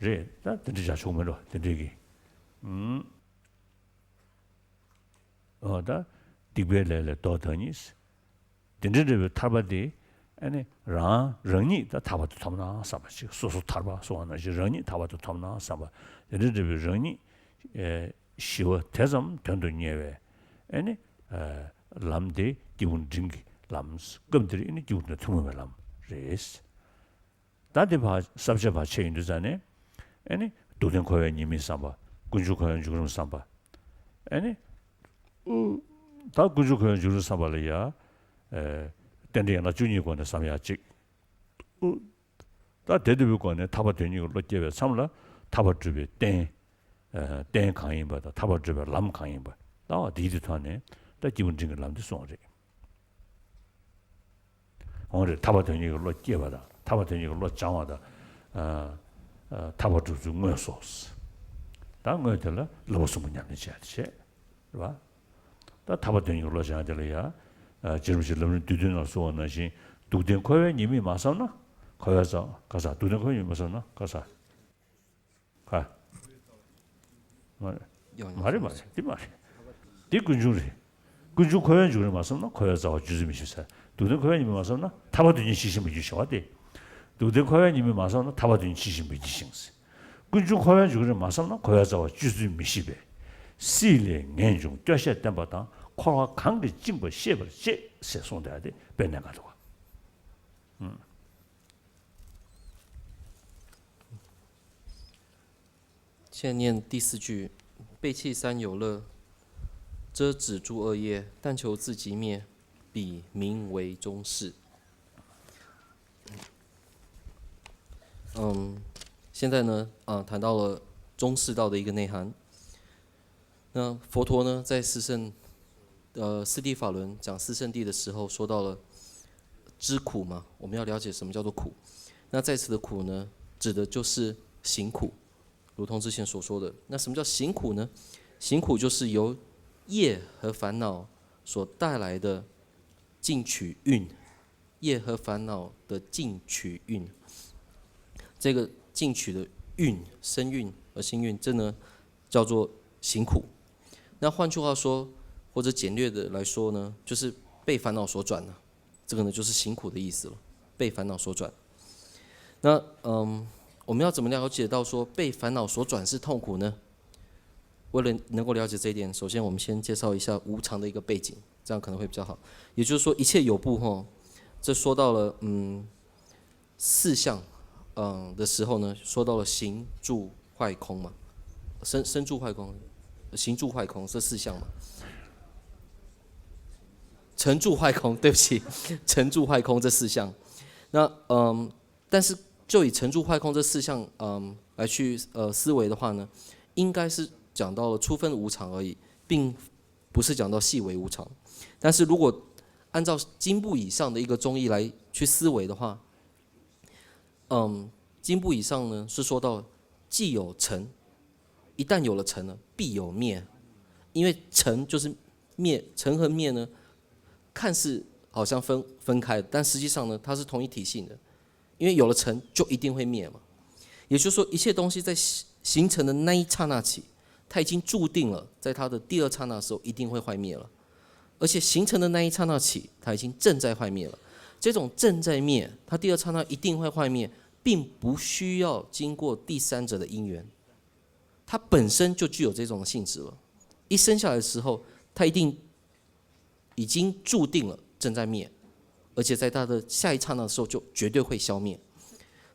རེད། ད་དེ་འདྲ་བྱ་ཆོག་མེད་འགྲོ་དེ་འདྲའི་གི། ཨུམ། འོ་ད་སྡིག་པའི་ལས་ལས་བཟློག་བདག་ཉིད། དེ་འདྲ་འདྲ་བའི་ཐར་པ་དེ་ཨ་ནི་རང་རང་ཉིད་ད་ཐར་པ་དེ་ཐོབ་ན་བསམ་པ་ཅིག་སོ་སོ་ཐར་པ་གསུངས་པ་ནང་བཞིན་རང་ཉིད་ཐར་པ་དེ་ཐོབ་ན་བསམ་པ་དེ་འདྲ་འདྲ་བའི་རང་ཉིད་ཨེ་ཞི་བ་དེ་ཙམ་དོན་དུ་གཉེར་བའི་ཨ་ནི་ཨེ་ལམ་དེ་སྐྱེས་བུ་འབྲིང་གི་ལམ། སྐབས་འདིར་ཨ་ནི་སྐྱེས་བུ་འབྲིང་ཐུན་མོང་བའི་ལམ་རེད། ད་དེ་བར་བསམ་བྱ་བར་ཆད་ཡོང་དུས་ཙང་ནས་ཨེ་ནི་སྡུག་བདེན་འཁོར་བའི་ཉེས་དམིགས་བསམ་པ། ཀུན་འབྱུང་འཁོར་བའི་འབྱུང་རིམ་བསམ་པ། ཨེ་ནི། ཨུ། ད་ཀུན་འབྱུང་འཁོར་བའི་འབྱུང་རིམ་བསམ་པ་ལ་ཡ། ཨེ། རྟེན་འབྲེལ་ཡན་ལག་བཅུ་གཉིས་སྒོ་ནས་བསམ་ཡ་གཅིག་ཨུ། ད་དེ་ལྟ་བུའི་སྒོ་ནས་ཐར་པ་དོན་གཉེར་གྱི་བློ་སྐྱེས་པའི་མཚམས་ལ་ཐར་པ་སྒྲུབ་པའི་རྟེན། ཨེ། རྟེན་གང་ཡིན་པ་དང་ཐར་པ་སྒྲུབ་པའི་ལམ་གང་ཡིན་པ། ལྟ་བ་འདིའི་དེ་ཐོག་ནས་ད་སྐྱེས་བུ་འབྲིང་གི་ལམ་འདི་གསུངས་པ་རེད། འོང་རེད། ཐར་པ་དོན་གཉེར་གྱི་བློ་སྐྱེས་པ་དང་ཐར་པ་དོན་གཉེར་གྱི་བློ་སྦྱང་བ་དང་། ཨ། ཨ། ཐར་པ་སྒྲུབ་ཚུལ་དངོས་སོ། ད་དངོས་དེ་ལ་བསླབ་པ་གསུམ་པོ་ཉམས་ལེན་བྱས་བྱས། རེད་བ། ད་ཐར་པ་དོན་གཉེར་གྱི་བློ་སྦྱང་དེ་ལ་ཡ། ཨ། རྗེ་རིན་པོ་ཆེས་ལམ་རིམ་བསྡུས་དོན་ནང་གསུངས་པ་ནང་བཞིན་སྡུག་བདེན་འཁོར་བའི་ཉེས་དམིགས་མ་བསམ་ན་འཁོར་བའི་རྩ་བ་ག་ས་སྡུག་བདེན་འཁོར་བའི་ཉེས་དམིགས་མ་བསམ་ན་ག་ས། ཧ། མ་རེད། ཡང་མ་རེད་མ་རེད། འདི་མ་རེད། འདི་ཀུན་འབྱུང་རེད། ཀུན་འབྱུང་འཁོར་བའི་འབྱུང་རིམ་མ་བསམ་ན་འཁོར་བའི་རྩ་བ་བཅུད་ཚུལ་མི་ཤེས་ཟེར། སྡུག་བདེན་འཁོར་བའི་ཉེས་དམིགས་མ་བསམ་ན་ཐར་པ་དོན་གཉེར་ཇི་བཞིན་པ་ཉིད་ཞེས་པ་སྟེ། སྡུག་བདེན་འཁོར་བའི་ཉེས་དམིགས་མ་བསམ་ན་ཐར་པ་དོན་གཉེར་ཇི་བཞིན་པ་ཉིད་ཤིང་། ཀུན་འབྱུང་འཁོར་བའི་འབྱུང་རིམ་མ་བསམ་ན་འཁོར་བའི་རྩ་བ་བཅུད་ཚུལ་མི་ཤེས་པས། སྲིད་ལས་ངེས་འབྱུང་སྐྱོ་ཤས་བསྟེན་པ་དང་འཁོར་བ་གང་གིས་བཅིངས་པ་ཤེས་པར་བྱེད་ཟེར་གསུངས་བསྡད་དེ་དཔེ་གནད་འགག་འདུག་ག现念第四句，背弃三有乐，遮止诸恶业，但求自己灭，彼名为中士。嗯，现在呢，啊，谈到了中士道的一个内涵。那佛陀呢，在四圣，呃，四谛法轮讲四圣谛的时候，说到了知苦嘛，我们要了解什么叫做苦。那在此的苦呢，指的就是行苦，如同之前所说的。那什么叫行苦呢？行苦就是由业和烦恼所带来的进取运，业和烦恼的进取运。这个进取的运，身运和心运，这呢叫做行苦。那换句话说，或者简略的来说呢，就是被烦恼所转了。这个呢就是行苦的意思了，被烦恼所转。那嗯，我们要怎么了解到说被烦恼所转是痛苦呢？为了能够了解这一点，首先我们先介绍一下无常的一个背景，这样可能会比较好。也就是说，一切有部吼，这说到了嗯四相，嗯的时候呢，说到了行住坏空嘛，生生住坏空，行住坏空这四相嘛，成住坏空，对不起，成住坏空这四相。那嗯，但是就以成住坏空这四项，嗯，来去呃思维的话呢，应该是讲到了初分无常而已，并不是讲到细微无常。但是如果按照经部以上的一个中义来去思维的话，嗯，经部以上呢是说到既有成，一旦有了成呢，必有灭，因为成就是灭，成和灭呢，看似好像分分开，但实际上呢，它是同一体性的，因为有了成就一定会灭嘛。也就是说，一切东西在形形成的那一刹那起，它已经注定了，在它的第二刹那的时候一定会坏灭了。而且形成的那一刹那起，它已经正在坏灭了。这种正在灭，它第二刹那一定会坏灭，并不需要经过第三者的因缘，它本身就具有这种性质了。一生下来的时候，它一定已经注定了正在灭，而且在它的下一刹那的时候就绝对会消灭。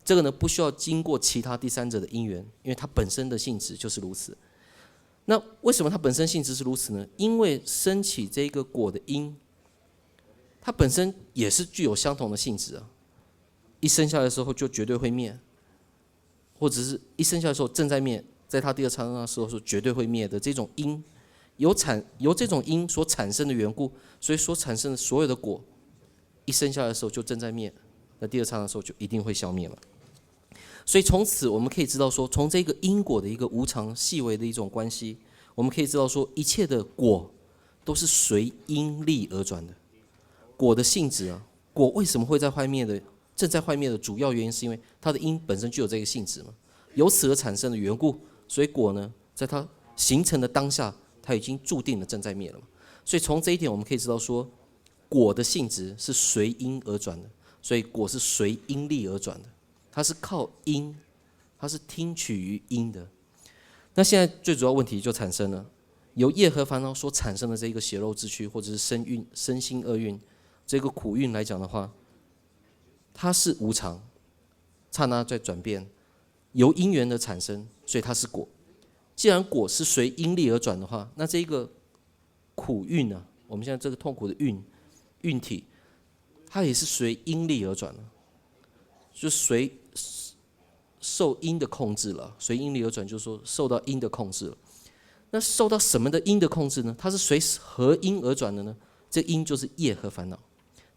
这个呢，不需要经过其他第三者的因缘，因为它本身的性质就是如此。那为什么它本身性质是如此呢？因为升起这个果的因，它本身也是具有相同的性质啊。一生下来的时候就绝对会灭，或者是一生下来的时候正在灭，在它第二刹那的时候是绝对会灭的这种因，由产由这种因所产生的缘故，所以所产生的所有的果，一生下来的时候就正在灭，那第二刹那的时候就一定会消灭了。所以从此我们可以知道说，从这个因果的一个无常细微的一种关系，我们可以知道说，一切的果都是随因力而转的。果的性质啊，果为什么会在坏灭的，正在坏灭的主要原因，是因为它的因本身具有这个性质嘛，由此而产生的缘故，所以果呢，在它形成的当下，它已经注定了正在灭了嘛。所以从这一点，我们可以知道说，果的性质是随因而转的，所以果是随因力而转的，它是靠因，它是听取于因的。那现在最主要问题就产生了，由业和烦恼所产生的这一个血肉之躯，或者是身运、身心二运，这个苦运来讲的话，它是无常，刹那在转变，由因缘的产生，所以它是果。既然果是随因力而转的话，那这一个苦运呢，我们现在这个痛苦的运运体，它也是随因力而转的，就随受因的控制了，随因力而转，就是说受到因的控制了。那受到什么的因的控制呢？它是随何因而转的呢？这因就是业和烦恼。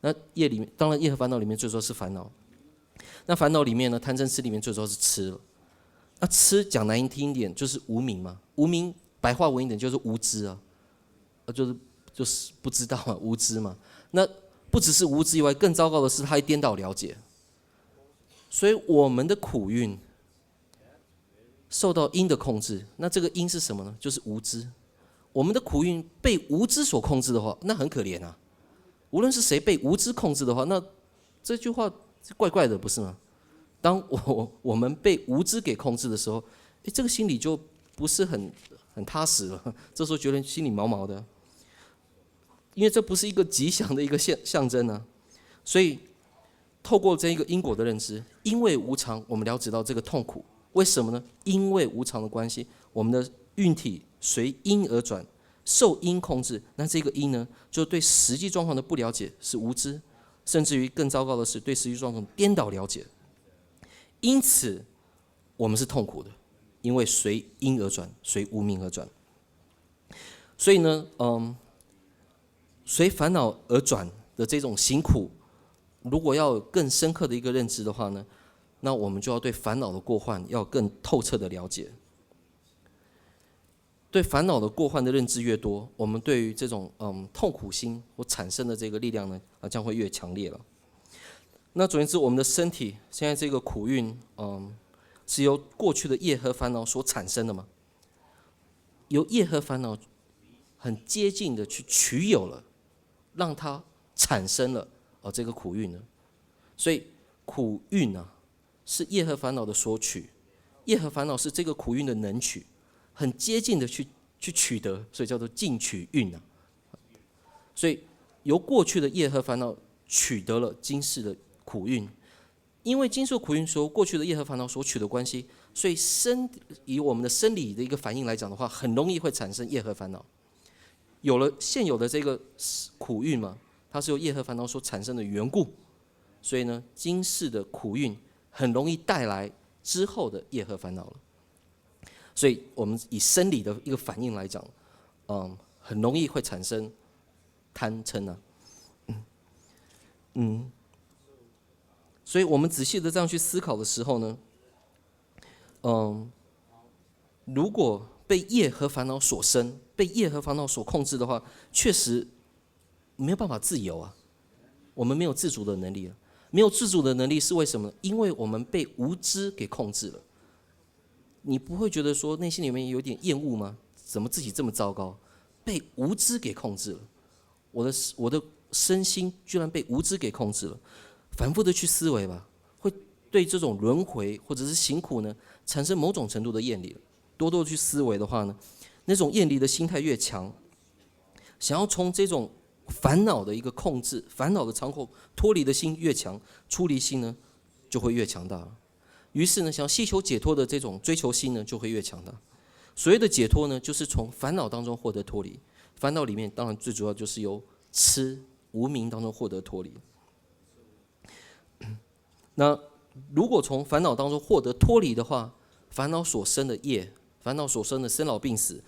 那业里面，当然业和烦恼里面最主要是烦恼。那烦恼里面呢，贪嗔痴里面最主要是痴了。那痴讲难听一点，就是无明嘛。无明白话文一点就是无知啊，呃，就是就是不知道嘛，无知嘛。那不只是无知以外，更糟糕的是他还颠倒了解。所以我们的苦运受到因的控制，那这个因是什么呢？就是无知。我们的苦运被无知所控制的话，那很可怜啊。无论是谁被无知控制的话，那这句话是怪怪的，不是吗？当我我们被无知给控制的时候，诶，这个心里就不是很很踏实了。这时候觉得心里毛毛的，因为这不是一个吉祥的一个象象征呢。所以透过这一个因果的认知，因为无常，我们了解到这个痛苦。为什么呢？因为无常的关系，我们的运体随因而转，受因控制。那这个因呢，就对实际状况的不了解是无知，甚至于更糟糕的是，对实际状况颠倒了解。因此，我们是痛苦的，因为随因而转，随无明而转。所以呢，嗯，随烦恼而转的这种行苦，如果要有更深刻的一个认知的话呢，那我们就要对烦恼的过患要更透彻的了解。对烦恼的过患的认知越多，我们对于这种嗯痛苦心或产生的这个力量呢，啊将会越强烈了。那总而言之，我们的身体现在这个苦运，嗯，是由过去的业和烦恼所产生的嘛？由业和烦恼很接近的去取有了，让它产生了哦这个苦运呢。所以苦运啊，是业和烦恼的所取，业和烦恼是这个苦运的能取，很接近的去去取得，所以叫做尽取运啊。所以由过去的业和烦恼取得了今世的苦运，因为今世苦运是由过去的业和烦恼所取的关系，所以生以我们的生理的一个反应来讲的话，很容易会产生业和烦恼。有了现有的这个苦运嘛，它是由业和烦恼所产生的缘故，所以呢，今世的苦运很容易带来之后的业和烦恼了。所以我们以生理的一个反应来讲，嗯，很容易会产生贪嗔啊，嗯，所以我们仔细的这样去思考的时候呢，嗯，如果被业和烦恼所生，被业和烦恼所控制的话，确实没有办法自由啊。我们没有自主的能力了。没有自主的能力是为什么呢？因为我们被无知给控制了。你不会觉得说内心里面有点厌恶吗？怎么自己这么糟糕？被无知给控制了。我的我的身心居然被无知给控制了，反复的去思维吧，会对这种轮回或者是行苦呢，产生某种程度的厌离。多多去思维的话呢，那种厌离的心态越强，想要从这种烦恼的一个控制、烦恼的仓库脱离的心越强，出离心呢就会越强大。于是呢，想要希求解脱的这种追求心呢就会越强大。所谓的解脱呢，就是从烦恼当中获得脱离。烦恼里面当然最主要就是由痴、无明当中获得脱离。那如果从烦恼当中获得脱离的话，烦恼所生的业，烦恼所生的生老病死，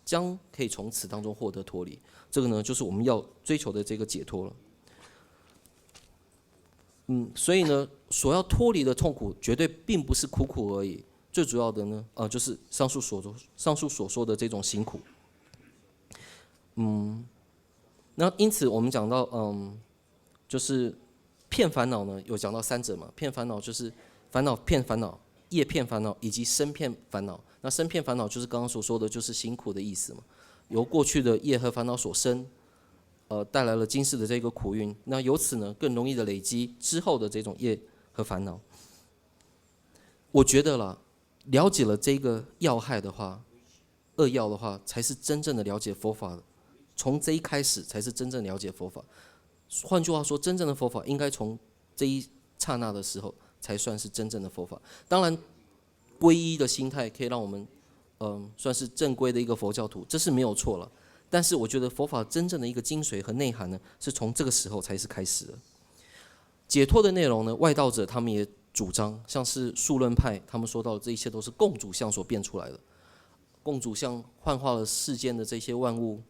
将可以从此当中获得脱离。这个呢，就是我们要追求的这个解脱了。嗯，所以呢，所要脱离的痛苦绝对并不是苦苦而已，最主要的呢，呃，就是上述所上述所说的这种行苦。嗯，那因此我们讲到，嗯，就是骗烦恼呢，有讲到三者嘛，骗烦恼就是烦恼骗烦恼，业骗烦恼，以及身骗烦恼。那身骗烦恼就是刚刚所说的，就是行苦的意思嘛，由过去的业和烦恼所生，呃，带来了今世的这个苦运。那由此呢，更容易的累积之后的这种业和烦恼。我觉得啦，了解了这个要害的话，扼要的话，才是真正的了解佛法。从这一开始才是真正了解佛法。换句话说，真正的佛法应该从这一刹那的时候才算是真正的佛法。当然，皈依的心态可以让我们，嗯，算是正规的一个佛教徒，这是没有错了。但是我觉得佛法真正的一个精髓和内涵呢，是从这个时候才是开始的。解脱的内容呢，外道者他们也主张，像是数论派，他们说到的这一切都是共主相所变出来的，共主相幻化了世间的这些万物，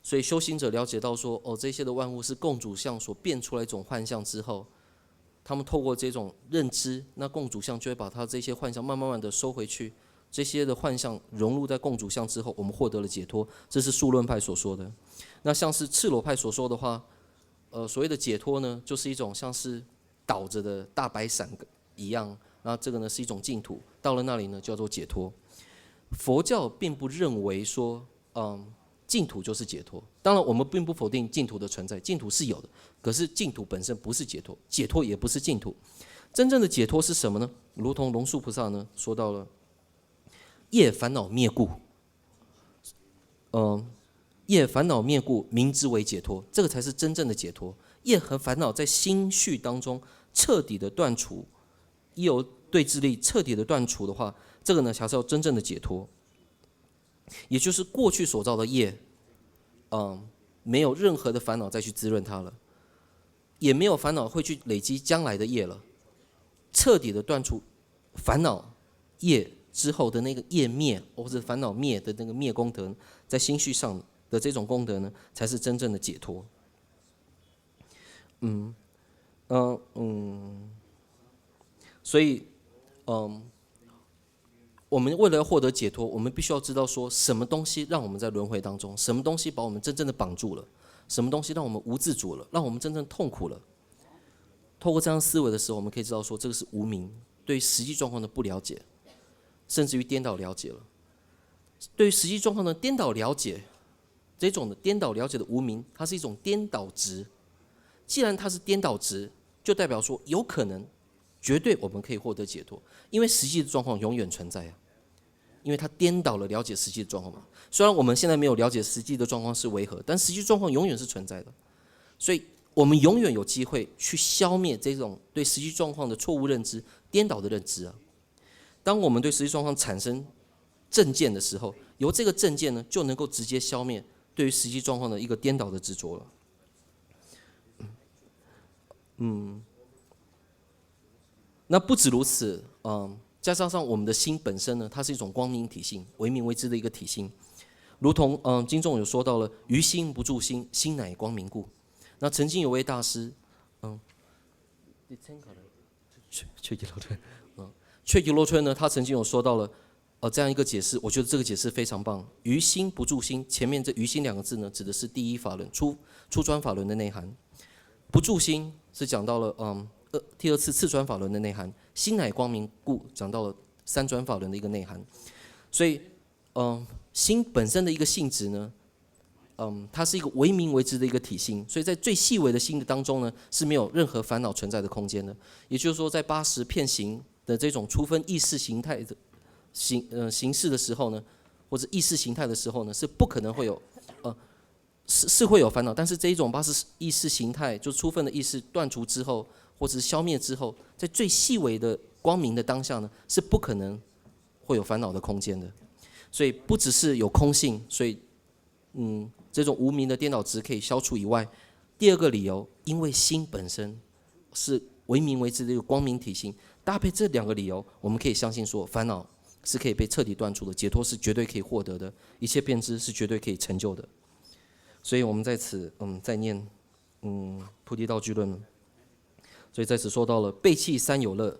所以修行者了解到说，哦，这些的万物是共主相所变出来一种幻象之后，他们透过这种认知，那共主相就会把他这些幻象慢慢慢的收回去，这些的幻象融入在共主相之后，我们获得了解脱，这是数论派所说的。那像是赤裸派所说的话，呃，所谓的解脱呢，就是一种像是倒着的大白伞一样，那这个呢是一种净土，到了那里呢叫做解脱。佛教并不认为说，嗯，净土就是解脱。当然，我们并不否定净土的存在，净土是有的，可是净土本身不是解脱，解脱也不是净土。真正的解脱是什么呢？如同龙树菩萨呢说到了，业烦恼灭故，嗯，业烦恼灭故，名之为解脱，这个才是真正的解脱。业和烦恼在心绪当中彻底的断除，一有对治力彻底的断除的话，这个呢才是要真正的解脱。也就是过去所造的业，嗯，没有任何的烦恼再去滋润它了，也没有烦恼会去累积将来的业了，彻底的断除烦恼业之后的那个业灭或者烦恼灭的那个灭功德，在心绪上的这种功德呢，才是真正的解脱。嗯，嗯嗯，所以，嗯，我们为了要获得解脱，我们必须要知道说什么东西让我们在轮回当中，什么东西把我们真正的绑住了，什么东西让我们无自主了，让我们真正痛苦了。透过这样思维的时候，我们可以知道说这个是无明，对实际状况的不了解，甚至于颠倒了解了。对于实际状况的颠倒了解，这种的颠倒了解的无明，它是一种颠倒执。既然它是颠倒执，就代表说有可能，绝对我们可以获得解脱，因为实际的状况永远存在啊。因为它颠倒了了解实际的状况嘛。虽然我们现在没有了解实际的状况是为何，但实际状况永远是存在的。所以我们永远有机会去消灭这种对实际状况的错误认知、颠倒的认知啊。当我们对实际状况产生正见的时候，由这个正见呢，就能够直接消灭对于实际状况的一个颠倒的执着了。嗯，那不止如此，嗯，再加上我们的心本身呢，它是一种光明体性，唯名为之的一个体性，如同嗯经中有说到了，于心不住心，心乃光明故。那曾经有位大师，嗯，你参考的，却却给老师，嗯，却给罗春呢，他曾经有说到了，呃，这样一个解释，我觉得这个解释非常棒。于心不住心，前面这于心两个字呢，指的是第一法轮初初转法轮的内涵。不住心是讲到了，嗯，呃，第二次次转法轮的内涵。心乃光明故，讲到了三转法轮的一个内涵。所以，嗯，心本身的一个性质呢，嗯，它是一个唯名为之的一个体性，所以在最细微的心的当中呢，是没有任何烦恼存在的空间的。也就是说，在八识遍行的这种初分意识形态的形呃形式的时候呢，或者意识形态的时候呢，是不可能会有，呃，是是会有烦恼，但是这一种八识意识形态，就初分的意识断除之后，或者是消灭之后，在最细微的光明的当下呢，是不可能会有烦恼的空间的。所以不只是有空性，所以嗯，这种无明的颠倒执可以消除以外，第二个理由，因为心本身是唯名为之的一个光明体性，搭配这两个理由，我们可以相信说，烦恼是可以被彻底断除的，解脱是绝对可以获得的，一切遍知是绝对可以成就的。所以我们在此，嗯，再念，嗯，《菩提道句论》。所以在此说到了背弃三有乐，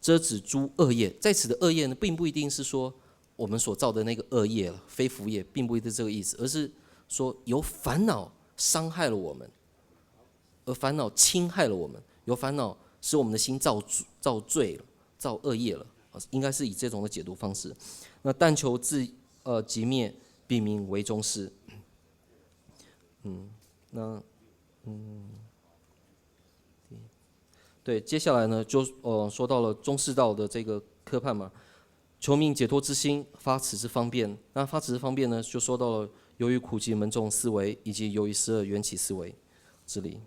遮止诸恶业。在此的恶业呢，并不一定是说我们所造的那个恶业了，非福业，并不一定这个意思，而是说由烦恼伤害了我们，而烦恼侵害了我们，由烦恼使我们的心造造罪了，造恶业了，应该是以这种的解读方式。那但求自呃即灭，彼名为中士。嗯，那嗯。对，接下来呢，就呃说到了中士道的这个科判嘛，求名解脱之心，发此之方便。那发此之方便呢，就说到了由于苦集门众思维以及由于十二缘起思维这里。